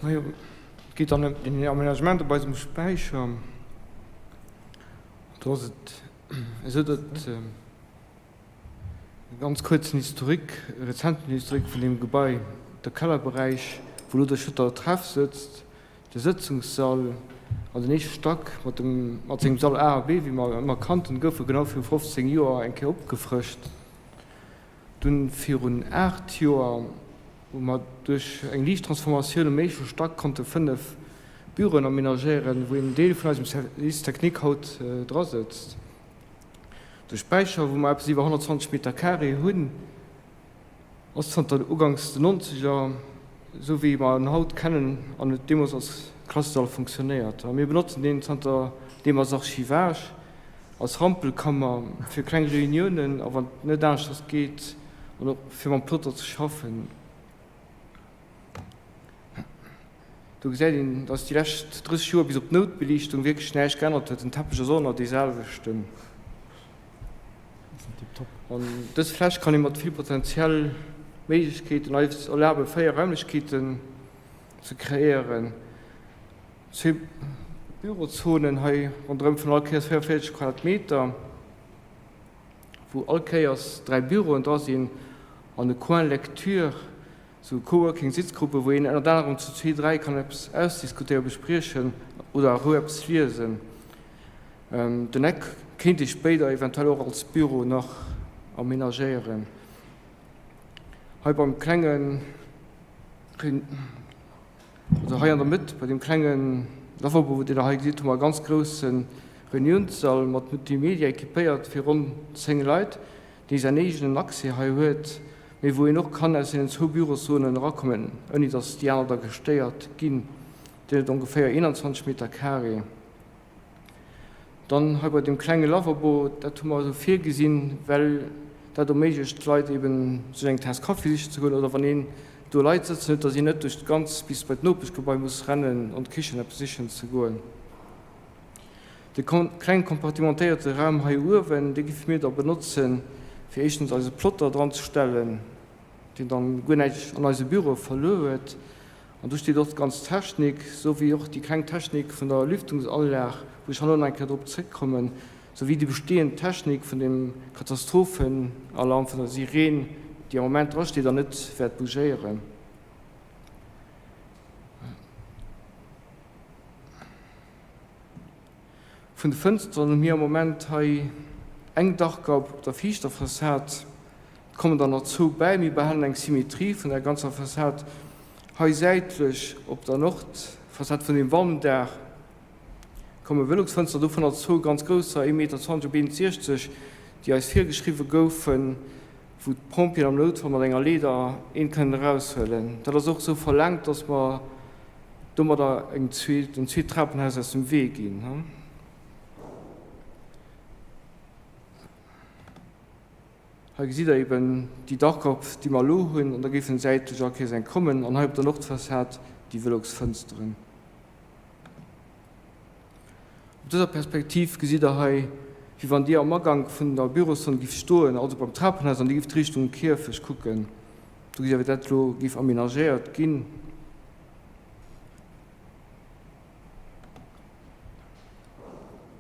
S10: Majo, et geet dann ëm den Aménagement op eisem Späicher. Do ass et esou, datt e ganz kuerzen Historique, e rezenten Historique vun deem Gebai, de Kellerberäich, wou elo de Schëtter Treff sëtzt, De Sëtzungssall an den éischte Stack mat dem mat sengem Sall A a B, wéi mer ëmmer kannten, goufe genau viru 15 Joer eng Kéier opgefrëscht. Dunn virun 8 Joer, wou mer duerch eng liicht Transformatioun um éischte Stack konnte 5 Büroen aménagéieren, wou een Deel vun eisem Service technique haut dra sëtzt. De Späicher, wou mer eppes iwwer 120 Meter carré hunn, Ass zanter uganks den Nonzeger, esou wéi mer en haut kennen, an huet deemools als Klassesall funktionéiert. A mir benotzen deen zanter deem als Archivage, als Rampelkammer fir kleng Reuniounen a wann et net aneschters geet, an och fir mam Plotter ze schaffen. Do gesäit een, dass déi lescht 30 Joer bis op d'Noutbeliichtung wierklech näischt geännert huet. Den Teppech ass och nach dee selwechten. An dës Fläch kann ee mat vill potentiell Méiglechkeeten eis erlaben, 4 Raimlechkeeten ze kreéieren, zwee Bürozonen hei ronderëm vun all Kéiers 44 Quadratmeter, wou all Kéiers 3 Büroen dra sinn an e Coin lecture. Sou Coworking Sitzgruppen, wou een ënnert anerem zu zwee, dräi kann eppes ausdiskutéieren, bespriechen oder a Rou eppes liesen. Den Eck kéint ee spéider eventuell och als Büro nach amenagéieren. Hei beim klengen, also hei an der Mëtt bei deem klengen Lavabo, deen der hei gesitt, hu mer e ganz grousse Reuniounssall mat Multimedia equipéiert fir ronn 10 Leit. dee säin eegenen Accès hei huet, mee wou een och kann aus deenen zwou Büroszonen erakommen, ouni datt déi aner da gestéiert ginn. Deen huet ongeféier 21 Meter carré. Dann hei bei deem klenge Lavabo, dat hu mer esou virgesinn, well dat erméiglecht d'Leit eben, sech eng Taass Kaffi sichen ze goen oder wann een do Leit sëtzen huet, datt een net duerch d'ganz bis bei d'Nopeschgebai muss rennen an d'Kichen eppes sichen ze goen. De klenge kompartimentéierte Raum hei uewen, dee géife mir da benotzen, fir éischtens eise Plotter dran ze stellen, deen dann guer näischt an eise Büroe verluer huet. An do steet och d'ganz Technik, esou wéi och déi kleng Technik vun der Lüftungsanlag, wou ech herno nach eng Kéier drop zréckkommen, esou wéi déi bestehend Technik vun dem Katastrophenalarm, vun der Sireen, déi am Moment drasteet an net wäert bougéieren. Vun de Fënsteren hu mir am Moment hei eng Dachgaub op der viischter Fassad. Et kommen der nach zwou bäi. Mir behalen eng Symetrie vun der ganzer Fassad. Hei säitlech op der Nordfassad vun dem Walmdaach komme Velux-Fënster, dovunner zwou ganz grousser, ee Meter 20 op 1,60, déi eis virgeschriwwe goufen, wou d'Pompjeeën am Noutfall mat enger Leeder een kënnen eraushuelen. Dat ass och esou verlaangt, dass mer domadder eng zweet, en zweet Trapenhaus aus dem Wee ginn. Hei gesitt Der eben déi Dachkopp, déi mer elo hunn, an da géifen säitlech all Kéiers eng kommen an hei op der Nordfassad déi Velux-Fënsteren. Op dëser Perspektiv gesitt Der hei, wéi wann Dir am Agank vun der Büroszon gift stoen, also beim Trapenhaus, an Dir gift Richtung Kierfecht kucken. Do gesitt Der, wéi dat elo géif aménagéiert ginn.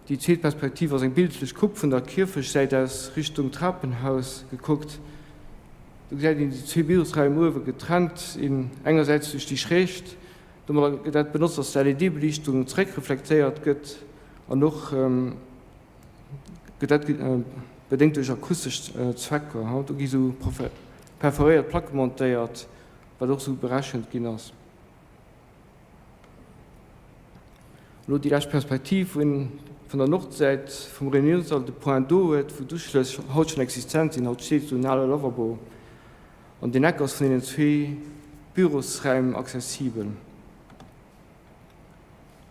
S10: Déi zweet Perspektiv ass eng bildlech Coupe vun der Kierfechtsäit aus Richtung Trapenhaus gekuckt. Do gesäit een déi zwee Bürosraim uewe getrennt sinn, engersäits duerch déi Schrächt, domadder gëtt dat benotzt, dass d'LED-Beliichtung zeréckreflektéiert gëtt an och gëtt dat bedéngt duerch akustesch Zwecker. Do gi sou perforéiert Placke montéiert, wat och sou berechent ginn ass. Elo déi lescht Perspektiv, wou een vun der Nordsäit vum Reuniounssall de Point d'eau huet, wou d'Uschlëss haut schonn existent sinn. Haut steet esou en ale Lavabo an deen Eck ass vun deenen zwee. Bürosräim accessibel.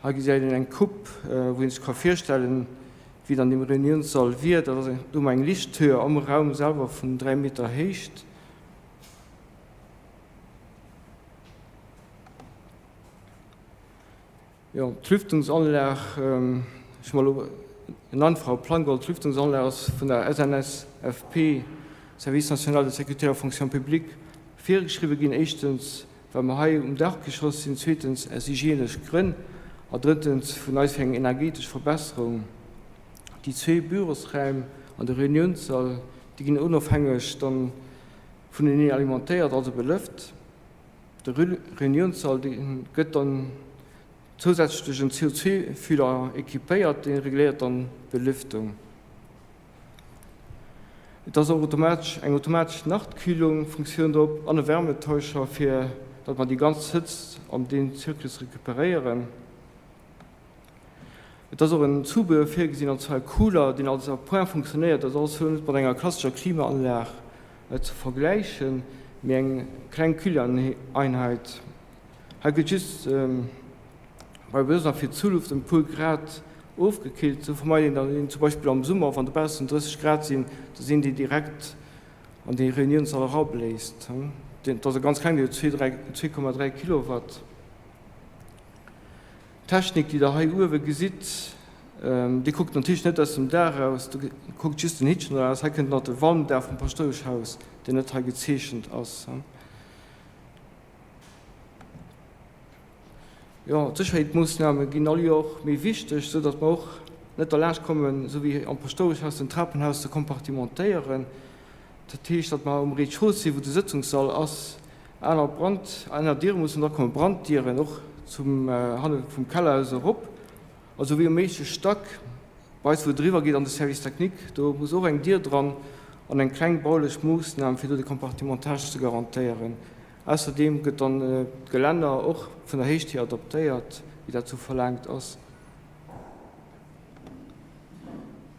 S10: Hei gesäit een eng Coupe, wou een sech ka virstellen, wéi et an deem Reuniounssall wier. Dat ass do hu mer eng Lichthöhe am Raum selwer vun 3 Meter Héicht. Jo, d'Lüftungsanlag, ech hu mer elo en einfache Plang geholl, d'Lüftungsanlag ass vun der SNSFP, Service national de sécurité de la fonction publique, virgeschriwwe ginn. Éischtens, well mer hei um Dachgeschoss sinn, zweetens aus hygienesch Grënn a drëttens vun eis fir eng energetesch Verbesserung. Déi zwee Bürosräim an de Reuniounssall, déi ginn onofhängeg dann vunenee alimentéiert, also belëft. De Reuniounssall gëtt dann zousätzlech duerch en CO2-Fühler equipéiert, dee regléiert dann d'Belüftung. Et ass och automatesch eng automatesch Nachtkühlung-Funktioun drop an e Wärmetäuscher, fir datt mer déi ganz Hëtzt an deem Zyklus recuperéieren. Et ass och en Zubehör virgesinn, an zwar e Cooler, deen als à point funktionéiert. Dat ass also net mat enger klassescher Klimaanlag ze vergläichen, mee eng kleng Kühleinheit. Hei gëtt just bei besonnesch nach fir d'Zuluft ëm puer Grad ofgekillt. Esou vermeit een dann een zum Beispill am Summer, wann dobaussen 30 Grad sinn, dass een déi direkt an dee Reuniounssall erabléist. Dat ass e ganz kleng, dee huet 2,3 Kilowatt. D'Technik, déi Der hei uewe gesitt, déi kuckt natierlech net aus dem Daach eraus, do kuckt just den Hittchen eraus. Hei kënnt nach de Walmdaach vum Paschtoueschhaus, deen net hei gezeechent ass. Jo, d'Sécherheetmoossname ginn all Joer och méi wichteg, esou datt mer och net derlaanscht kommen, esou wéi am Paschtoueschhaus, den Trapenhaus ze kompartimentéieren. Dat heescht, datt mer um Rez-de-chaussée, wou de Sëtzungssall ass, Aner Brand, aner Diere mussen dra kommen, Branddieren och zum hanne vum Keller aus erop, also wéi um éischte Stack bei eis wou et eriwwer geet an de Service technique, do muss och eng Dier dran an eng kleng baulech Moossnam fir do de Compartimentage ze garantéieren. Ausserdeem gëtt dann d'Gelänner och vun der Héicht hier adaptéiert, wéi dat sou verlaangt ass.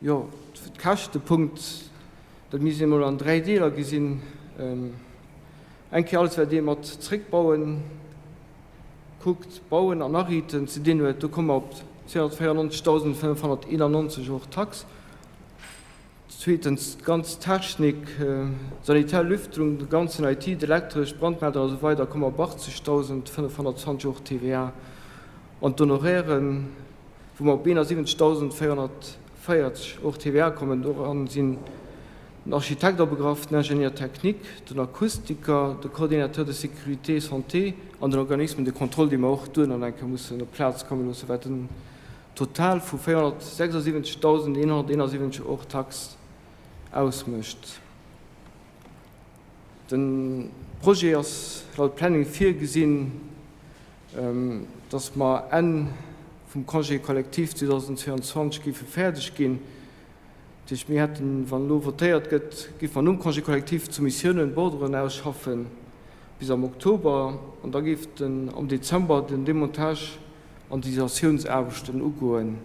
S10: Jo, d'Käschtepunkt, dat misst een emol an 3 Deeler gesinn. Eng Kéier alles wat ee mat zréckbauen kuckt, bauen an ariiten ze dinn huet, do komme mer op 294.591 hors taxe. Zweetens d'ganz Technik, sanitär Lüftung, de ganzen IT, d'Elektresch, d'Brandmelder a sou weider komme mer op 80.520 hors TVA. An d'Honorairen, wou mer op 71.440 hors TVA kommen, doran sinn den Architekt abegraff, den Ingénieur technique, den Akustiker, de Coordinateur de sécurité santé an den Organisme de contrôle, dee mer och duerno nach eng Kéier mussen op d'Plaz komme loossen, wat en Total vu 476.171 hors taxe ausmécht. De Projet ass laut Planning virgesinn, dass mer Enn vum Congé collectif 2022 géife fäerdeg ginn. Dat heescht, mir hätten, wann elo votéiert gëtt, géife mer nom Congé collectif d'Soumissiounen, d'Borderen ausschaffen bis am Oktober an da géif den am Dezember den Demontage an d'Isolatiounsaarbechten ugoen,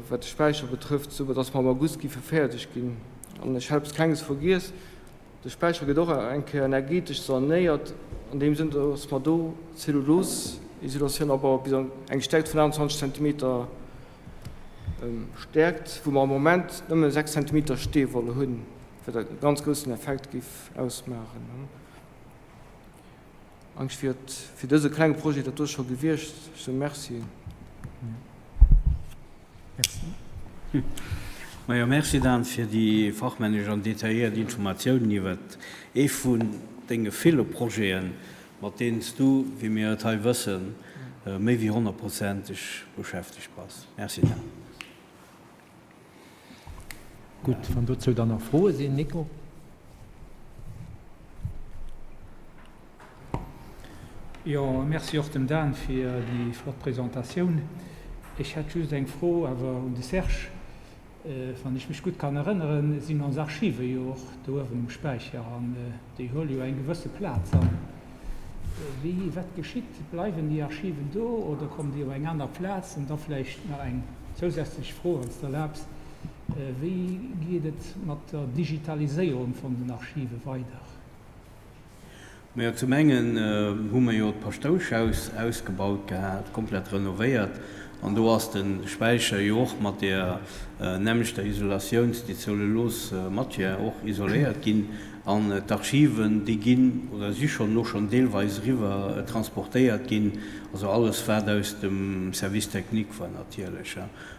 S10: wat de Späicher betrëfft, esou datt mer am August géife fäerdeg ginn. An ech hat eppes Klenges vergiess, De Späicher gëtt och eng Kéier energetesch sanéiert, an deem Sënn, datt mer do Zellulose-Isolatioun abaue bis an eng Stäerkt vun 28 Zentimeter Stäerkt, wou mer am Moment nëmme 6 Zentimeter Steewoll hunn, wat e ganz groussen Effekt géif ausmaachen. Eigentlech wier et fir dëse klenge Projet dat do scho gewiescht. Ech soe Merci.
S2: Merci. Majo, merci Dan fir déi fachmännesch an detailléiert Informatiounen iwwert ee vun denge ville Projeten, mat deenen s du, wéi mir et hei wëssen, méi wéi honnertprozenteg beschäftegt bass. Merci Dan.
S1: Gutt, wann dozou dann nach Froe sinn. Nico?
S4: Jo, merci och dem Dan fir déi flott Presentatioun. Ech hätt just eng Fro awer un de Serge. Wann ech mech gutt kann erënneren, sinn ons Archive jo och do uewen um Späicher an déi huele jo eng gewësse Plaz an. Wéi, wat geschitt? Bleiwen déi Archiven do oder kommen déi op eng aner Plaz? An da vläicht nach eng zousätzlech Fro, wann s de erlaabs, Wéi geet et mat der Digitaliséierung vun den Archive weider?
S2: Majo, zum engen hu mer jo d'Paschtouschhaus ausgebaut gehat, komplett renovéiert, an do ass de Späicher jo och mat deer nämmlechter Isolatiouns-, déi Zellulose-Matière och isoléiert ginn. An d'Archiven, déi ginn oder si schonn elo schonn deelweis eriwwer transportéiert ginn, also alles wat aus dem Service technique war natierlech.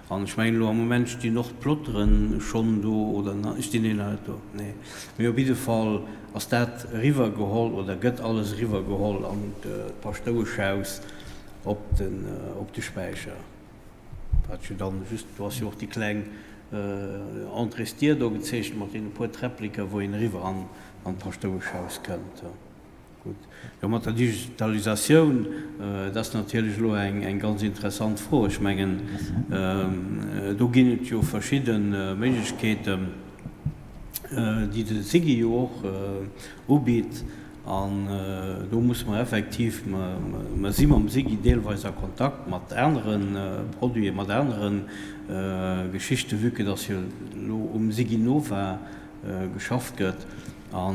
S2: An ech mengen elo am Moment stinn och d'Plotteren schonn do, oder stinn déi nach net do? Nee. Mee op jidde Fall ass dat eriwwergeholl oder gëtt alles eriwwergeholl an d'Paschtoueschhaus op den, op de Späicher. Wat jo dann just, do ass jo och déi kleng Entréesdier do gezeechent mat deene puer Träppliker, wou een eriwwer an d'Paschtoueschhaus kënnt. Gutt. Jo, mat der Digitalisatioun, dat ass natierlech elo eng ganz interessant Fro. Ech mengen, do ginn et jo verschidde Méiglechkeeten, déi de SIGI jo och ubitt. An do musse mer effektiv, mer si mam SIGI deelweis a Kontakt mat anere Produiten, mat anere Geschichten, vue que dass jo elo um SIGI Nova geschafft gëtt. An,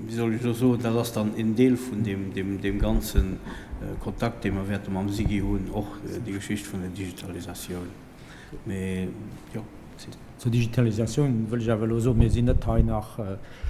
S2: wéi soll ech elo soen, dat ass dann en Deel vun deem ganze Kontakt, dee mer wäerte mam SIGI hunn, och déi Geschicht vun der Digitalisatioun. Mee jo, si.
S1: Zur Digitalisatioun wëll ech awer elo soen, mir sinn net hei nach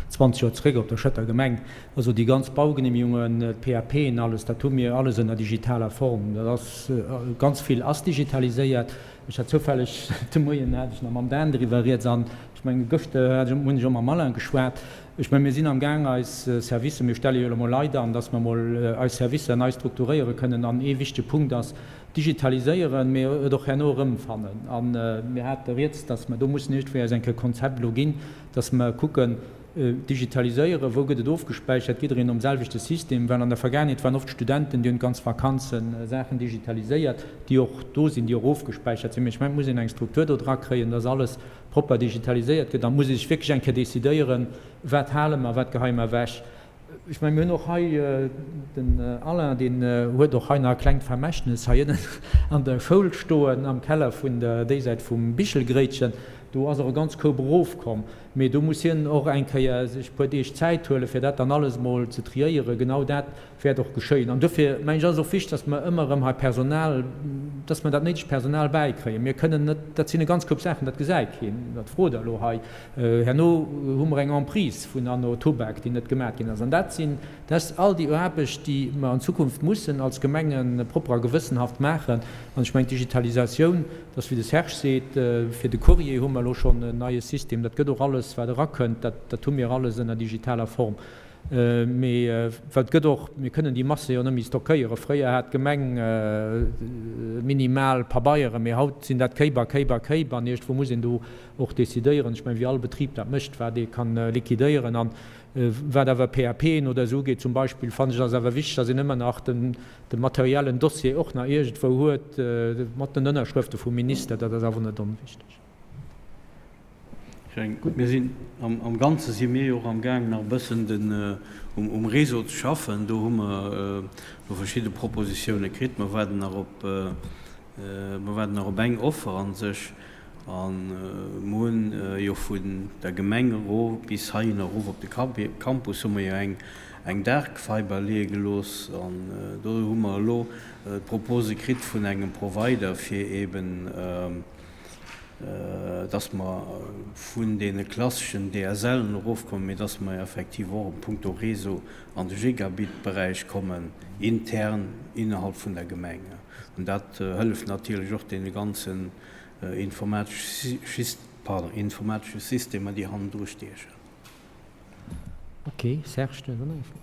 S1: 20 Joer zeréck op der Schëtter Gemeng. Also déi ganz Baugenehmigungen, d'PAPen, alles, dat hu mir alles ënner digitaler Form. Dat ass, ganz vill ass digitaliséiert. Ech hat zoufälleg de Moien hat ech nach mam Dan driwwer rieds an ech mengen gëschter hat ech, hunn ech och mam Alain geschwat. Ech mengen, mir sinn am Gaang eis Servicer, mir stelle jo elo mol Leit an, dass mer mol eis Servicer nei strukturéiere kënnen an ee wichtege Punkt ass digitaliséieren, mee et och herno erëmfannen. A mir hate rieds, dass mer do mussen iergendwéi eis eng Kéier Konzept elo ginn, dass mer kucken, Digitaliséieren, wou gëtt et ofgespäichert, jiddereen nom selwechte System, well an der Vergaangenheet waren oft Studenten, déi hunn d'ganz Vakanzen Saachen digitaliséiert, déi och do sinn, déi och ofgespäichert sinn. Mee ech mengen, et muss een eng Struktur do dra kréien, dass alles propper digitaliséiert gëtt. An et muss ee sech wierklech eng Kéier decidéieren, wat hale mer, wat geheie mer ewech. Ech mengen, mir hunn och hei den Alain, deen huet och hei nach e klengt Vermächtnes hei ënnen an der Schoul stoen, am Keller vun der, déi Säit vum Bichelgréitchen. Do ass och e ganz Koup erofkomm. Mee do muss hien och eng Kéier sech e puer Deeg Zäit huelen, fir dat dann alles emol ze triéieren. Genau dat wäert och geschéien. An dofir, mengen ech, ass et och wichteg, dass mer ëmmer erëm hei Personal, dass mer dat néidegt Personal bäikréien. Mir kënnen net, dat sinn e ganz Koup Saachen, dat gesäit keen, dat frot Der elo hei. Herno hu mer eng Emprise vun Anno Tubak, déi net gemaach ginn ass. An dat sinn, dat ass all déi Aarbecht, déi mer an Zukunft mussen als Gemenge propper a gewëssenhaft maachen. An ech mengen, d'Digitalisatioun, dat ass, wéi de Serge seet, fir de Courrier hu mer elo schonn en neie System. Dat gëtt och alles, wat erakënnt, dat, dat hu mir alles ënner digitaler Form. Mee well et gëtt och, mir kënnen déi Masse jo net méi stockéieren. Fréier hat d'Gemeng minimal Pabeieren, mee haut sinn dat Kéip a Kéip a Kéip an iergendwou muss een do och decidéieren, ech mengen, wéi all Betrib dat mécht, wat ee kann liquidéieren. An wat awer PAPen oder esou ugeet zum Beispill, fannen ech, ass awer wichteg, dass een ëmmer nach den de materiellen Dossier och nach iergendwou huet mat den Ënnerschrëfte vum Minister. Dat ass awer net onwichteg.
S2: Gutt, mir sinn am Ganze si mir jo och amgaang nach e bëssen den um Réseau ze schaffen. Do hu mer elo verschidde Propositioune kritt. Mer waarden nach op, mer waarden nach op eng Offer a sech. A mer hunn jo vun der Gemeng erof bis heihin erof op de Campus hu mer jo eng eng Dark Fiber leeë gelooss. An do hu mer elo d'Propose kritt vun engem Provider fir eeben, dass mer vun deene klasseschen DSLen erofkommen, mee dass mer effektiv och a puncto Réseau an de Gigabit-Beräich kommen, intern innerhalb vun der Gemeng. An dat hëlleft natierlech och deene ganzen informatesche Systemer, déi hannendru stiechen.
S1: Ok, Serge, du hues och nach eng Fro?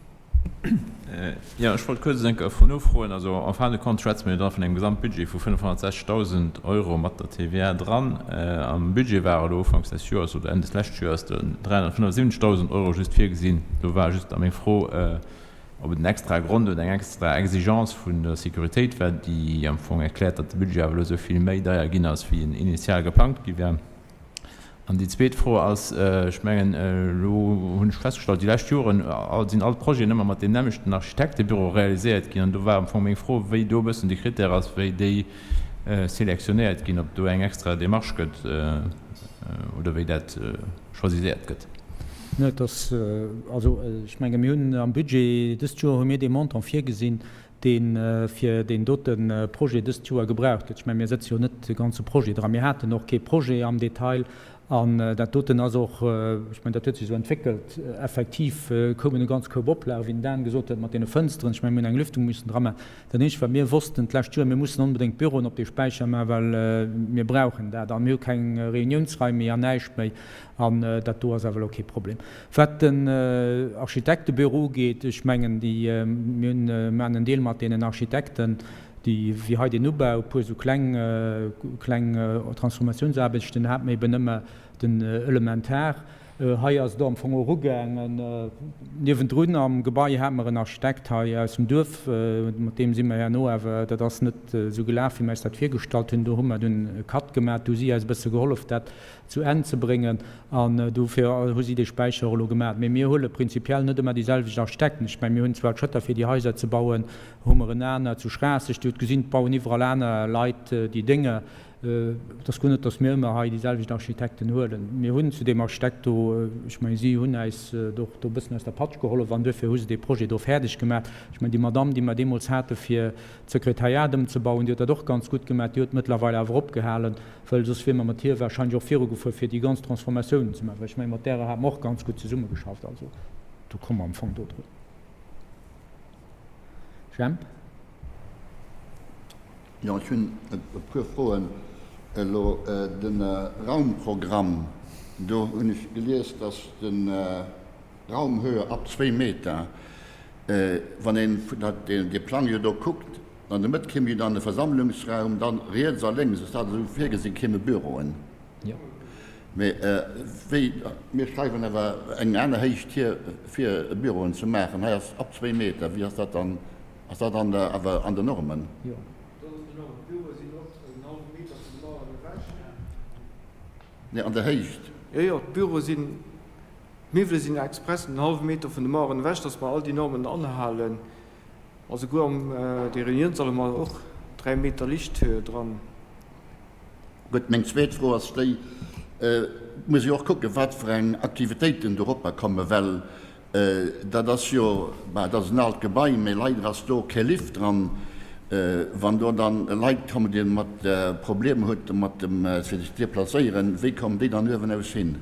S8: Jo, ech wollt kuerz eng Kéier nofroen. Also en fin de compte schwätze mir jo da vun engem Gesamtbudget vu 560.000 Euro mat der TVA dran. Am Budget ware elo ufanks des Joers oder Enn des lescht Joers 375.000 Euro just virgesinn. Do war just da meng Fro, ob et en extrae Grond oder eng extra Exigence vun der Sécuritéit war, déi am Fong erkläert, datt de Budget awer elo esou vill méi deier ginn ass, wéi en initial geplangt gi war. An déi zweet Fro ass, ech mengen, elo hunn ech festgestallt, déi lescht Joren sinn all d'Projeten ëmmer mat deem nämmlechten Architektebüro realiséiert ginn. An do war am Fong meng Fro, wéi do e bëssen de Critère ass, wéi déi sélectionnéiert ginn, ob do eng extra Démarche gëtt oder wéi dat choisiséiert gëtt.
S1: Et ass, also ech menge mir hunn am Budget dëst Joer hu mir dee Montant virgesinn, dee fir deen dote Projet dëst Joer gebraucht gëtt. Ech menge mir sëtze jo net de ganze Projet dran. Mir haten och kee Projet am Detail an dat doten ass och, ech mengen dat huet sech esou entwéckelt, effektiv koumen e ganz Koup Oplagen, wéi den Dan gesot huet, mat deene Fënsteren. Ech menge mir hunn eng Lüftung missen dra maachen. Dat eenzegt wat mir wossten d'lescht Joer, mir mussen onbedéngt Büroen op dee Späicher maachen, well mir brauchen dat a mir hu keng Reuniounsraim méi an näischt méi. An dat do ass awer elo kee Problem. Wat den Architektebüro ugeet, ech mengen, déi, mir hunn, maachen en Deal mat deenen Architekten, déi, wéi hei deen Ubau, e puer esou kleng, kleng Transformatiounsaarbechten haten, eben ëmmer den Elementar. Hei ass et am Fong och ugaangen. Niewendrun am Gebai hate mer en Architekt hei aus dem Duerf, mat deem si mer herno awer, dat ass net esou gelaf, wéi mer eis dat virgestallt hunn. Do hu mer dunn e Cut gemaach, do hu si eis e bësse gehollef, dat zu Enn ze bréngen. An dofir hu si dee Späicher och elo gemaach. Mee mir huele prinzipiell net ëmmer déi selwecht Architekten. Ech mengen, mir hunn zwar d'Schëtter fir déi Haiser ze bauen, hu mer en aner zu Schraasseg. Dir hutt gesinn, et bauen iwwerall aner Leit déi Dénger. Et ass guer net, datt mir ëmmer hei déi selwecht Architekten huelen. Mir hunn zu deem Architekt do, ech mengen, si hunn äis do och do e bëssen aus der Patsch gehollef an duerfir hu se dee Projet do fäerdeg gemaach. Ech mengen, déi Madamm, déi mer deemools hate fir d'Sekretariat ëmzebauen, déi huet dat och ganz gutt gemaach. Déi huet mëttlerweil awer opgehalen, well soss wier mer mat hir wahrscheinlech och virugefuer, fir déi ganz Transformatiounen ze maachen. Well ech mengen, mat därer hate mer och ganz gutt zesummegeschafft. Also do komme mer am Fong do drun. Jemp.
S11: Jo, ech hunn e puer Froen. Elo de Raumprogramm, do hunn ech gelies, dass de Raumhöhe ab zwéi Meter, wann een dee Plang jo do kuckt, an der Mëtt kéim jo dann e Versammlungsraum, dann riets a lénks, ass dat esou virgesinn, kéime Büroen. Mee wéi, mir schreiwen awer eng aner Héicht hier, fir Büroen ze maachen. Hei ass ab zwéi Meter. Wéi ass dat dann? Ass dat an der, awer an den Normen?
S10: Jo. Dat ass den Normen. D'Büroe sinn och en hallwe Meter vun de Maueren ewech.
S11: Nee, an der Héicht.
S10: Jo, jo, d'Büroe sinn, d'Miwwele sinn express en hallwe Meter vun de Maueren ewech, dass mer all déi Normen anhalen. A souguer am dee Reuniounssall hu mer och 3 Meter Lichthöhe dran.
S11: Gutt, meng zweet Fro ass déi, Et muss ee och kucken, wat fir eng Aktivitéiten doropper kommen, well Dat ass jo, bah, dat ass en aalt Gebai, mee leider ass do kee Lift dran. Wann do dann Leit kommen, déi mat Problemer huet mat dem, fir sech ze deplacéieren, wéi kommen déi dann uewen aus hin?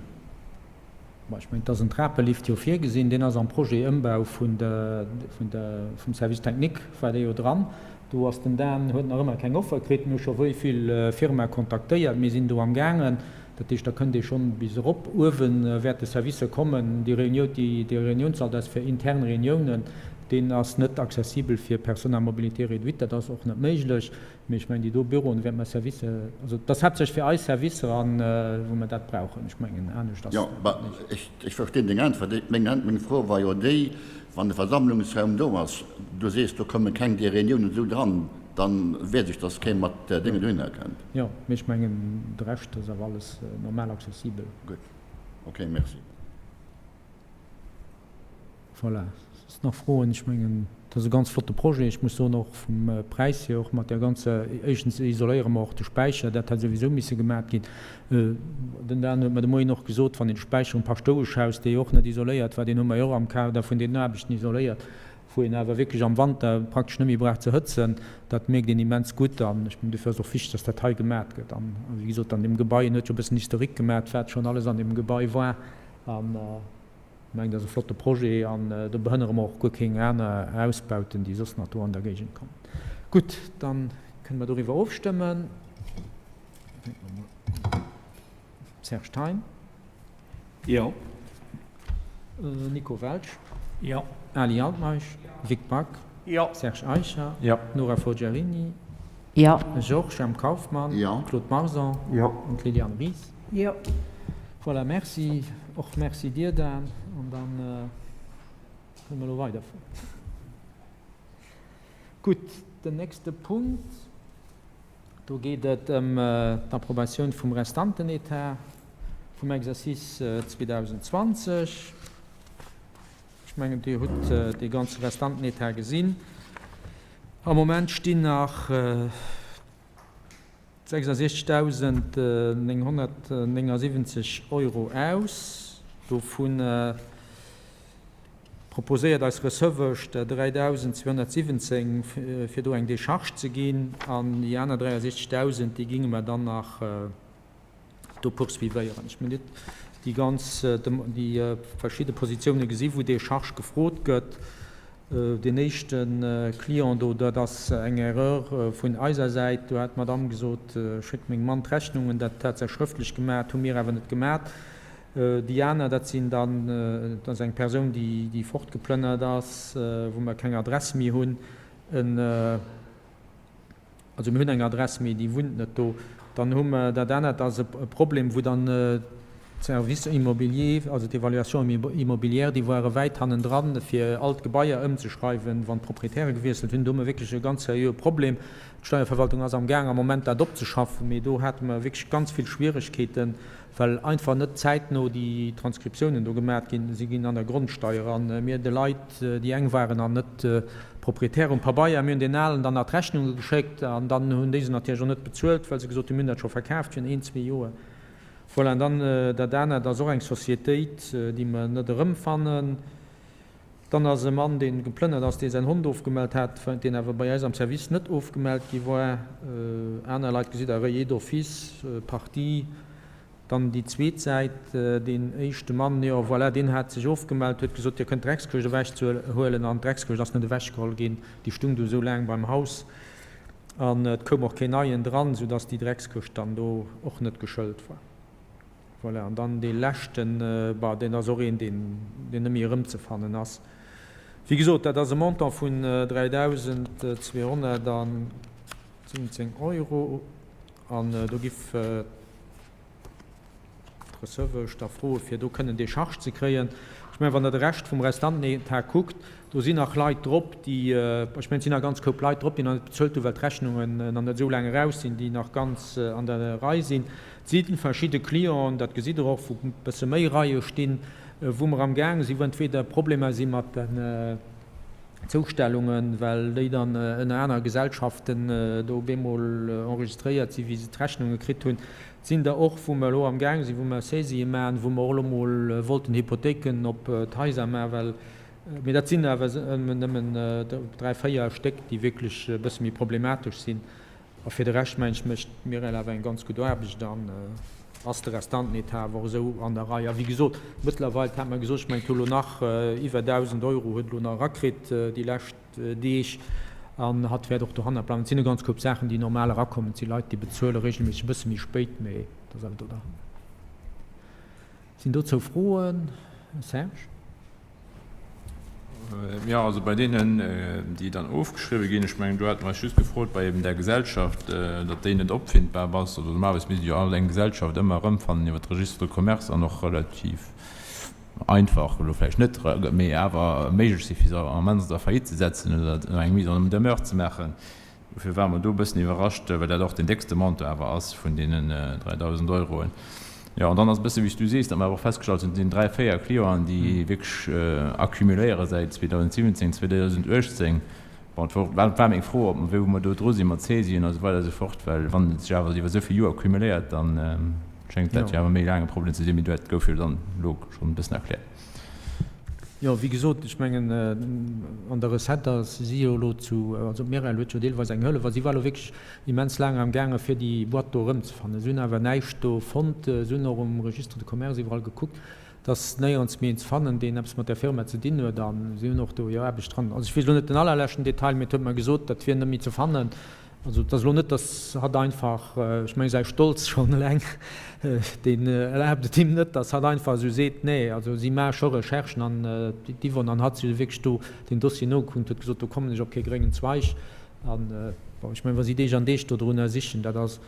S1: Bah, ech mengen, et ass en Trapelift jo virgesinn. Deen ass am Projet Ëmbau vun der, vun der, vum Service technique war dee jo dran. Do ass den Dan, huet nach ëmmer keng Offer kritt. Mir hu scho wéi vill Firmae kontaktéiert. Mir sinn do am gaangen. Dat heescht, da kënnt ee schonn bis erop. Uewe wäerte Servicer kommen. Déi Reuniou, déi, dee Reuniounssall, dat ass fir intern Reuniounen, deen ass net accessibel fir Personnes à mobilité réduite, dat ass och net méiglech. Mee ech mengen, déi do Büroen wäerte mer Servicer, also et ass haaptsächlech fir eis Servicer an wou mer dat brauchen. Ech mengen, anescht ass
S11: Jo,
S1: dat net.
S11: ech, ech verstinn deng Äntwert. Meng, meng Fro war jo déi, Wann de Versammlungsraum do ass, du sees, do komme keng déi Reuniounen esou dran, dann weess ech, dass kee mat Déngen dohinner kënnt.
S1: Jo, mee ech mengen, de Rescht ass awer alles normal accessibel.
S11: Gutt, ok, merci.
S1: Voilà, soss nach Froen? Ech mengen, et ass e ganz flotte Projet. Ech muss soen, och vum Präis hier, och mat där ganzer, éischtens isoléiere mer och de Späicher, dat hätt souwisou misse gemat ginn. Den Dan huet mer de Moien och gesot, wann een de Späicher um Paschtoueschhaus, dee jo och net isoléiert war, deen hu mer jo och am Kader vun deenen Aarbechten isoléiert, wou een awer wierklech am Wanter praktesch net méi brauch ze hëtzen, dat mierkt een immens gutt. An ech mengen, dofir ass et och wichteg, dass dat hei gemat gëtt. An, wéi gesot, an deem Gebai, en huet jo e bëssen Historique gemat, wat schonn alles an deem Gebai war. An ech mengen, dat ass e flotte Projet an do behënnere mer och guer keng aner Ausbauten, déi soss nach do an der Géigend kommen. Gutt, da kënne mer doriwwer ofstëmmen. Serge Thein.
S2: Jo.
S1: Nico Welsch.
S4: Jo.
S1: Ali Altmeisch. Vic Back.
S2: Jo.
S1: Serge Eicher.
S8: Jo.
S1: Nora Forgiarini.
S3: Jo.
S1: Georges M. Kauffmann.
S11: Jo.
S1: Claude Marson.
S7: Jo.
S1: An d'Liliane Ries.
S3: Jo.
S1: Voilà, merci. Och merci dir, Dan. An dann kënne mer elo weiderfueren. Gutt, den nächste Punkt. Do geet et ëm d'Approbatioun vum Restantenetat vum Exercice 2020. Ech mengen, Dir hutt dee ganze Restantenetat gesinn. Am Moment stinn nach 66.979 Euro aus. Dovu proposéiert eis Recevesch der 3.217, fir do eng Décharge ze ginn, an déi aner 63.000, déi géinge mer dann nach do poursuivéieren. Ech hunn net déi ganz, déi verschidde Positiounen gesi wou Décharge gefrot gëtt. Deen éischte Client do, dat ass eng Erreur vun eiser Säit. Do hat d'Madame gesot, schéckt mengem Mann d'Rechnungen. Dat hat se schrëftlech gemaat, hu mir awer net gemaat. Déi aner, dat sinn dann, dat ass eng Persoun, déi fortgeplënnert ass, wou mer keng Adress méi hunn. En, also mir hunn eng Adress, mee déi wunnt net do. Dann hu mer dat anert, ass e Problem, wou dann d'Services immobiliers, also d'Évaluation immobilière, déi ware wäit hannendran, fir all d'Gebaier ëmzeschreiwen, wann d'Proprietäre gewiesselt hunn. Do hu mer wierklech e ganz seriöe Problem. D'Steierverwaltung ass amgaang am Moment dat opzeschaffen, mee do hate mer wierklech ganz vill Schwieregkeeten, well einfach net zäitno déi Transkriptiounen do gemat ginn si ginn an der Grondsteier. A mir de Leit, déi eng waren an net Proprietär um Pabeier, mir hunn deenen alen dann nach d'Rechnunge geschéckt an dann hunn déi se natierlech och net bezuelt, well se gesot hunn, mir hunn dat scho verkaaft virun een, zwee Joer. Voilà, an dann dat anert ass och eng Societéit, déi mer net erëmfannen. Dann ass e Mann, dee geplënnert ass, dee säin Hond ofgemellt hat, deen awer bei eis am Service net ofgemellt gi war. Aner Leit gesitt Der, Rayé d'office, Partie. Dann déi zweet Säit, deen éischte Mann, jo voilà, deen hat sech ofgemellt, huet gesot, Dir kënnt d'Dreckskëscht ewechzehuelen. An d'Dreckskëscht ass net ewechgeholl ginn, déi stung du esou laang beim Haus an et koum och keen neien dran, soudass déi Dreckskëscht dann do och net geschëlt war. Voilà, an dann dee leschten, bah, deen ass och een, deen, deen net méi erëmzefannen ass. Wéi gesot, dat ass e Montant vun 3.217 Euro an do giff d'Recevesch da froe fir do kënnen Décharge ze kréien. Ech mengen, wann Der de Rescht vum Restantenetat kuckt, do sinn nach Leit drop, déi, ech mengen, et sinn nach e ganz Koup Leit drop, déi nach net bezuelt hunn, well d'Rechnungen nach net esou laang eraus sinn, déi nach ganz an der Rei sinn. Et si verschidde Clienten, dat gesitt Der och, wou e bësse méi Reie stinn, wou mer am Gaang sinn, wou entweder Problemer si mat den Zoustellungen, well déi dann ënner aner Gesellschaften do op eemol enregistréiert sinn, wéi se d'Rechnunge kritt hunn. Et sinn der och, wou mer elo am Gaang sinn, wou mer Saisië maachen, wou mer och elo mol wollten Hypothéiken op d'Haiser maachen, well, mee dat sinn awer nëmmen dräi, véier Stéck, déi wierklech e bësse méi problematesch sinn. A fir de Rescht, mengen ech, mécht d'Mirelle awer eng ganz gutt Aarbecht an ass de Restantenetat awer och esou an der Rei. A wéi gesot, mëttlerweil, hat mer gesot, ech mengen, et hu lo nach iwwer 1.000 Euro huet elo nach erakritt déi lescht Deeg an hatt wäert och dohannert bleiwen. Et sinn e ganz Koup Saachen, déi normal erakommen. Et si Leit, déi bezuele regelméisseg e bësse méi spéit, mee et ass awer do derhannert. Sinn dozou Froen? Serge?
S8: Jo, also bei deenen, déi dann ofgeschriwwe ginn, ech mengen, do hate mer eis just gefrot bei eben där Gesellschaft, datt déi net opfindbar ass. Also normalerweis misst ee jo alt eng Gesellschaft ëmmer erëmfannen iwwer d'Registre de commerce an och relativ einfach, elo vläicht net, mee awer méiglech si fir se am Ament a Faillite ze setzen oder eng Mise en demeure ze maachen. Dofir ware mer do e bëssen iwwerrascht, well dat och deen déckste Montant awer ass vun deenen 3.000 Euroen. Jo, an dann ass e bësse wéi s du sees, datt mer awer och festgestallt hunn, et sinn dräi, véier Clienten, déi wierklech accumuléiere säit 2017, 2018. Bon, et war war meng Fro, ob mer, wou mer do dru si mat Saisien a sou weider a sou fort, well wann et sech awer iwwer esou vill Joer cumuléiert, da schéngt dat jo awer méi laang e Problem ze sinn. Mee dat gouf jo dann elo schonn e bëssen erkläert.
S1: Jo, wéi gesot, ech mengen, an der Recette ass si jo elo zu, also d'Mireille huet jo deelweis eng Hëllef a si war elo wierklech immens laang am gaange fir déi Boîte do erëmzefannen. Si hunn awer näischt do fonnt. Si hunn och um Registre de commerce iwwerall gekuckt, et ass néierens méi een ze fannen, deen eppes mat där Firma ze dinn huet a si hunn och do hir Aarbecht dran. Also ech weess elo net den allerleschten Detail, mee et huet mer gesot, dat wier net méi ze fannen. Also et ass elo net, datt hatt einfach, ech mengen säi Stolz schonn eleng, deen erlaabt et him net, datt hatt einfach esou seet, nee, also si maache scho Recherchen an d'Yvonne an hatt si hu wierklech do deen Dossier nogekuckt, huet gesot, do kommen ech op kee gréngen Zweig. An bon, ech mengen, wa si Deeg an Deeg dodrunner sichen, dat ass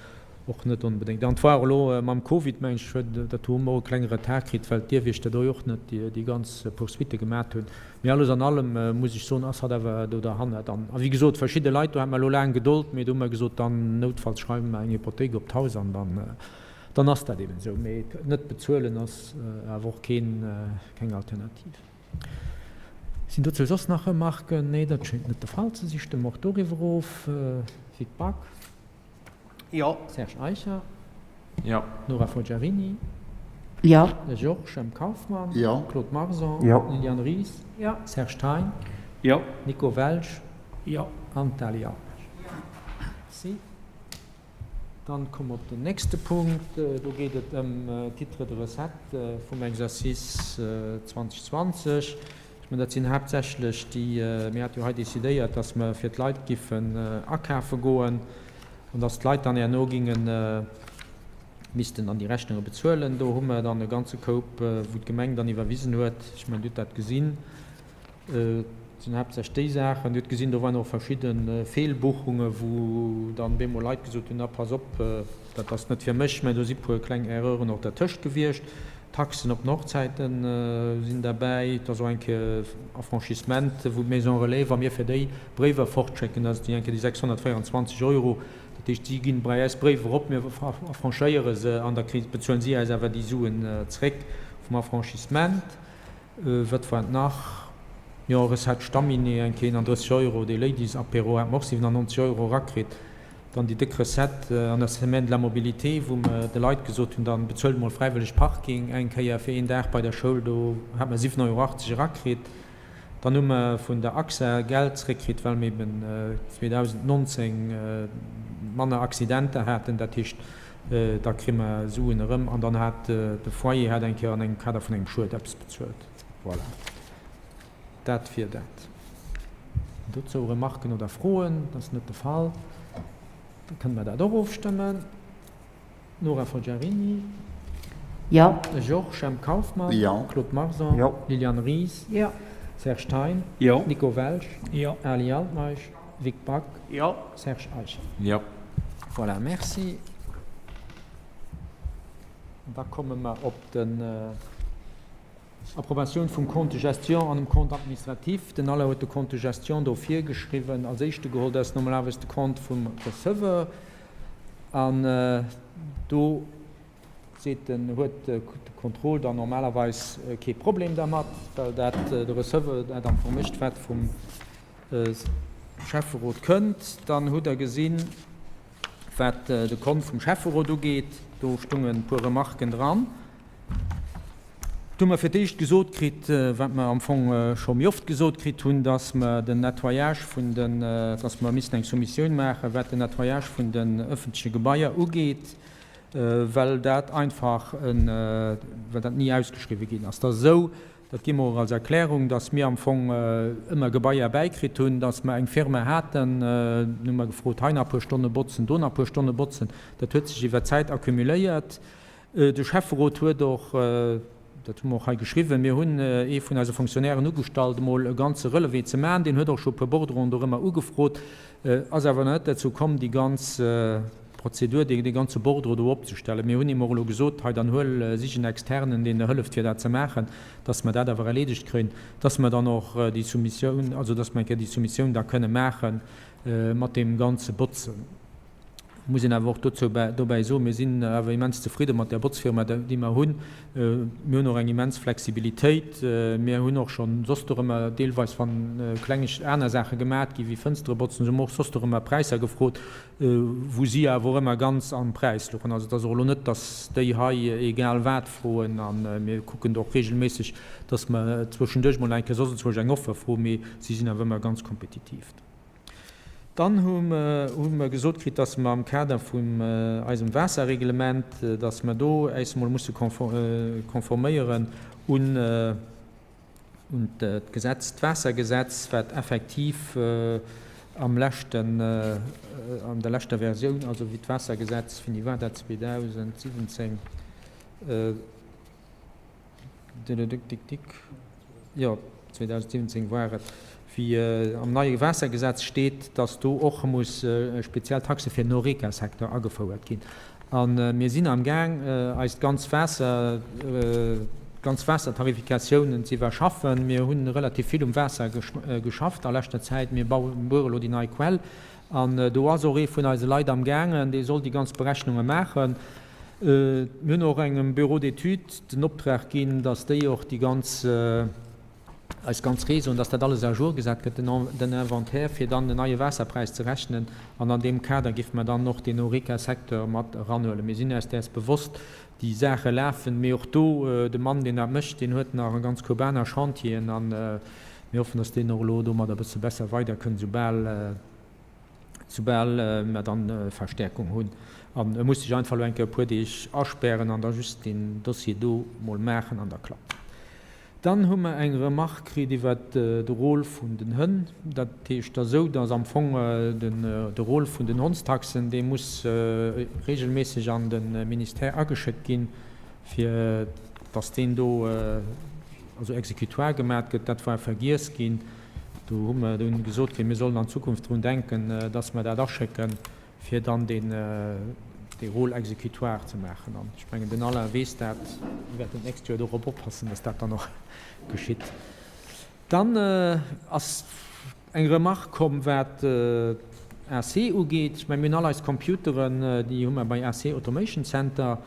S1: och net onbedéngt. An et war och elo mam Covid, mengen ech, huet dat do hu mer och e klenge Retard kritt, well d'Dierwiechter do jo och net déi ganz Poursuitte gemat hunn. Mee alles an allem muss ech soen, ass hatt awer do derhannert. An wéi gesot, verschidde Leit, do hate mer elo laang Gedold, mee do hu mer gesot, dann noutfalls schreiwe mer eng Hypothéik op d'Haus an dann, dann ass dat eben esou. Mee net bezuelen ass awer och keen, keng Alternativ. Sinn dozou soss nach Remarken? Nee, dat schéngt net de Fall ze sinn. Stëmme mer och doriwwer of. Vic Back.
S2: Jo.
S1: Serge Eicher.
S8: Jo.
S1: Nora Forgiarini.
S3: Jo.
S1: Georges M. Kauffmann.
S11: Jo.
S1: Claude Marson.
S7: Jo.
S1: Liliane Ries.
S4: Jo.
S1: Serge Thein.
S2: Jo.
S1: Nico Welsch.
S4: Jo.
S1: An d'Ali Altmeisch. Merci. Dann komme mer op den nächste Punkt. Do geet et ëm d'Titres de recettes vum Exercice 2020. Ech mengen, dat sinn haaptsächlech déi, mir hate jo hei decidéiert, dass mer fir d'Leit giffen akafe goen an dass d'Leit dann herno gingen, missten dann déi Rechnunge bezuelen. Do hu mer dann e ganze Koup, wou d'Gemeng dann iwwerwisen huet. Ech mengen, Dir hutt dat gesinn. Et sinn haaptsächlech déi Saachen. Dir hutt gesinn, do waren och verschidde Feelbuchungen, wou dann bemol Leit gesot hunn, Ah, pass op, dat ass net fir mech. Mä do si puer kleng Erreuren och dertëscht gewiescht. Taxen op den Hochzäite sinn derbäi. Et ass och eng Kéier Affranchissement, wou d'Maison Relais, wa mir fir déi Bréiwer fortschécken, da si eng Kéier déi 624 Euro. Dat heescht, si ginn bei eis Bréiwer op, mir affranchéiere se an da bezuelen si eis awer déi Suen zréck vum Affranchissement. Wat war et nach? Jo, Recette Stamminet, eng Kéier 31 Euro, dee Ladies Apéro hat mer och 97 Euro erakritt. Dann déi déck Recette an der Semaine de la Mobilité, wou mer de Leit gesot hunn, dann bezuelt emol fräiwëlleg Parking eng Kéier fir een Dag bei der Schoul, do hat mer 7,80 Euro erakritt. Dann hu mer vun der AXA Geld zréckkritt, well mer eben 2019 manner Accidenter haten. Dat heescht, da kri mer Suen erëm. An dann hat de Foyer hat eng Kéier an engem Kader vun engem Schued eppes bezuelt. Voilà, dat wier dat. Dozou Remarken oder Froen? Dat ass net de Fall. Da kënne mer dat och ofstëmmen. Nora Forgiarini.
S3: Jo.
S1: Georges M. Kauffmann.
S11: Jo.
S1: Claude Marson.
S7: Jo.
S1: Liliane Ries.
S4: Jo.
S1: Serge Thein.
S2: Jo.
S1: Nico Welsch.
S4: Jo.
S1: Ali Altmeisch. Vic Back.
S2: Jo.
S1: Serge Eicher.
S8: Jo.
S1: Voilà, merci. An da komme mer op den Approbatioun vum Compte de gestion an dem Compte administratif. Den Alain huet de Compte de gestion do virgeschriwwen. Als éischte geholl, dat ass normalerweis de Compte vum Receveur. An do seet den, huet de Contrôle dann normalerweis kee Problem dermat, well dat de Receveur dat am Fong mécht, wat vum Schäfferot kënnt. Dann hutt Der gesinn, wat de Kont vum Schäfferot ugeet, do stungen e puer Remarken dran. Do hu mer fir d'éischt gesot kritt, wat mer am Fong scho méi oft gesot kritt hunn, dass mer den Nettoyage vun den, dass mer missten eng Soumissioun maachen, wat den Nettoyage vun den öffentleche Gebaier ugeet, well dat einfach en, well dat ni ausgeschriwwen ginn ass. Et ass esou, dat gi mer och als Erklärung, dass mir am Fong ëmmer Gebaier bäikritt hunn, dass mer eng Firma haten, hu mer gefrot, hei nach e puer Stonne botzen, do nach e puer Stonne botzen. Dat huet sech iwwer d'Zäit accumuléiert. De Schäfferot huet och, dat hu mer och hei geschriwwen, mir hunn ee vun eise Fonctionnairen ugestallt, emol e ganze Relevé ze maachen. Deen huet och scho e puer Bordereauen dorëmmer ugefrot, ass awer nach net derzou komm, déi ganz Prozedur, dee ganze Bordereau do opzestellen. Mir hunn him och elo gesot, hei dann huel, sich en Externen, deen der hëlleft fir dat ze maachen, dass mer dat awer erleedegt kréien, dass mer dann och déi Soumissioun, also dass mer eng Kéier déi Soumissioun da kënne maache mat deem ganze Botzen. Muss een awer och dozou dobäi soen, mir sinn awer immens zefridde mat där Botzfirma, déi mer hunn. Mir hunn och eng immens Flexibilitéit. Mir hunn och schonn soss dorëmmer deelweis, wa klengeg aner Saache gemat gi wéi Fënstere botzen, esou hu mer och soss dorëmmer Präisser gefrot, wou si awer och ëmmer ganz am Präis louchen. Also et ass och elo net, datt déi hei egal wat froen. A mir kucken do och regelméisseg, datt mer zwëschenduerch mol eng Kéier soss enzwousch eng Offer froen, mee si sinn awer ëmmer ganz kompetitiv. Dann hu mer gesot kritt, dass mer am Kader vun eisem Waasserreglement, dass mer do äis emol musse konforméieren un d'Gesetz, d'Waassergesetz, wat effektiv am leschten, an der leschter Versioun, also wéi d'Waassergesetz, wéini war dat, 2017, Jo, 2017 war et, wéi am neie Waassergesetz steet, dass do och muss speziell Taxe fir den Horeca-Secteur agefouert ginn. A mir sinn am Gaang, eis d'ganz Waasser, d'ganz Waassertarifikatiounen ze iwwerschaffen. Mir hu relativ vill um Waasser geschafft a leschter Zäit. Mir buere lo déi nei Quell. An do ass och ee vun eise Leit am gaangen, dee soll déi ganz Berechnunge maachen. Mir hunn och engem Bureau d'études den Optrag ginn, dass déi och déi ganz. Eis ganz Réseauen, dass dat alles à jour gesat gëtt, den Inventaire, fir dann en neie Waasserpräis ze rechnen. An an deem Kader géife mer dann och deen Horeca-Secteur mat eranhuelen. Mir sinn eis däers bewosst, déi Saache lafen, mee och do, de Mann, deen dat mécht, deen huet nach e ganz Koup aner Chantieren a mir hoffen, dass deen och elo domadder e bësse besser weiderkënnt, soubal, soubal mer dann Verstärkung hunn. An e muss sech einfach elo eng Kéier e puer Deeg aspären an da just deen Dossier do mol maachen an da klappt dat. Dann hu mer eng Remarque kritt iwwert de Rôle vun den Hënn. Dat heescht da sou, dass am Fong de Rôle vun den Hondstaxen, dee muss regelméisseg an de Ministère ageschéckt ginn, fir dass deen do also exécutoire gemat gëtt. Dat war vergiess ginn. Do hu mer dunn gesot kritt, mir sollen an Zukunft drun denken, dass mer dat aschécken. fir dann deen dee Rôle exécutoire ze maachen. An ech mengen, den Alain weess dat, mir wäerten d'nächst Joer dorop oppassen, dass dat dann och geschitt. Dann ass eng Remarque komm, wat AC ugeet. Ech mengen, mir hunn all eis Computeren, déi hu mer bei AC Automation Center,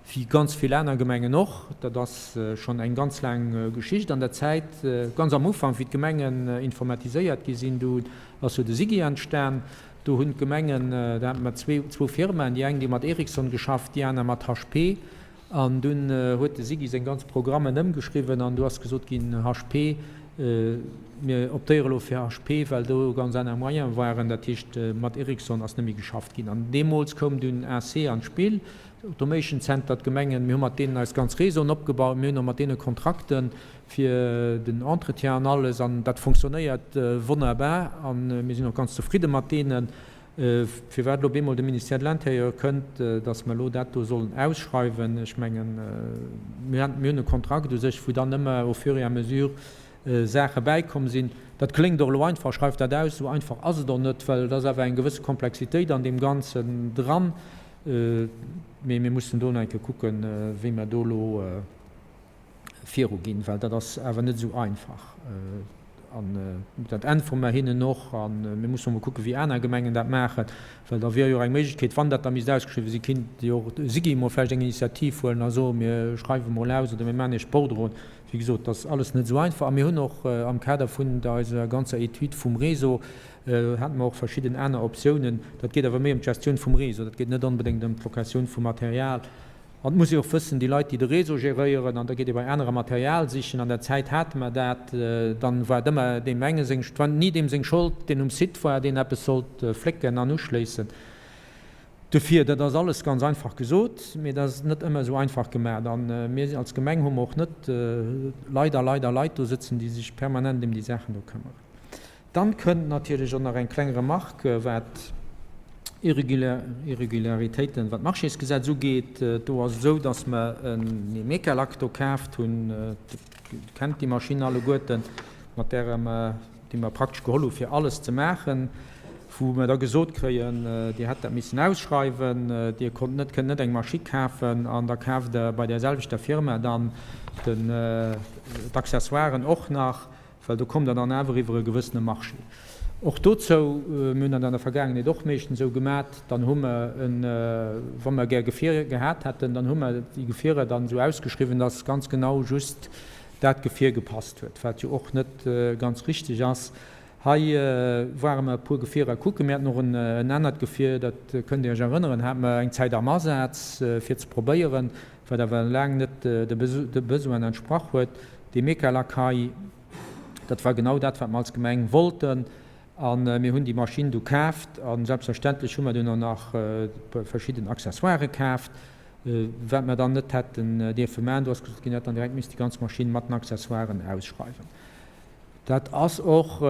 S1: wéi ganz vill aner Gemengen och. Dat ass schonn eng ganz laang Geschicht. An der Zäit, ganz am Ufank, wéi d'Gemengen informatiséiert gi sinn, do ass jo de SIGI entstan. Do hunn d'Gemengen, do hate mer zwou Firmaen, déi eng déi mat Ericsson geschafft, déi aner mat HP. An dunn huet de Siggy seng ganz Programmen ëmgeschriwwen an do ass gesot ginn, HP, mir optéiere lo fir HP, well do ganz aner Moyene waren. Dat heescht, mat Ericsson ass net méi geschafft ginn. An deemools koum dunn AC an d'Spill, Automation Center, d'Gemengen, mir hu mat deenen eis ganz Réseauen opgebaut, mir hunn och mat deene Kontrakten, fir den Entretien an alles, an dat fonctionnéiert wonnerbar a mir sinn och ganz zefridde mat deenen. Firwat elo op eemol de Ministère de l'Intérieur kënnt, datt mer elo dat do sollen ausschreiwen, ech mengen, mir hunn e Kontrakt u sech, wou dann ëmmer au fur et à mesure Saache bäikomm sinn. Dat kléngt och elo einfach, schreift dat aus, esou einfach ass et och net, well et ass awer eng gewësse Komplexitéit an deem Ganzen dran. Mee mir mussen do nach eng Kéier kucken, wéi mer do elo viru ginn, well dat ass awer net esou einfach. An dat äntwere mer hinnen och. A mir mussen och mol kucken, wéi aner Gemengen dat maachen, well da wier jo och eng Méiglechkeet, wann dat da misst ausgeschriwwen sinn, kinnt jo och de SIGI mol vläicht eng Initiativ huelen a soen, mir schreiwe mol aus oder mir maachen iech Bordereauen. Wéi gesot, dat ass alles net esou einfach. A mir hunn och am Kader vun eiser ganzer Etüd vum Réseau, hate mer och verschidden aner Optiounen. Dat geet awer méi ëm d'Gestioun vum Réseau, dat geet net onbedéngt ëm d'Locatioun vum Material. An et muss ee och wëssen, déi Leit, déi de Réseau geréieren, an da geet ee bei anerer Material sichen, an der Zäit hate mer dat, dann war et ëmmer deem enge seng, et war ni deem seng Schold, deen um Site war, deen eppes sollt flécken an uschléissen. Dofir, dat ass alles ganz einfach gesot, mee dat ass net ëmmer esou einfach gemaach. A mir als Gemeng hu mer och net leider, leider Leit do sëtzen, déi sech permanent ëm déi Saachen do këmmeren. Dann kënnt natierlech och nach eng kleng Remarque, wat Irregularitéiten, wat d'Marchésgesetz ugeet. Do ass et esou, dass mer en Mecalac do kaaft hunn. Dir kennt déi Maschinn alleguerten, mat där mer, déi mer praktesch geholl hu fir alles ze maachen, wou mer da gesot kréien, Dir hätt dat missen ausschreiwen, Dir konnt net, kënnt net eng Maschinn kafen an da kaaft Der bei där selwechter Firma dann den, d'Accessoiren och nach. Well do kommt Der dann awer iwwer e gewëssene Marché. Och dozou, mir hunn dat an der Vergaangenheet och meeschtens esou gemat, dann hu mer en, wa mer gär Gefier gehat hätten, dann hu mer déi Gefierer dann esou ausgeschriwwen, dass ganz genau just dat Gefier gepasst huet, wat jo och net ganz richtig ass. Hei ware mer e puer Gefierer kucken. Mir haten och en anert Gefier, dat kënnt Dir Iech erënneren, hate mer eng Zäit am Asaz, fir ze probéieren, wat awer laang net de Besoinen entsprach huet. Dee Mecalac hei, dat war genau dat, wat mer als Gemeng wollten. A mir hunn déi Maschinn du kaaft. A selbstverständlech hu mer dunn och nach verschidden Accessoirë kaaft, wat mer dann net hätten dierfe maachen. Do ass gesot ginn, hätt dann direkt misst déi ganz Maschinn mat den Accessoiren ausschreiwen. Dat ass och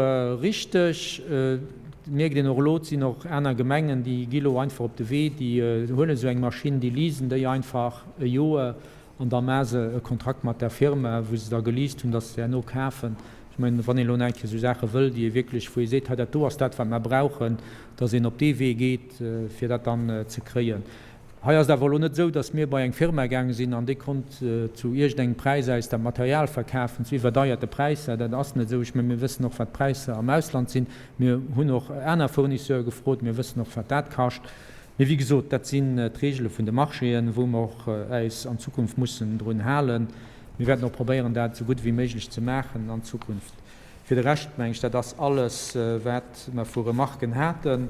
S1: richteg. Et mierkt een och elo, et sinn och aner Gemengen, déi gi lo einfach op de Wee, déi huelen esou eng Maschinn, déi leasen déi einfach e Joer an da maache se e Kontrakt mat der Firma, wou se da geleast hunn, datt se herno kafen. Ech mengen, wann een elo nach eng Kéier esou Saache wëll, déi ee wierklech, wou ee seet, hei dat do ass dat, wat mer brauchen, datt een op dee Wee geet, fir dat dann ze kréien. Hei ass et awer elo net esou, datt mir bei eng Firma gaange sinn an déi konnt zu iergendengem Präis äis dat Material verkafen, zu iwwerdeierte Präisser. Dat ass net esou. Ech menge mir wëssen och, wat d'Präisser am Ausland sinn. Mir hunn och aner Fournisseure gefrot. Mir wëssen och, wat dat kascht. Mee wéi gesot, dat sinn d'Regele vun de Marchéen, wou mer och äis an Zukunft mussen drun halen. Mir wäerten och probéieren, dat esou gutt ewéi méiglech ze maachen an Zukunft. Fir de Rescht, meng ech, dat ass alles, wat mer vu Remarken haten.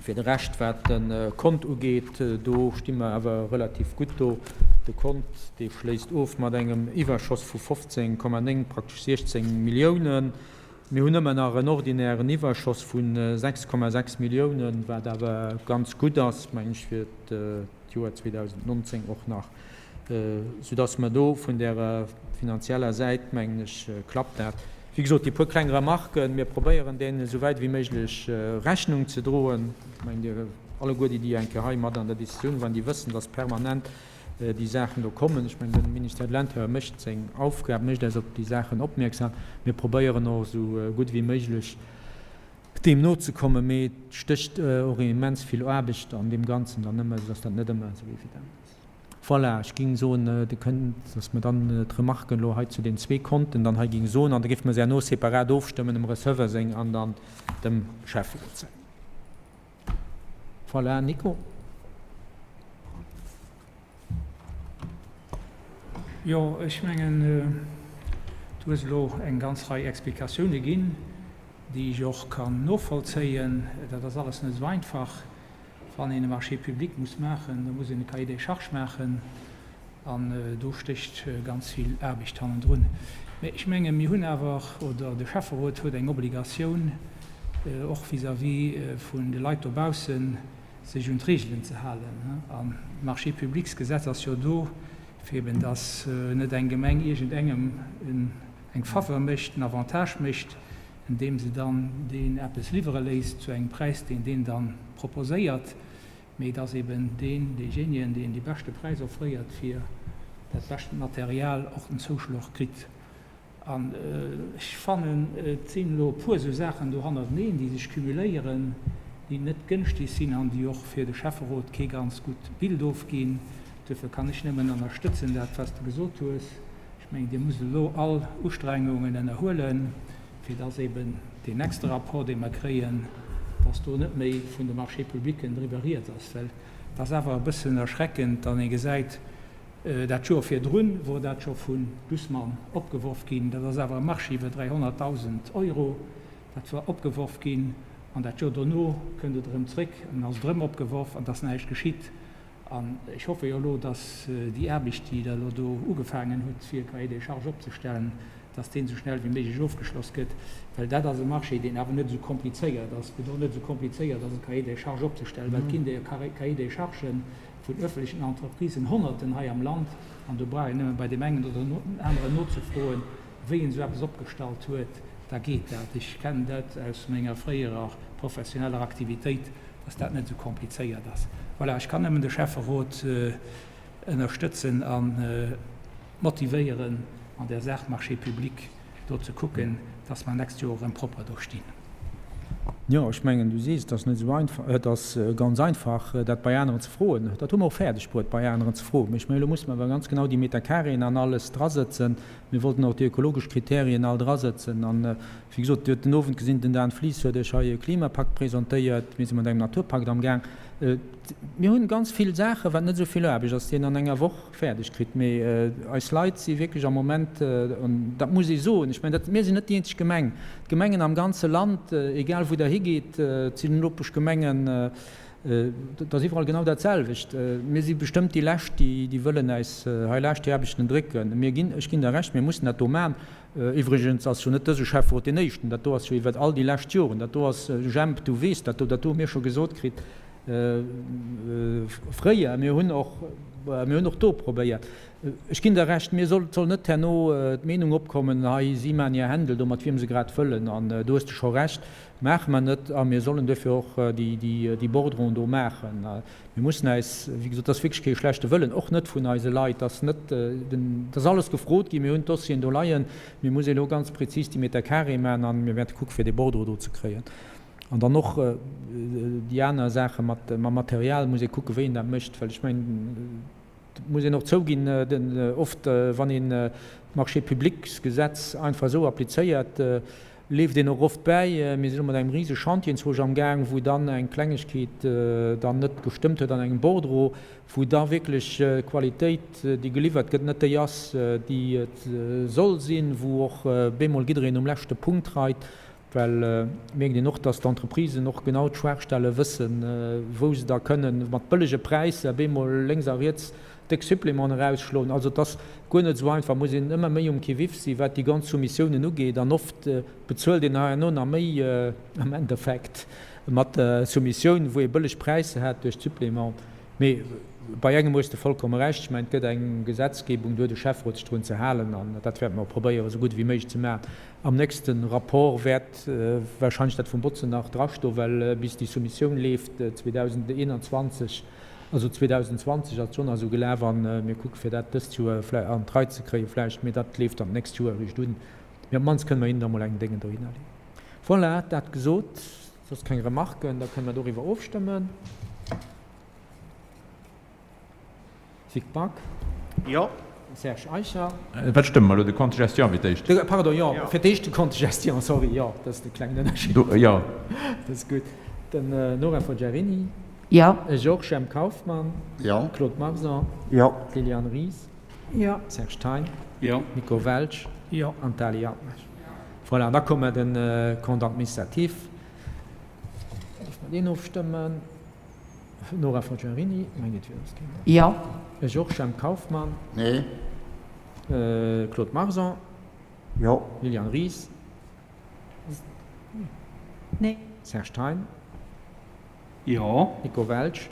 S1: Fir de Rescht, wat de Kont ugeet, do sti mer awer relativ gutt do. De Kont, dee schléisst of mat engem Iwwerschoss vu 15,9, praktesch 16 Milliounen. Mir hunn ëmmer nach en ordinären Iwwerschoss vu 6,6 Milliounen, wat awer ganz gutt ass, meng ech, fir d'Joer 2019 och nach. Soudass mer do vun där finanzieller Säit, mengen ech, klappt dat. Wéi gesot, déi puer kleng Remarken, mir probéieren deenen esou wäit ewéi méiglech Rechnung ze droen. Ech mengen, Dir alleguer, déi déi eng Kéier hei mat an der Décisioun waren, déi wëssen, dass permanent déi Saachen do kommen. Ech mengen, de Ministère de l'Intérieur mécht seng Aufgab, mécht eis op déi Saachen opmierksam. Mir probéieren och esou gutt ewéi méiglech deem nozekommen, mee et stécht och immens vill Aarbecht an deem Ganzen dann ëmmer, soudass dat net ëmmer esou evident ass. Voilà, ech géing soen, Dir kënnt, dass mer dann d'Remarken elo hei zu den zwee Konten dann hei géinge soen an da géife mer se herno separat ofstëmmen, dem Receveur seng an dann dem Schäfferot seng. Voilà, Nico.
S4: Jo, ech mengen, du hues elo eng ganz Rei Explikatioune ginn, déi ech och kann novollzéien. Dat ass alles net esou einfach. Wann een e Marché public muss maachen, da muss een e Cahier des charges maachen an do stécht ganz vill Aarbecht hannendrun. Mä ech menge mir hunn awer, oder de Schäfferot huet eng Obligatioun, och vis-à-vis vun de Leit dobaussen, sech un d'Regelen ze halen. An d'Marchés-publics-Gesetz ass jo do, fir eben dass net eng Gemeng iergendengem eng Faveur mécht, en Avantage mécht, andeem se dann deen eppes liwwere léisst zu engem Präis, deen deen da proposéiert, mee dass eben deen, deejéinegen, deen dee beschte Präis offréiert fir dat beschtent Material, och den Zouschloch kritt. An ech fannen, et sinn elo e puer esou Saachen do hannerteneen, déi sech cumuléieren, déi net gënschteg sinn an déi och fir de Schäfferot kee ganz gutt Bild ofginn. Duerfir kann ech nëmmen ënnerstëtzen dat, wat s de gesot hues. Ech mengen, Dir musst elo all Ustrengungen ënnerhuelen, fir dass eben deen nächste Rapport, dee mer kréien, dass do net méi vun de Marchés publics driwwer rieds ass. Well et ass awer e bëssen erschreckend, wann ee gesäit, dat Joer virdrun wor dat scho vun Dussmann opgeworf ginn, dat ass awer e Marché iwwer 300.000 Euro, dat war opgeworf ginn, an dat Joer dono kënnt et erëm zréck an ass et erëm opgeworf an et ass näischt geschitt. An ech hoffe jo elo, dass déi Aarbecht, déi Der elo do ugefaangen hutt, fir e Cahier des charges opzestellen, dass deen esou schnell wéi méiglech ofgeschloss gëtt, well dat ass e Marché, deen awer net esou komplizéiert ass, wou och net esou komplizéiert ass, e Cahier des charges opzestellen, well et ginn der jo Cahier des charges vun öffentlechen Entreprisen Honnerten hei am Land, an do brauch een nëmme bei deem engen oder aneren nozefroen, wéi en esou eppes opgestallt huet, da geet dat. Ech kennen dat aus menger fréierer professioneller Aktivitéit. dass dat net esou komplizéiert ass. Voilà, ech kann nëmmen de Schäfferot ënnerstëtzen a motivéieren, an där Saach Marchés publics do ze kucken, dass mer nächst Joer erëm propper do stinn.
S1: Jo, ech mengen, du sees, et ass net esou einfach, et ass ganz einfach, dat bei aneren ze froen. Dat hu mer och fäerdeg bruet, bei aneren ze froen. Mee ech mengen, elo musse mer awer ganz genau déi Meterkareeën an alles drasëtzen. Mir wollten och déi ökologesch Kriterien all drasëtzen. An, wéi gesot, Dir hutt den Owend gesinn, den Dan Flies huet Iech hei e Klimapakt presentéiert. Mir si mat engem Naturpakt am Gaang. Mir hunn ganz vill Saachen, wat net esou vill Aarbecht ass, déi een an enger Woch fäerdeg kritt. Mee eis Leit si wierklech am Moment, an dat muss ee soen, ech mengen, dat, mir sinn net déi eenzeg Gemeng, d'Gemengen am ganze Land, egal wou Der higeet, et sinn Nopeschgemengen, Et ass iwwerall genau dat selwecht. Mir si bestëmmt déi Lescht, déi wëllen äis hei laascht déi Aarbechten drécken. Mir ginn, ech ginn der Recht, mir mussen dat do maachen. Iwwregens ass jo net dëse Schäfferot deen éischten. Dat do ass jo iwwert all déi lescht Joren. Dat do ass, Jemp, du weess dat do, dat do hu mir scho gesot kritt fréier. Mir hunn och, mir hunn och do probéiert. Ech ginn der Recht, mir soll, et soll net herno d'Meenung opkommen, hei si maachen hir Händel do mat wiem se grad wëllen. An do hues de scho Recht. Maache mer net a mir sollen duerfir och déi Bordereauen do maachen. Mir mussen äis, wéi gesot, et ass wierklech kee schlechte Wëllen, och net vun eise Leit, et ass net den, et ass alles gefrot ginn, mir hunn d'Dossieren do leien, mir muss elo ganz prezis déi Meter carré maachen a mir wäerte kucke fir dee Bordereau do ze kréien. An dann och déi aner Saache mat mam Material muss ee kucke wéi een dat mécht, well ech mengen, Et muss een och zouginn, oft wann een d'Marchés-publics-Gesetz einfach esou applizéiert. Leeft een och oft bäi. Mir sinn elo mat engem rise Chantier enzwousch am Gaang, wou dann eng Klengegkeet dann net gestëmmt huet an engem Bordereau, wou da wierklech d'Qualitéit, déi geliwwert gëtt, net déi ass, déi et soll sinn, wou och bemol jiddereen um leschte Punkt reit, well mierkt een och, dass d'Entreprisen och genau d'Schwaachstelle wëssen, wou se da kënnen mat bëllege Präisser bemol lénks a riets déck Supplémenten erausschloen. Also et ass guer net esou einfach, muss een ëmmer méi um Qui-vive sinn, wat déi ganz Soumissiounen ugeet. An oft bezuelt een herno nach méi am Endeffekt mat der Soumissioun, wou ee bëlleg Präisser hat duerch d'Supplémenten. Mee bei engem hues de vollkomme Recht, ech mengen, et gëtt eng Gesetzgebung, do huet de Schäfferot sech drun ze halen an dat wäerte mer och probéieren, esou gutt ewéi méiglech ze maachen. Am nächste Rapport wäert wahrscheinlech dat vum Botzen nach drastoen, well bis déi Soumissioun leeft 2021, Also 2020 ass et schonn nach esou gelaf a mir kucke fir dat dëst Joer vläi an d'Rei ze kréie vläicht, mee dat leeft dann d'nächst Joer eréischt un. Mee op d'mannst kënne mer hinnen da mol eng Déngen dohinner leeën. Voilà, dat gesot, soss keng Remarken, da kënne mer doriwwer ofstëmmen. Vic Back.
S2: Jo.
S1: Serge Eicher.
S8: Wat stëmme mer elo? De Compte de gestion fir d'éischt?
S1: Pardon, jo, fir d'éischt de Compte de gestion, sorry, jo, dat ass de klengen Ënnerscheed.
S8: Jo.
S1: Dat ass gutt. Den Nora Forgiarini.
S3: Jo.
S1: Georges Jemp Kauffmann.
S11: Jo.
S1: Claude Marson.
S11: Jo.
S1: Liliane Ries.
S4: Jo.
S1: Serge Thein.
S2: Jo.
S1: Nico Welsch.
S4: Jo.
S1: An d'Ali Altmeisch. Voilà, an da komme mer de Compte administratif. Dierfe mer deen ofstëmmen? Nora Forgiarini, Mengt et wier ass keen.
S3: Jo.
S1: Georges Jemp Kauffmann.
S11: Nee.
S1: Claude Marson.
S11: Jo.
S1: Liliane Ries.
S3: Nee.
S1: Serge Thein.
S2: Jo.
S1: Nico Welsch.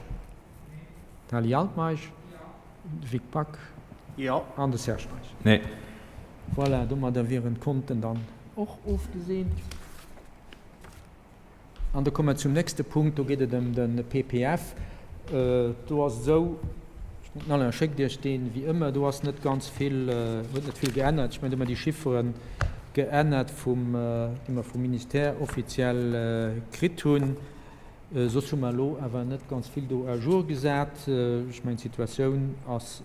S1: Tali Altmeisch. Vic Back.
S2: Jo.
S1: An de Serge Eicher.
S8: Nee.
S1: Voilà, domadder wieren d'Konten dann och ofgeseent. An da komme mer zum nächste Punkt, do geet et ëm de PPF. Do ass et esou, ech mengen, den Alain schéckt Iech deen, wéi ëmmer, do ass net ganz vill, huet net vill geännert. Ech mengen, do hu mer déi Chiffere geännert vum, déi mer vum Ministère offiziell kritt hunn. Soss hu mer elo awer net ganz vill do à jour gesat. Ech mengen, d'Situatioun ass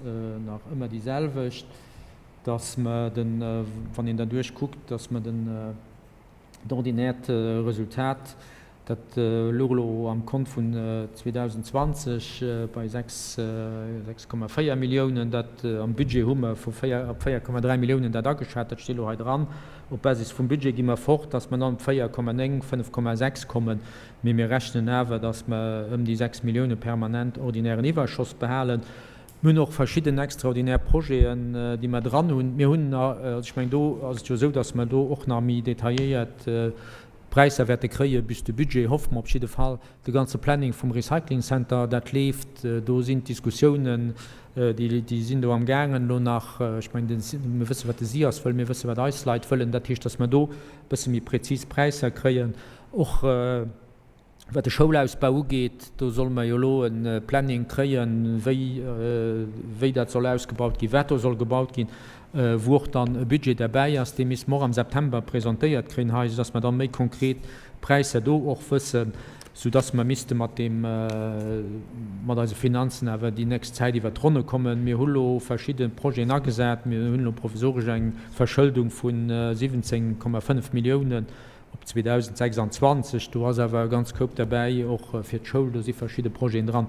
S1: nach ëmmer déi selwecht, dass mer den, wann een derduerch kuckt, dass mer den, D'ordinäert Resultat, dat louch elo am Kont vun 2020 bei 6,4 Milliounen. Dat am Budget hu mer vu 4 op 4,3 Milliounen dat ageschat. Dat steet elo hei dran. Op Basis vum Budget gi mer fort, datt mer dann op 4,9, 5,6 kommen. Mee mir rechnen awer, datt mer ëm déi 6 Millioune permanent ordinären Iwwerschoss behalen. Mir hunn och verschidden extraordinär Projeten, déi mer dran hunn. Mir hunn, also ech mengen, do ass et jo esou, dass mer do och nach méi detailléiert Präisser wäerte kréie bis de Budget, hoffe mer op jidde Fall. De ganze Planning vum Recycling Center, dat leeft, do sinn d'Diskussiounen, déi, déi sinn do amgaangen elo nach. Ech mengen, de, mir wësse wat de SIAS wëll, mir wësse wat eis Leit wëllen. Dat heescht, dass mer do e bësse méi prezis Präisser kréien. Och. Wat de Schoulausbau ugeet, do solle mer jo elo e Planning kréien, wéi, wéi dat soll ausgebaut ginn, wat do soll gebaut ginn, wou och dann e Budget derbäi ass. Dee misste mer och am September presentéiert kréien hei, soudass mer dann méi konkret Präisser do och wëssen, soudass mer misste mat deem, mat eise Finanzen awer déi nächst Zäit iwwert d'Ronne kommen. Mir hu lo verschidde Projeten agesat. Mir hunn elo provisoresch eng Verschëldung vu 17,5 Milliounen Op 2026, do ass awer e ganz Koup derbäi, och fir d'Schoul, do si verschidde Projeten dran.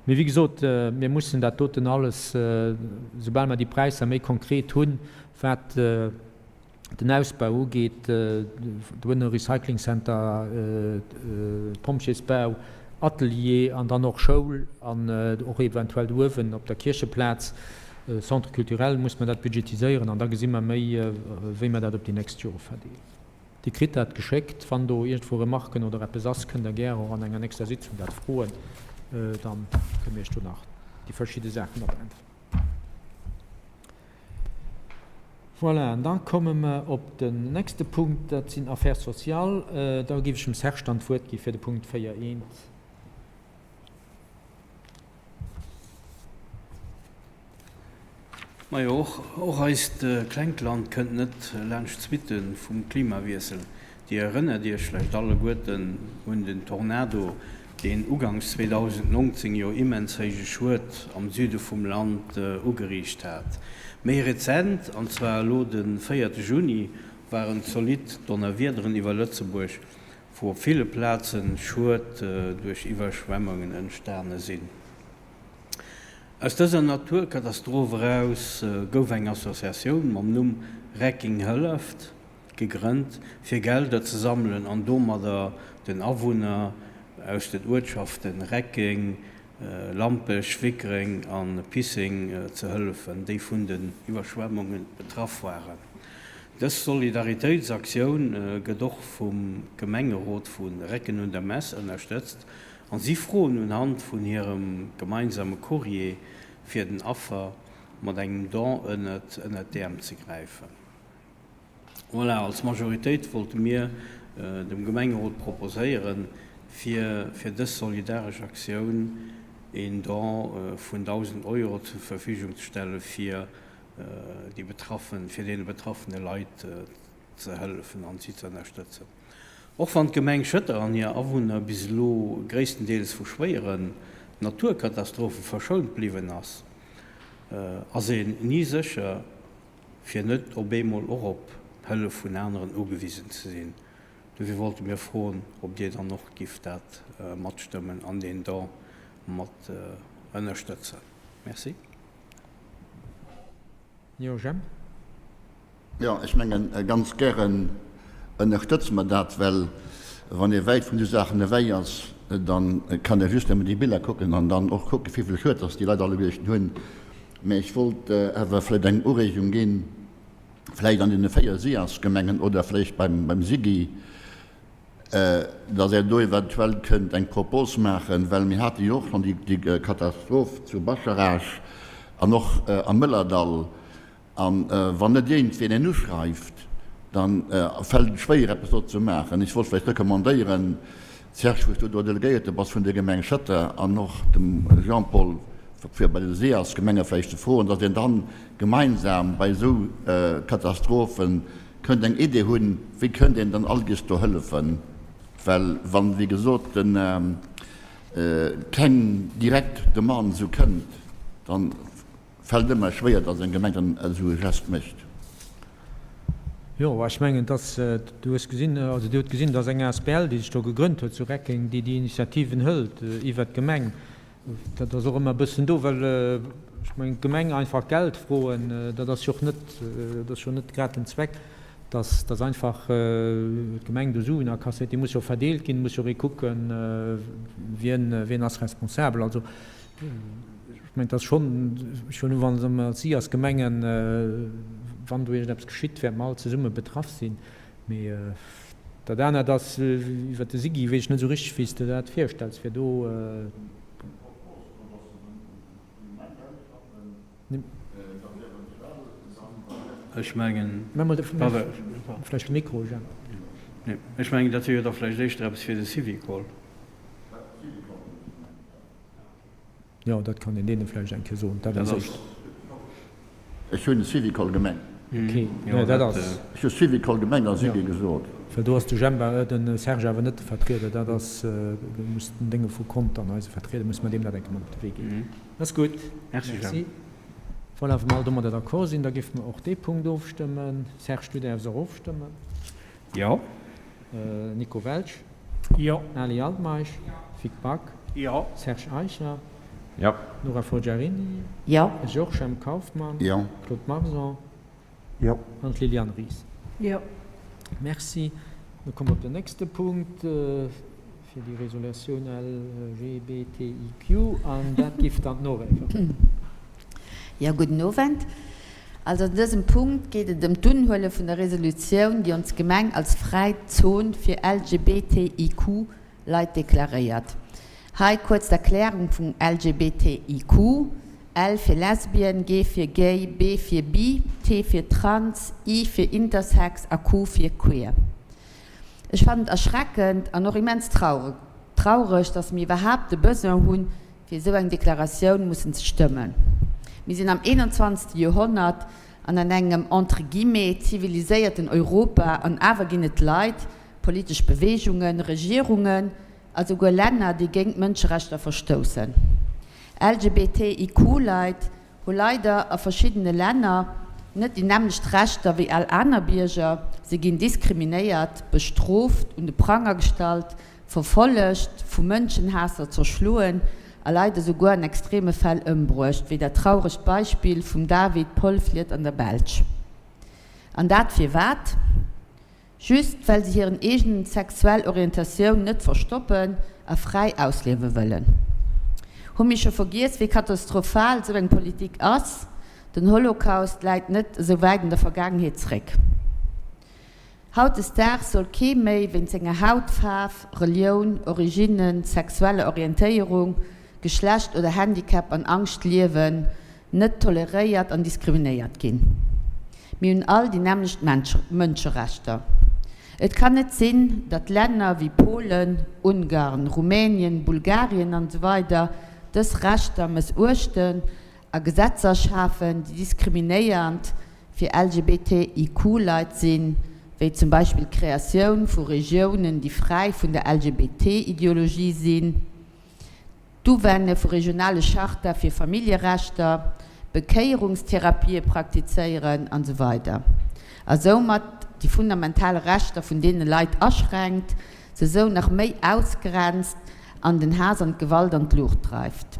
S1: Mee wéi gesot, mir mussen dat doten alles, soubal mer déi Präisser méi konkret hunn, wat den Ausbau ugeet, do Recycling Center, Pompjeesbau, Atelier an dann och Schoul an och eventuell do uewen op der Kiercheplaz Centre culturel, muss mer dat budgetiséieren an da gesi mer méi, wéi mer dat op déi nächst Jore verdeelen. Dir kritt dat geschéckt. Wann do iergendwou Remarken oder eppes ass, kënnt Der gär och an enger nächster Sitzung dat froen. Da kënne mir Iech do nach déi verschidde Saachen nach beäntweren. Voilà, an da komme mer op den nächste Punkt, dat sinn Affaires sociales. Da géif ech dem Serge dann d'Wuert gi fir de Punkt 4 eent.
S2: Majo, och eist klengt Land kënnt net laanscht d'Suitte vum Klimawiessel. Dir erënnert Iech vläicht alleguerten un den Tornado, deen ugangs 2019 jo immens héije Schued am Süde vum Land ugeriicht hat. Méi rezent, an zwar elo de véierte Juni, waren zolidd Donnerwiederen iwwer Lëtzebuerg, wou op ville Plazen Schued duerch Iwwerschwemmungen entstane sinn. Aus dëser Naturkatastroph eraus gouf eng Associatioun mam Numm Recking hëlleft gegrënnt, fir Gelder ze sammelen an domadder den Awunner aus den Uertschaften Reckeng, Lampech, Wickreng a Pisseng ze hëllefen, déi vun den Iwwerschwemmunge betraff waren. Dës Solidaritéitsaktioun gëtt och vum Gemengerot vu Recken un der Mess ënnerstëtzt an si froen unhand vun hirem gemeinsame Courrier fir den Affer mat engem Don ënnert d'Äerm ze gräifen. Voilà, als Majoritéit wollte mir dem Gemengerot proposéieren, fir fir dës solidaresch Aktioun een Don vun 1.000 Euro zur Verfügung ze stelle fir déi betraffen, fir deene betraffene Leit ze hëllefen an si ze ënnerstëtzen. Och wann d'Gemeng Schëtter an hir Awunner bis elo gréisstendeels vu schwéieren Naturkatastrophe verschount bliwwen ass, ass een ni sécher, fir net op eemol och op Hëllef vun aneren ugewisen ze sinn. Dofir wollte mir froen, ob Dir dann och giff dat matstëmmen an deen Don mat ënnerstëtzen. Merci.
S1: Jo, Jemp?
S11: Jo, ech mengen, ganz gären ënnerstëtze mer dat, well wann ee wäit vun esou Saachen ewech ass, da kann ee just nëmmen déi Biller kucken an dann och kucken, wéivill Schued dass déi Leit alleguerten hunn. Mä ech wollt awer vläicht eng Ureegung ginn, vläicht an deene 4 SIAS-Gemengen oder vläicht beim SIGI, dass Der do eventuell kënnt eng Propos maachen, well mir hate jo och schonn déi Katastroph zu Bascharage an och am Mëllerdall. A wann net iergendween een uschreift, da fält et schwéier, eppes do ze maachen. Ech wollt vläicht recommandéieren, Serge, wou s du do Delegéierte bass vun der Gemeng Schëtter, an och dem Jean-Paul, fir bei de SEAS-Gemenge vläicht ze froen, datt een dann gemeinsam bei esou Katastrophe kënnt eng Idee hunn, wéi kënnt een dann allges do hëllefen. Well wann, wéi gesot, keng direkt Demande esou kënnt, dann Fällt ëmmer schwéier, dass eng Gemeng dann esou e Gest mécht.
S1: Jo, ech mengen, dass, du hues gesinn, also Dir hutt gesinn, dass eng asbl, déi sech do gegrënnt huet zu Reckeng, déi déi Initiativen hëlt iwwert d'Gemeng. Dat ass och ëmmer e bëssen do, well ech mengen, d'Gemeng einfach Geld froen, dat ass jo och net, dat ass jo net grad den Zweck, dass, dass einfach d'Gemeng do Suen akasséiert. Déi muss jo verdeelt ginn, muss jo och ee kucken, wien, wien ass responsabel. Also Ech mengen, et ass schonn, ech hunn, wa mer als si als Gemengen, wann do iergendeppes geschitt, wäerte mer all zesumme betraff sinn. Mee dat anert ass, iwwert de SIGI weess ech net esou richteg, wéi s de dat virstells, fir do.
S2: Ech mengen,
S1: Vläicht de Mikro, Jemp.
S2: Ech mengen, dat wier jo da vläicht éischter eppes fir de Syvicol.
S1: Jo, dat kann een deene vläicht eng Kéier soen. Dat ass éischt.
S11: Ech hunn Syvicol gemengt.
S1: Ok, nee, dat ass.
S11: Ech hu Syvicol gemengt a SIGI gesot.
S1: Well do ass de Jemp, de Serge awer net de Vertrieder. Dat ass, do muss den Dénge vu Contern eise Vertrieder, muss mer deem dat eng Kéier mat op de Wee ginn. Dat ass gutt.
S2: Merci.
S1: Voilà, wa mer all domadder d'accord sinn, da géife mer och dee Punkt ofstëmmen. Serge, du däerfs och ofstëmmen.
S2: Jo.
S1: Nico Welsch.
S4: Jo.
S1: Ali Altmeisch. Vic Back.
S2: Jo.
S1: Serge Eicher.
S8: Jo.
S1: Nora Forgiarini.
S3: Jo.
S1: Georges M. Kauffmann.
S11: Jo.
S1: Claude Marson.
S7: Jo.
S1: An d'Liliane Ries.
S12: Jo.
S1: Merci. Da komme mer op den nächste Punkt fir déi Resolutioun LGBTIQ. An dat giff dann d'Nora iwwerhuelen.
S3: Jo, gudden Owend. Also an dësem Punkt geet et ëm d'Unhuele vun der Resolutioun, déi ons Gemeng als fräi Zon fir LGBTIQ Leit deklaréiert. Hei kuerz d'Erklärung vun LGBTIQ, L fir Lesbien, G fir Gay, B fir Bi, T fir Trans, I fir Intersex a Q fir Queer. Ech fannen et erschreckend an och immens traureg, dass mir iwwerhaapt de Besoin hunn, fir esou eng Deklaratioun mussen ze stëmmen. Mir sinn am 21. Joerhonnert an an engem entre guillemets ziviliséierten Europa an awer ginn et Leit, politesch Beweegungen, Regierungen a souguer Länner, déi géint d'Mënscherechter verstoussen. LGBTIQ-Leit hu leider a verschiddene Länner net déi nämmlecht Rechter wéi all aner Bierger. Si ginn diskriminéiert, bestrooft, un de Pranger gestallt, verfollegt, vu Mënschenhaasser zerschloen a leider souguer an extreme Fäll ëmbruecht, wéi dat trauregt Beispill vum David Polfliet an der Belsch. An dat firwat? Just well se hiren eegenen sexuell Orientatioun net verstoppen a fräi ausliewe wëllen. Hu mir scho vergiess wéi katastrophal sou eng Politik ass? Den Holocaust läit net esou wäit an der Vergaangenheet zréck. Hautdesdaags soll kee méi wéint senger Hautfaarf, Relioun, Origine, sexueller Orientéierung, Geschlecht oder Handicap an Angscht liewen, net toleréiert an diskriminéiert ginn. Mir hunn all déi nämmlecht Mënscherechter. Et kann net sinn, datt Länner wéi Polen, Ungarn, Rumänien, Bulgarien an esou weider dës Rechter mëssuechten a Gesetzer schafen, déi diskriminéiernd fir LGBTIQ-Leit sinn, wéi zum Beispill d'Kreatioun vu Regiounen, déi fräi vun der LGBT-Ideologie sinn, d'Uwenne vu regionale Charta fir Familljerechter, Bekéierungstherapië praktizéieren an esou weider a soumat déi fundamental Rechter vun deene Leit aschränkt, se esou nach méi ausgrenzt an den Haass an d'Gewalt an d'Luucht dreift.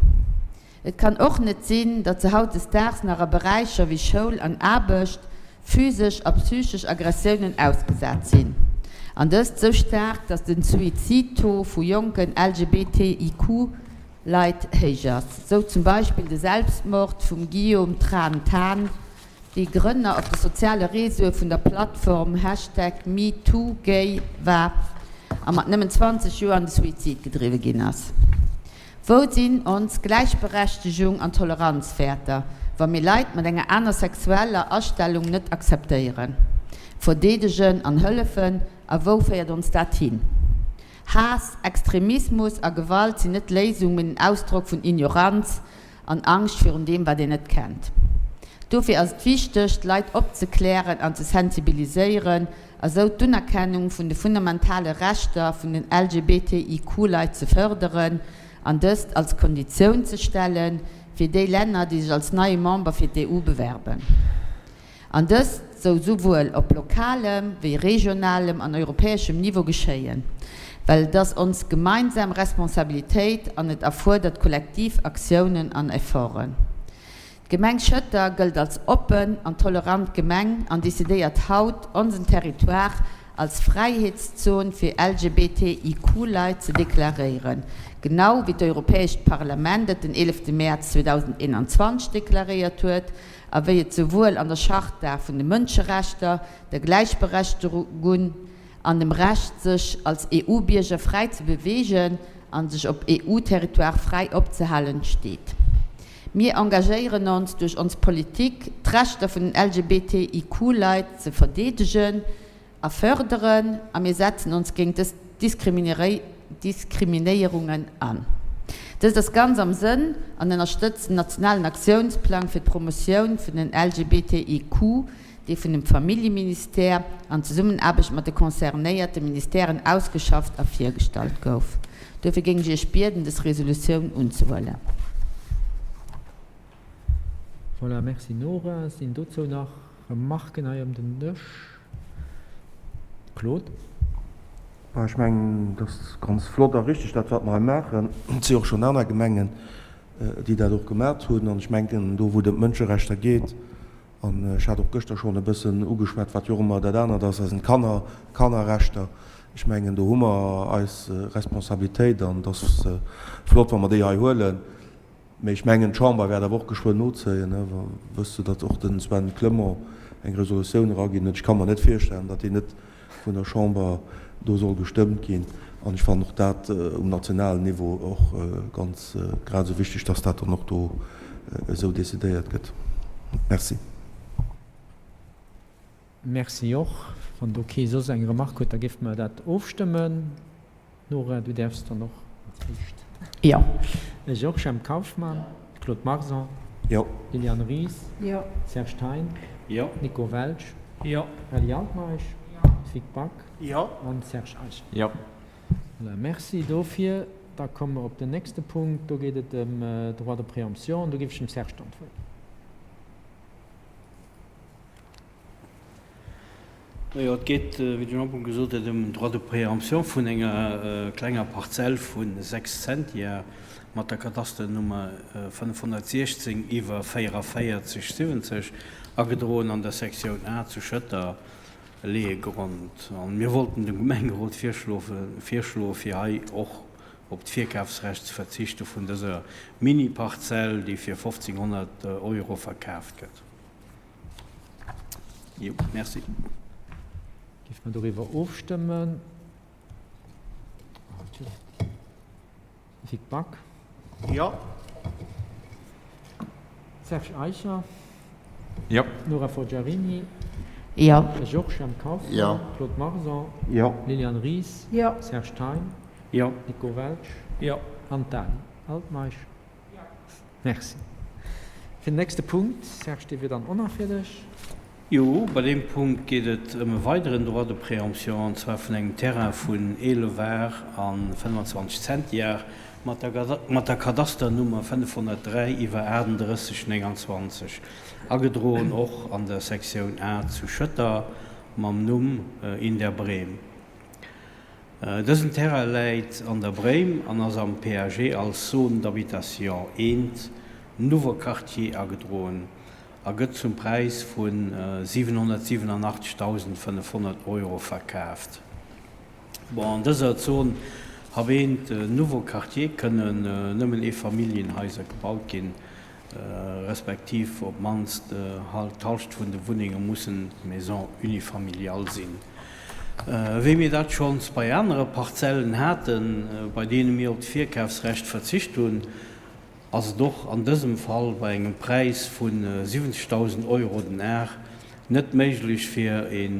S3: Et kann och net sinn, datt se hautdesdaags nach a Beräicher wéi Schoul an Aarbecht physesch a psychesch Aggressiounen ausgesat sinn, an dëst sou staark, datt den Suizid-Taux vu jonken LGBTIQ-Leit héich ass, sou zum Beispill de Selbstmord vum Guillaume Tran Thanh, dee Grënner op de soziale Reseaue vun der Plattform Hashtag MeTooGay war a mat nëmmen 20 Joer an de Suizid gedriwwe ginn ass. Wou sinn ons Gläichberechtegung an Toleranzwäerter, wa mir Leit mat enger aner sexueller Astellung net akzeptéieren, verdeedegen an hëllefen? A wou féiert ons dat hin? Haass, Extremismus a Gewalt sinn net d'Léisung, mee den Ausdrock vun Ignoranz an Angscht virun deem, wat een net kennt. Dofir ass et wichteg, d'Leit opzeklären an ze sensibiliséieren a sou d'Unerkennung vun de fundamentale Rechter vun den LGBTIQ-Leit ze fërderen an dëst als Konditioun ze stelle fir déi Länner, déi sech als neie Member fir d'EU bewerben. An dëst sou souwuel op lokalem wéi regionalem an europäeschem Niveau geschéien, well et ass ons gemeinsam Responsabilitéit an et erfuerdert kollektiv Aktiounen an Efforten. D'Gemeng Schëtter gëllt als oppen an tolerant Gemeng an decidéiert haut, onsen Territoire als Fräiheetszon fir LGBTIQ-Leit ze deklaréieren, genau wéi d'Europäescht Parlament et den 11 Mäerz 2021 deklaréiert huet a wéi et souwuel an der Charta vun de Mënscherechter, der Gläichberechtegun an dem Recht sech als EU-Bierger fräi ze beweegen an sech op EU-Territoire fräi opzehalen, steet. Mir engagéieren ons duerch ons Politik, d'Rechter vun den LGBTIQ-Leit ze verdeedegen a fërderen a mir setzen ons géint dës Diskriminéierungen an. Dëst ass ganz am Sënn an ënnerstëtzt den nationalen Aktiounsplang fir d'Promotioun vun den LGBTIQ, dee vun dem Familljeministère an Zesummenaarbecht mat de concernéierte Ministèren ausgeschafft a virgestallt gouf. Duerfir géing ech Iech bieden, des Resolutioun unzehuelen.
S1: Voilà, merci Nora. Sinn dozou nach Remarken hei ëm den Dësch? Claude.
S7: Ech mengen, et ass ganz flott a richtig, dat wat mer hei maachen. Et si och schonn aner Gemengen, déi dat och gemat hunn. An ech mengen, do wou et ëm d'Mënscherechter geet, An ech hat och gëschter schonn e bëssen ugeschwat, wat jo och ëmmer dat anert ass, dat sinn d'Kanner, d'Kannerrechter. Ech mengen, do hu mer eis Responsabilitéit an et ass flott, wa mer déi hei huelen. Mee ech mengen, d'Chamber wäert awer och geschwënn nozéien, wësst de, datt och de Sven Clement eng Resolutioun eraginn huet. Ech ka mer net virstellen, datt déi net vun der Chamber do soll gestëmmt ginn. An ech fannen och dat um nationalen Niveau och ganz grad esou wichteg, dass dat dann och do esou decidéiert gëtt. Merci.
S1: Merci och. Wann do kee soss eng Remarque huet, da géife mer dat ofstëmmen. Nora, du däerfs dann och als Éischt.
S3: Jo.
S1: Ech och. Jemp Kauffmann. Claude Marson.
S7: Jo.
S1: Liliane Ries.
S3: Jo.
S1: Serge Thein.
S2: Jo.
S1: Nico Welsch.
S4: Jo.
S1: Rally Altmeisch.
S4: Jo.
S1: Vic Back.
S4: Jo.
S1: An Serge Eicher.
S8: Jo.
S1: Voilà, merci dofir. Da komme mer op den nächste Punkt. Do geet et ëm Droit de préemption. An do géif ech dem Serge dann d'Wuert ginn.
S2: Jo, et geet, wéi de Jean-Paul gesot huet, ëm en Droit de préemption vun enger klenger Parzell vu 6 Zentiar mat der Kadasternummer 516 iwwer 44 70, agedroen an der Sektioun A zu Schëtter, Leeëgrond. A mir wollten dem Gemengerot virschloe fir hei och op d'Virkafsrecht ze verzichte vun dëser Mini-Parzell, déi fir 1.500 Euro verkaaft gëtt. Jo, merci.
S1: Géife mer doriwwer ofstëmmen? Vic Back?
S6: Jo.
S1: Serge Eicher?
S8: Jo.
S1: Nora Forgiarini?
S3: Jo.
S1: Georges Jemp Kauffmann?
S11: Jo.
S1: Claude Marson?
S7: Jo.
S1: Liliane Ries?
S3: Jo.
S1: Serge Thein?
S2: Jo.
S1: Nico Welsch?
S4: Jo.
S1: An d'Dany Altmeisch? Merci. Fir den nächste Punkt, Serge, dee wier dann och nach fir dech.
S2: Jo, bei deem Punkt geet et ëm e weideren Droit de préemption, an zwar vun engem Terrain vun 11 Ar a 25 Zentiar mat der mat der Kadasternummer 503 iwwer 38 29, agedroen och an der Sektioun A zu Schëtter mam Numm In der Brehm. Dësen Terrain läit an der Bréim an ass am PAG als Zone d'habitation I, Nouveau Quartier agedroen a gëtt zum Präis vu 787.500 Euro verkaaft. Bon, an dëser Zone Hub I, Nouveau Quartier kënnen nëmmen Eefamilljenhaiser gebaut ginn. Respektiv op d'mannst d'Halscht vun de Wunnenge mussen Maisons unifamiliales sinn. Wéi mir dat schonns bei anere Parzellen haten, bei deene mir op d'Virkafsrecht verzicht hunn, ass et och an dësem Fall bei engem Präis vu 70.000 Euro den Ar net méiglech fir e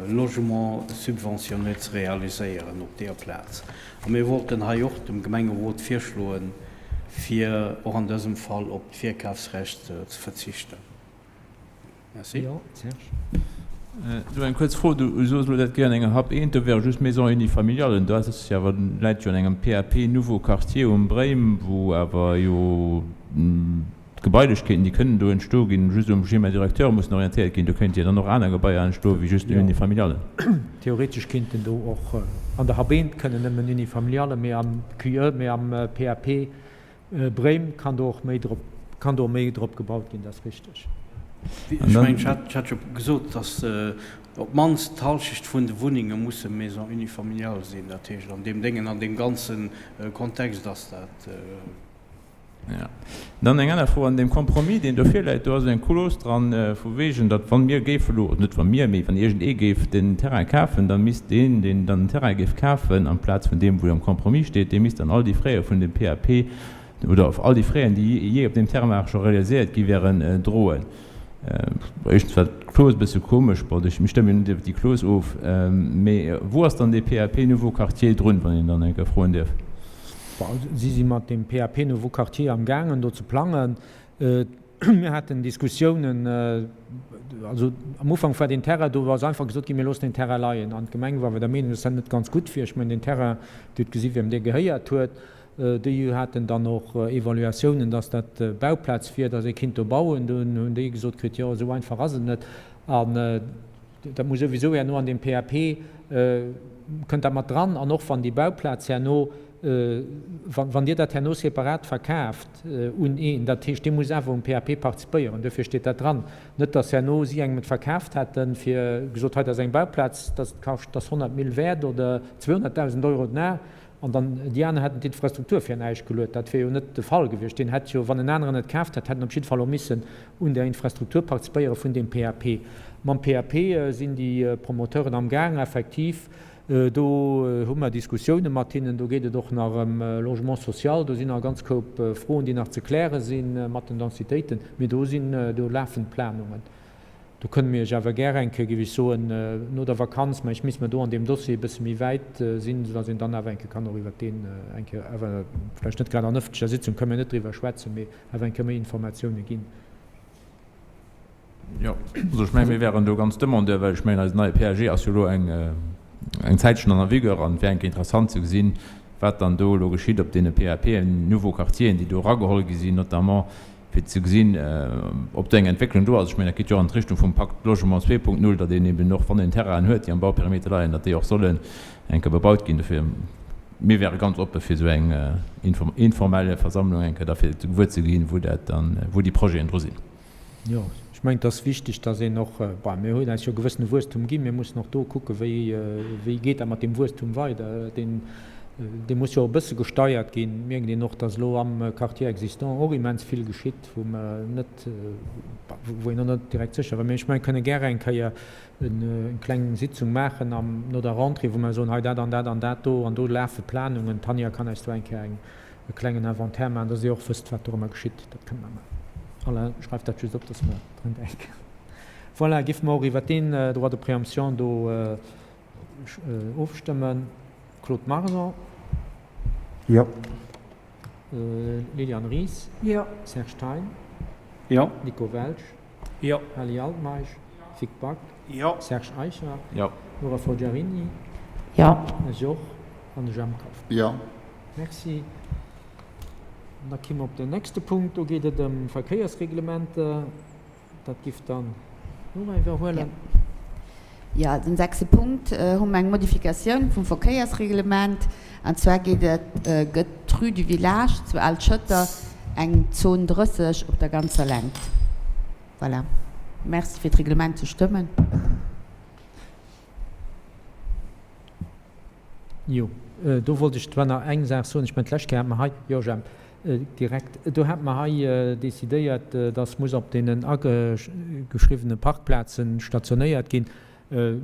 S2: Logement subventionné ze realiséieren op deeër Plaz. A mir wollten hei och dem Gemengerot virschloen, fir och an dësem Fall op d'Virkafsrecht ze verzichten. Merci.
S1: Jo, Serge.
S8: Do eng kuerz Fro, Du soos elo, dat wier an enger Hub 1, do wäre just Maisons unifamiliales. Do ass jo awer, läit jo an engem PAP Nouveau Quartier um Bréim, wou awer jo d'Gebailechkeeten, déi kënnen do entsto ginn, just um Schéma directeur mussen orientéiert ginn. Do kéinte jo dann och aner Gebaier entstoen, wéi just Unifamilialen.
S1: Theoretesch kéinten do och an der Hub 1 kënnen nëmmen Unifamiliale, mee am QE, mee am PAP Bréim kann do och méi drop, kann do méi drop gebaut ginn, dat ass richteg.
S2: Ech mengen, ech hat, ech hat jo gesot, datt op d'mannst d'Halschecht vun de Wunnenge musse Maisons unifamiliales sinn. Dat heescht, an deem Déngen, an deem ganze Kontext ass dat.
S8: Jo. Dann eng aner Fro, An deem Compromis, deen do virläit, do ass eng Clause dran, vu wegen, datt wa mir géife elo, net wa mir, mee wann iergendee géif den Terrain kafen, da misst deen, deen dann den Terrain géif kafen, amplaz vun deem, wou am Compromis steet, dee misst dann all déi Fraie vun dem PAP oder all déi Fraien, déi jee op deem Terrain scho realiséiert gi wären, droen. Éischtens war d'Clause e bësse komesch, bon, ech, mir stëmme jo net iwwer déi Clause of, mee wou ass dann dee PAP Nouveau Quartier drun, wann een dann eng Kéier froen dierf?
S1: Bon, si si mat deem PAP Nouveau Quartier amgaangen do ze plangen. Mir haten Diskussiounen, also am Ufank war deen Terrain do, ass einfach gesot ginn, mir loossen deen Terrain leien. An d'Gemeng war awer der Meenung, dass dat net ganz gutt wier. Ech mengen, deen Terrain, Dir hutt gesi wiem dee gehéiert huet, déi haten dann och Evaluatiounen, dass dat Bauplaz wier, dass ee kinnt do bauen. Dunn hunn déi gesot kritt, jo esou einfach ass et net. An dat muss souwisou herno an deem PAP kënnt dat mat dran. An och wann déi Bauplaz herno, wann Dir dat herno separat verkaaft un een, dat heescht, dee muss awer um PAP participéieren, duerfir steet dat dran. Net dass herno si engem et verkaaft hätten, fir gesot, hei dat ass eng Bauplaz, dat kascht, dat ass 100 Mille wäert oder 200.000 Euro den Ar, An dann, déi aner hätten d'Infrastruktur fir näischt geluet. Dat wier jo net de Fall gewiescht. Deen hätt jo, wann en aneren et kaaft hätt, hätt en op jidde Fall och missen un där Infrastruktur participéiere vun deem PAP. Mam PAP sinn déi Promoteuren amgaang, effektiv. Do hu mer Diskussioune mat hinnen. Do geet et och nach ëm Logement social. Do sinn nach e ganz Koup Froen, déi nach ze kläre si mat den Densitéiten. Mee do sinn, do lafen d'Planungen. Do kënne mir Iech awer gär eng Kéier, géif ech soen, no der Vakanz, mä ech misst mer do an deem Dossier e bësse méi wäit sinn, soudass een dann awer eng Kéier kann och iwwert deen eng Kéier awer, vläicht net grad an ëffentlecher Sitzung, kënne mir net driwwer schwätzen, mee awer eng Kéier méi Informatioune ginn.
S8: Jo, also ech mengen, mir wären do ganz Demandeur, well ech mengen, eisen neie PAG ass jo elo eng eng Zäitchen an en vigueur an et wär eng Kéier interessant ze gesinn, wat dann do elo geschitt op deene PAPen, Nouveaux Quartieren, déi do erageholl gi sinn, notamment. fir ze gesinn, ob do eng Entwécklung do ass. Ech mengen, dat geet jo och an d'Richtung vum Pacte Logement 2.0, datt een eben och, wann een Terrainen huet, déi am Bauperimeter leien, datt déi och sollen eng Kéier bebaut ginn. Dofir, mir wäre ganz oppe fir esou eng informell Versammlung eng Kéier da fir gewuer ze ginn, wou dat dann, wou déi Projeten dru sinn.
S1: Jo, ech mengen, et ass wichteg, dass een och, bon, mir hunn eis jo e gewëssene Wuesstum ginn, mir mussen och do kucken, wéi, wéi geet dat mat deem Wuesstum weider. Deen, dee muss jo och e bësse gesteiert ginn. Mierkt een och, dass elo am Quartier existant och immens vill geschitt, wou mer net, wou een och net direkt sécher war. Mee ech mengen, kënne gäre eng Kéier eng kleng Sitzung maachen am, no der Rentrée, wou mer soen, hei dat an dat an dat do an do lafe Planungen. D'Tanja kann eis do eng Kéier eng, e klengen Inventaire maachen, dass Dir och wësst, wat dorëmmer geschitt. Dat kënne mer maachen. Alain, schreif dat just op, dass mer drun denken. Voilà, géife mer och iwwert deen Droit de préemption do ofstëmmen. Claude Marson.
S6: Jo.
S1: Liliane Ries.
S4: Jo.
S1: Serge Thein.
S2: Jo.
S1: Nico Welsch.
S4: Jo.
S1: Aly Altmeisch. Vic Back.
S2: Jo.
S1: Serge Eicher.
S8: Jo.
S1: Nora Forgiarini.
S3: Jo.
S1: Ech och. An de Jemp Kauffmann.
S11: Jo.
S1: Merci. An da ki mer op den nächste Punkt. Do geet et ëm Verkéiersreglementer. Dat giff dann d'Nora iwwerhuelen.
S3: Jo, den sechste Punkt hu mer eng Modifikatioun vum Verkéiersreglement. An zwar geet et, gëtt d'Rue du Village zu Al-Schëtter eng Zone 30 op der ganzer Längt. Voilà. Merci fir d'Reglement ze stëmmen.
S1: Jo, do wollt ech zwar nach eng Saach soen. Ech mengen, d'lescht Kéier hate mer hei, jo Jemp, direkt, do hate mer hei decidéiert, dass muss op deenen ageschriwwene Parkplaze stationéiert ginn. Dir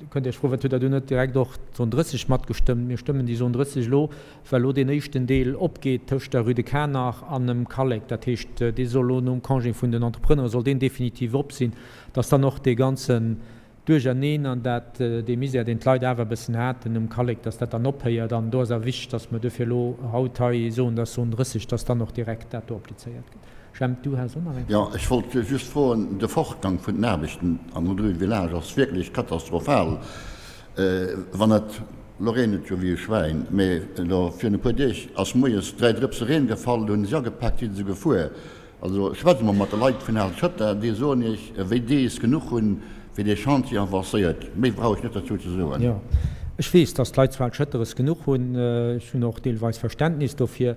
S1: kënnt Iech froen, Wat hutt Der do net direkt och d'Zon 30 matgestëmmt? Mir stëmmen déi Zon 30 elo, well elo deen éischten Deel opgeet tëscht der Rue de Kanach an dem Kallek. Dat heescht, dee soll elo nom Congé vun den Entrepreneure soll deen definitiv op sinn, dass dann och dee ganzen Duercherneen an dat dee Misär, deen d'Leit awer e bëssen haten um Kallek, dass dat dann ophéiert. An do ass awer wichteg, dass mer duerfir elo haut hei soen, dass Zon 30, dass dann och direkt dat do applizéiert gëtt. Jemp, du has och nach eng
S11: Fro. Jo, ech wollt just froen, de Fortgang vun den Aarbechten an der Rue du Village ass wierklech katastrophal. Wann et, elo reent et jo wéi e Schwäin, mee elo virun e puer Deeg ass moies 3 Drëpse Reen gefall, do hunn se agepaakt, si se gefuer. Also schwätzt emol mat de Leit vun Al Schëtter, déi soen Iech, wéi déi es genuch hunn, wéi dee Chantier avancéiert. Méi brauch ech net dozou ze soen.
S1: Jo, ech weess, datt d'Leit zu Al Schëtter es genuch hunn. Ech hunn och deelweis Verständnis dofir.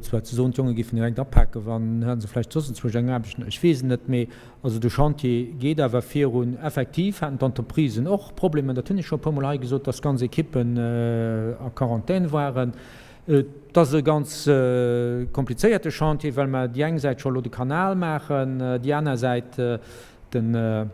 S1: Zwar ze soen, d'Jonge géifen direkt apaken, wann hätte se vläicht soss enzwousch eng Aarbecht, ech weess et net. Mee also de Chantier geet awer virun. Effektiv haten d'Entreprisen och Problemer, dat hunn ech scho e puermol hei gesot, datt ganz Ekippen a Quarantän waren. Et ass e ganz komplizéierte Chantier, well mer déi eng Säit scho elo de Kanal maachen, déi aner Säit den,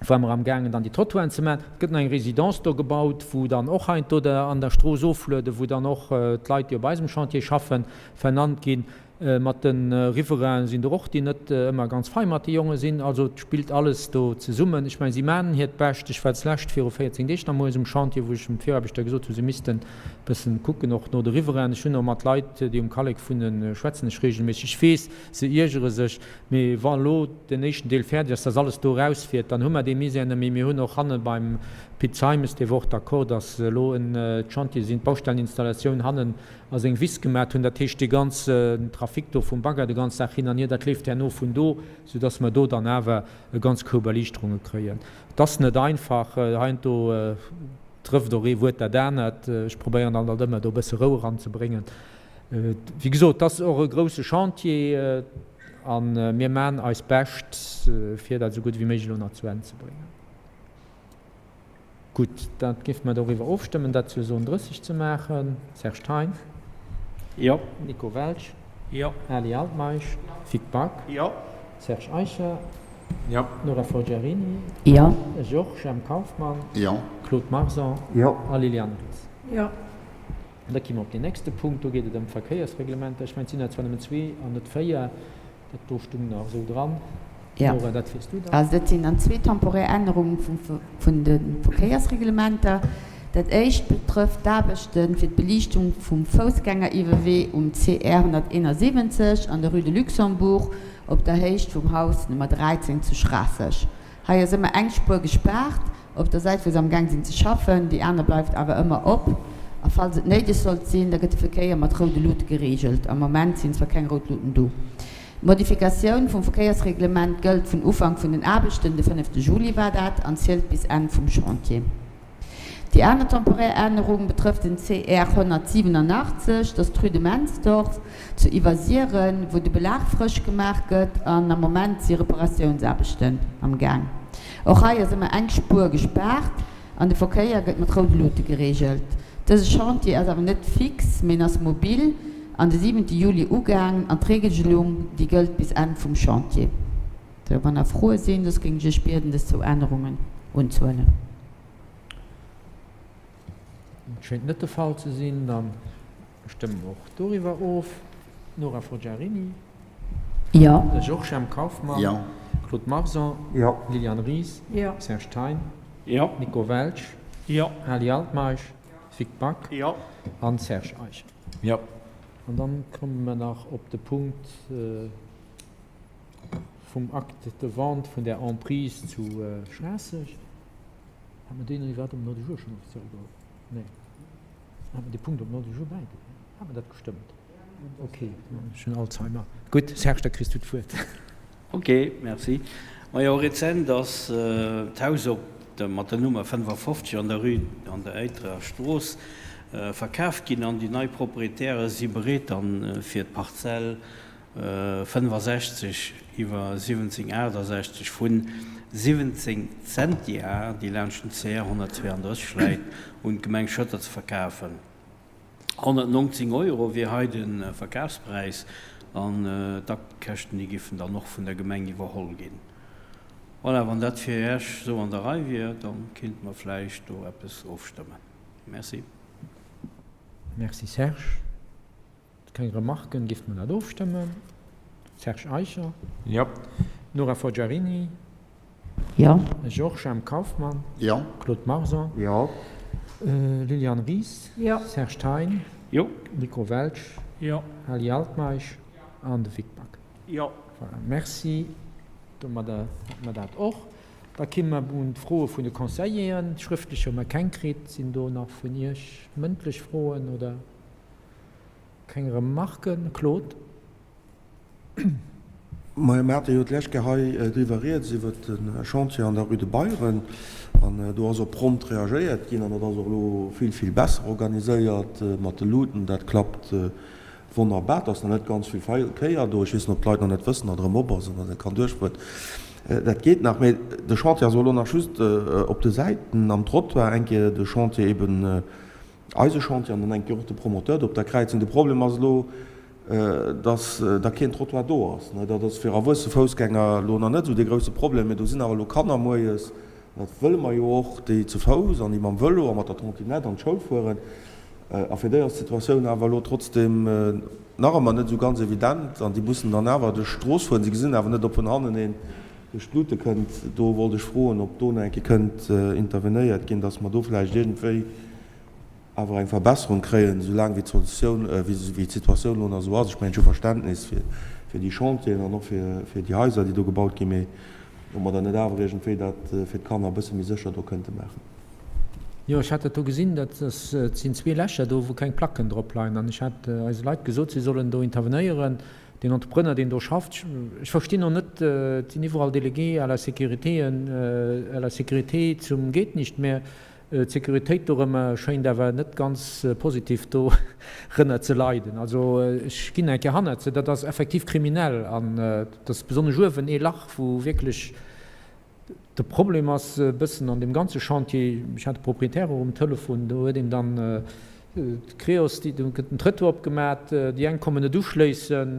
S1: ware mer amgaangen dann déi Trottoiren ze maachen. Et gëtt nach eng Résidence do gebaut, wou dann och heiansdo der an der Strooss oflueden, wou dann och d'Leit, déi op eisem Chantier schaffen, vernannt ginn. Mat de Riverainen sinn der och, déi net ëmmer ganz fei mat de Jonge sinn. Also et spillt alles do zesummen. Ech mengen, si maachen hiert Bescht. Ech war d'lescht viru 14 Deeg nach moies um Chantier, wou ech dem Viraarbechter gesot hunn, se missten e bëssen kucken, och no de Riverainen. Ech hunn och mat Leit, déi um Kallek wunnen, schwätzen ech reegelméisseg. Ech weess, se iergere sech. Mee wa elo den éischten Deel fäerdeg ass, dass alles do erausfiert, dann hu mer dee Misär net méi. Mir hunn och hanne beim Pit Zeimes, dee wor och d'accord, dass elo en Chantier sinn, d'Baustelleninstallatioun hannen a seng Wiss gemat hunn. Dat heescht, dee ganzen Trafic do vum Bagger de ganz Dag hin an hier, dat leeft herno vun do, soudass mer do dann awer e ganz Koup Erliichterunge kréien. Et ass net einfach, heiansdo trëfft och ee Wuert dat anert. Ech probéieren dann alt ëmmer do e bësse Rou eranzebréngen. Wéi gesot, et ass och e grousse Chantier a mir maachen eist Bescht, fir dat esou gutt ewéi méiglech elo nach zu Enn ze bréngen. Gutt, dat géife mer doriwwer ofstëmmen, dat zur Zon 30 ze maachen. Serge Thein?
S2: Jo.
S1: Nico Welsch?
S2: Jo.
S1: Ali Altmeisch? Vic Back?
S2: Jo.
S1: Serge Eicher?
S8: Jo.
S1: Nora Forgiarini?
S3: Jo.
S1: Ech och. Jemp Kauffmann?
S11: Jo.
S1: Claude Marson?
S6: Jo.
S1: A Liliane Ries?
S4: Jo.
S1: An da gi mer op deen nächste Punkt. Do geet et ëm d'Verkéiersreglementer. Ech mengen, et sinn der zwar nëmmen zwee an net véier. Dat do stung nach esou dran.
S3: Jo.
S1: Nora, dat wiers du dann.
S3: Also dat sinn dann zwee temporär Ännerunge vun de Verkéiersreglementer. Dat éischt betrëfft d'Aarbechte fir d'Beliichtung vum Foussgängeriwwerwee um CR 171 an der Rue de Luxembourg op der Héicht vum Haus Nummer 13 zu Schraasseg. Hei ass ëmmer eng Spuer gespaart op der Säit wou se am Gaang sinn ze schaffen, déi aner bleift awer ëmmer op. A falls et néideg sollt sinn, da gëtt de Verkéier mat roude Luute gereegelt. Am Moment sinn zwar keng rout Luuten do. D'Modifikatioun vum Verkéiersreglement gëllt vun Ufank vun den Aarbechten, de fënnefte Juli war dat, an zielt bis Enn vum Chantier. Déi aner temporär Ännerung betrëfft den CR 187, dat ass d'Rue de Mensdorf zu Iwwersiren, wou de Belag frësch gemaach gëtt an am Moment si Reparatiounsaarbechten am Gaang. Och hei ass ëmmer eng Spuer gespaart an de Verkéier gëtt mat roude Luute gereegelt. Dëse Chantier ass awer net fix, mee en ass mobil an de siwente Juli ugaangen an d'Reegelung déi gëllt bis Enn vum Chantier. Sou, wann nach Froe sinn, soss géing ech Iech bieden, dës zwou Ännerungen unzehuelen.
S1: Dat schéngt net de Fall ze sinn. Da stëmme mer och doriwwer of. Nora Forgiarini?
S3: Jo.
S1: Georges M. Kauffmann?
S11: Jo.
S1: Claude Marson?
S7: Jo.
S1: Liliane Ries?
S3: Jo.
S1: Serge Thein?
S2: Jo.
S1: Nico Welsch?
S4: Jo.
S1: Ali Altmeisch? Vic Back?
S2: Jo.
S1: An Serge Eicher?
S8: Jo.
S1: An dann komme mer nach op de Punkt vum Acte de vente vun der Emprise zu Schraasseg. Hat mer deen iwwerhaapt um Ordre du jour schonn offiziell geholl? Nee. Hat mer dee Punkt op den Ordre du jour bäigehunn? Hat mer dat gestëmmt? Ok, ech hunn Alzheimer. Gutt, Serge, da kriss du d'Wuert.
S2: Ok, merci. Majo, rezent ass d'Haus op der mat der Nummer 55 an der Rue an der Éiterer Strooss verkaaft ginn an déi nei Proprietäre si bereet dann fir d'Parzell 65 iwwer 1768 vun 17 Zentiar, déi laanscht den CR 132 läit, un d'Gemeng Schëtter ze verkafen. 119 Euro wier hei de Verkafspräis an d'Aktkäschten, déi géifen dann och vun der Gemeng iwwerholl ginn. Voilà, wann dat fir Iech esou an der Rei wier, da kéinte mer vläicht do eppes ofstëmmen. Merci.
S1: Merci Serge. Keng Remarken, giff mer dat ofstëmmen. Serge Eicher.
S8: Jo.
S1: Nora Forgiarini.
S3: Jo.
S1: Georges M. Kauffmann.
S11: Jo.
S1: Claude Marson.
S7: Jo.
S1: Liliane Ries.
S3: Jo.
S1: Serge Thein.
S2: Jo.
S1: Nico Welsch.
S4: Jo.
S1: Ali Altmeisch an de Vic Back.
S2: Jo.
S1: Voilà, merci. Domadder hätte mer dat och. Da kimme mer un d'Froe vun de Conseilleren. Schrëftlech hu mer keng kritt. Sinn do nach vun Iech mëndlech Froen oder? Keng Remarken, Claude?
S7: Majo, mir hate jo d'lescht Kéier hei driwwer rieds, iwwert de Chantier an der Rue de Beyren. An do ass och prompt reagéiert ginn an dat ass och elo vill, vill besser organiséiert mat de Luuten. Dat klappt wonnerbar. Et ass nach net ganz vill Verkéier do. Ech weess net, ob d'Leit nach net wëssen, datt erëm op ass an datt ee kann duerchfueren. Dat geet nach. Mee de Chantier ass och elo nach just op de Säiten am Trottoir eng Kéier de Chantier eben Eise Chantier an dann eng Kéier och de Promoteur do op der Kräizung. De Problem ass elo, dass da keen Trottoir do ass. Dat ass fir erwuesse Foussgänger elo nach net esou dee grousse Problem, mee do sinn awer elo Kanner moies, an dat wëlle mer jo och, déi ze Fouss an déi mam Vëlo a mat der Trottinette an d'Schoul fueren. A fir déi ass d'Situatioun awer elo trotzdeem nach ëmmer net esou ganz evident an déi mussen dann awer duerch d'Strooss fueren. Si gesinn awer net, ob vun hannen een duerch d'Lute kënnt. Do wollt ech froen, ob do nach eng Kéier kënnt intervenéiert ginn, dass mer do vläicht iergendwéi awer eng Verbesserung kréien, soulaang wéi d'Solutioun, wéi d'Situatioun elo nach esou ass. Ech mengen, ech hu Verständnis fir déi Chantieren an och fir déi Haiser, déi do gebaut ginn, mee ob mer dann net awer iergendwéi dat fir d'Kanner e bësse méi sécher do kënnte maachen.
S1: Jo, ech hat dat do gesinn, dat ass, et sinn zwee Lächer do, wou keng Placken drop leien. An ech hat eise Leit gesot, si sollen do intervenéieren. Deen Entrepreneur, deen do schafft, ech verstinn och net, et sinn iwwerall Délégués à la sécurité, à la sécurité zum geht nicht mehr. D'Sécuritéit dorëmmer schéint awer net ganz positiv dorënner ze leiden. Also ech ginn eng Kéier hannert se, dat ass effektiv kriminell an et ass besonnesch uewen ee Lach, wou wierklech de Problem ass e bëssen an deem ganze Chantier. Ech hat de Propriétaire och um Telefon, do huet een dann d'Creos, déi, do gëtt den Trëttoir opgemat, déi eng kommen net uschléissen,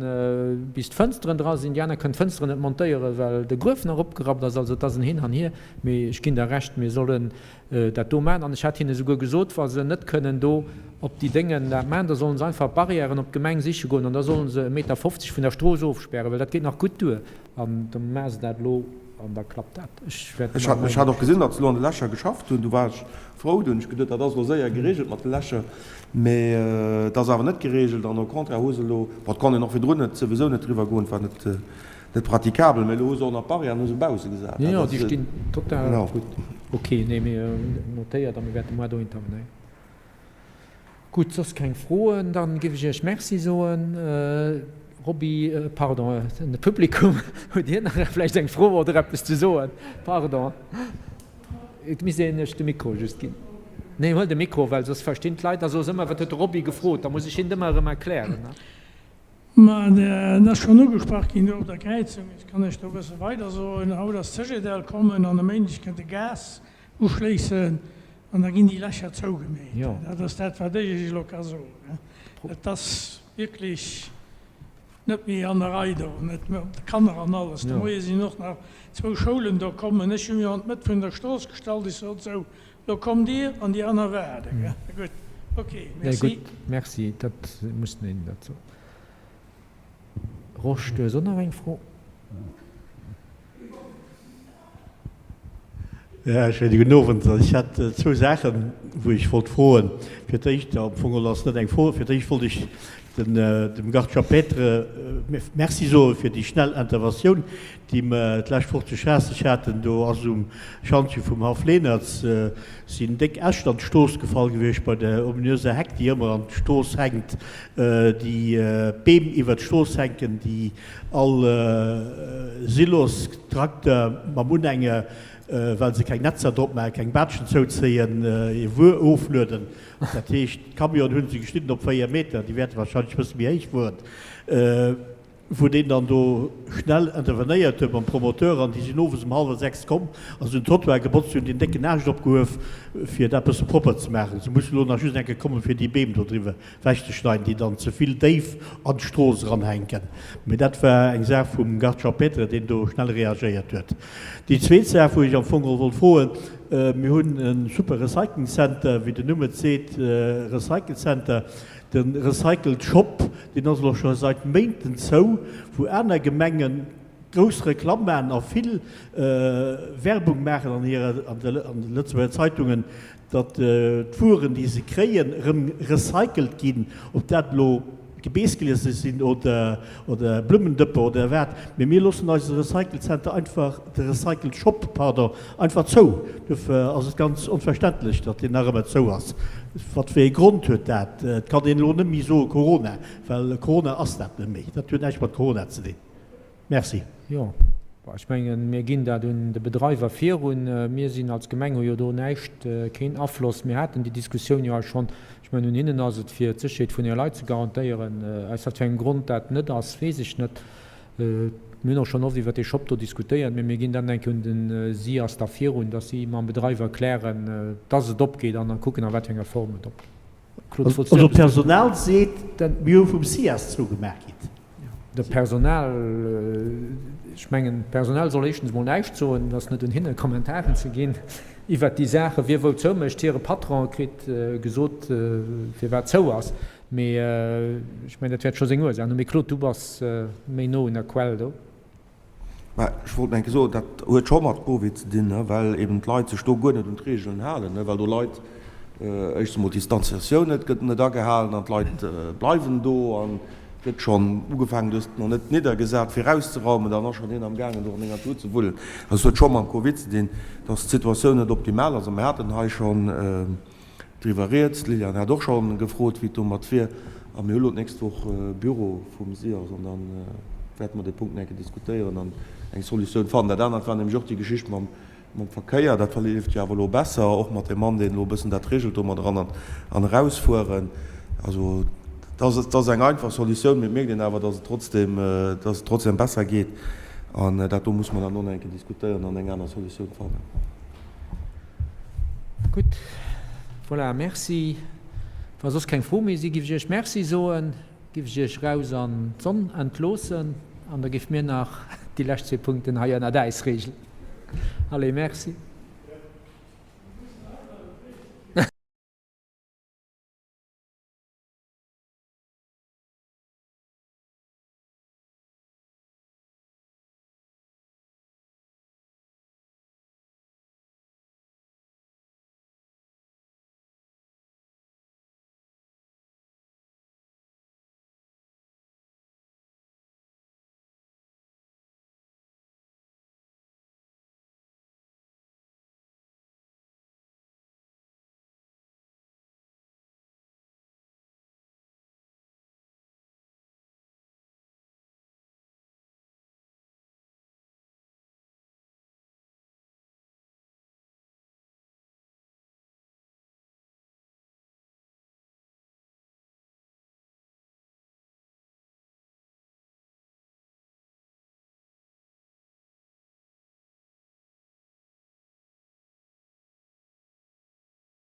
S1: bis d'Fënsteren dra sinn, déi aner kënnen d'Fënsteren net montéieren, well de Gruef nach opgerappt ass. Also et ass en Hin an Hier. Mee ech ginn der Recht, mir sollen dat do maachen. An ech hat hinne souguer gesot, wa se net kënnen do op déi Déngen dat maachen, da sollen se einfach Barrièren op d'Gemeng siche goen an da sollen se e Meter 50 vun der Strooss ofspären, well dat geet nach gutt duer. An da maache se dat elo an da klappt dat. Ech wäert
S7: Ech hat, ech hat och gesinn, datt se elo an de Lächer geschafft hunn. Du war ech frou. Du hunn ech geduet, dat ass elo séier geregelt mat de Lächer. Mee et ass awer net geregelt an au contraire hu se elo, bon, et konnt een och virdrun net, souwisou net driwwer goen, et war net, net praticabel, mee elo hu se och nach d'Barrièren hu se bausse gesat.
S1: Jo, jo, déi stinn total gutt. Ok, nee, mee notéiert a mir wäerte muar do intervenéieren. Gutt, soss keng Froen, dann géif ech Iech Merci soen. Roby, pardon, de Publikum, hutt Dir nach vläicht eng Fro oder eppes ze soen? Pardon, et misst een Iech de Mikro just ginn. Nee, huel de Mikro, well soss verstinn d'Leit da soe se ëmmer, wat huet de Roby gefrot, da muss ech hinnen et ëmmer erëm erklären.
S12: Ma et ass schonn ugesprach ginn do op der Kräizung, ech kann Iech do e bësse weider soen, haut ass d'CGDL kommen an e Méindeg kënnt de Gas uschléissen an da ginn déi Lächer zougemeet. Dat ass dat, wat ech Iech elo ka soen. Et ass wierklech net méi an der Rei do, net mat de Kanner an alles. De Moie sinn och nach zwou Schoulen do kommen. Ech hu mech an d'Mëtt vun der Strooss gestallt. Ech sot, Sou, elo kommt Dir an déi aner waarden. Gutt, okay, merci.
S1: Gutt, merci. Dat muss een dat soen. Rosch, du hues och nach eng Fro?
S13: Ja, schéine gudden Owend. Ech hätt zwou Saachen, wou ech wollt froen. Fir d'éischt, am Fong geholl ass et net eng Fro, fir d'éischt wollt ech dem Gard Chapetre Merci soe fir déi schnell Interventioun, déi mer d'lescht Woch zu Schraasseg haten. Do ass um Schantje vum Haff Lehnertz sinn déck Äscht an d'Strooss gefall gewiescht bei der ominöser Heck, déi ëmmer an d'Strooss hänkt, déi Beem iwwert d'Strooss hänken, déi All Silostrakter mam Unhänger, well se keng Netzer drop maachen, keng Baatschen zouzéien, hir Wuer oflueden. Dat heescht, d'Camionen hu se geschnidden op 4 Meter, déi wäerte wahrscheinlech e bësse méi héich fueren, wou deen dann do schnell intervenéiert huet mam Promoteur an déi sinn owes um hallwer 6 komm a se hunn den Trottoir gebotzt, se hunn deen décken Aascht opgehuef, fir dat bësse propper ze maachen. Se mussen elo nach just eng Kéier kommen, fir déi Beem do driwwer wechzeschneiden, déi dann ze vill déif an d'Strooss eranhänken. Mee dat war eng Saach vum Garde champêtre, deen do schnell reagéiert huet. Déi zweet Saach, wou ech am Fong geholl wollt froen, Mir hunn e super Recycling Center, wéi den Numm et seet, Recycle Center. De Recycle Shop, deen ass elo scho seit Méinten zou, wou aner Gemengen grouss Reklamm maachen a vill Werbung maachen an hirer, an de Lëtzebuerger Zeitungen, datt d'Wueren, déi se kréien, erëm recycelt ginn, ob dat elo Gebeessglieser sinn oder Blummendëpper oder wat, mee mir loossen eise Recycle-Center einfach, de Recycle-Shop, pardon, einfach zou. Duerfir ass et ganz onverständlech, datt deen nach ëmmer zou ass. Wat fir ee Grond huet dat? Et kann een elo net méi soe Corona, well Corona ass dat net méi. Dat huet näischt mat Corona ze dinn. Merci.
S1: Jo, ech mengen, mir ginn dat un de Bedreiwer virun. Mir sinn als Gemeng, hu jo do näischt, keen Afloss. Mir haten déi Diskussioun jo hei schonn. Ech mengen, un hinnen ass et, fir d'Sécherheet vun hire Leit ze garantéieren. Aus wat fir engem Grond dat net ass, weess ech net. Mir hunn och schonn oft iwwert dee Shop do diskutéiert, mee mir ginn dat eng Kéier un den SIAS da virun, dass si mam Bedreiwer klären, dass et opgeet an da kucken, a wat fir enger Form et opgeet.
S13: Claude, wollts du Also eppes d'Personal seet, mir hu vum SIAS zougemaach gitt.
S1: De Personal, ech mengen, d'Personal soll éischtens emol näischt soen, et ass net un hinne Kommentaren ze ginn iwwert déi Saachen, wie wou zoumécht. Hire Patron kritt gesot, firwat zou ass. Mee ech mengen, dat wäert scho seng Ursaach hunn. Mee Claude, du bass méi no un der Quell do.
S7: Mä ech wollt enke soen, dat huet scho mat Covid ze dinn, well eben d'Leit sech do guer net un d'Regeln halen, well do Leit, éischtens emol d'Distanziatioun net gëtt net agehalen an d'Leit bleiwen do an et gëtt schonn ugefaangen, du hues nach net niddergesat fir erauszeraumen, dann ass schonn een amgaangen do an enger Tut ze wullen. Also et huet scho mam Covid ze dinn, datt d'Situatioun net optimal ass a mir haten hei schonn, Driwwer rieds. D'Liliane hat och scho gefrot, wéi et domat wier. A mir hu lo d'nächst Woch Büro vum SIAS an da wäerte mer dee Punkt nach eng Kéier diskutéieren an eng Solutioun fannen. Dat anert war nämlech och déi Geschicht mam Verkéier. Dat verleeft jo awer elo besser, och mat deem Mann, deen elo e bëssen dat regelt do mat eran an erausfueren. Also et ass eng einfach Solutioun, mee et mierkt een awer, datt et trotzdem, datt et trotzdem besser geet. An dat do musse mer dann och nach eng Kéier diskutéieren an eng aner Solutioun fannen.
S1: Gutt, voilà, merci. Wa soss keng Froe méi sinn, giff ech Iech Merci soen, giff ech Iech raus an d'Sonn entloossen an da giff mir nach déi lescht zwee Punkten hei ënnert Äis reegelen. Allez, merci.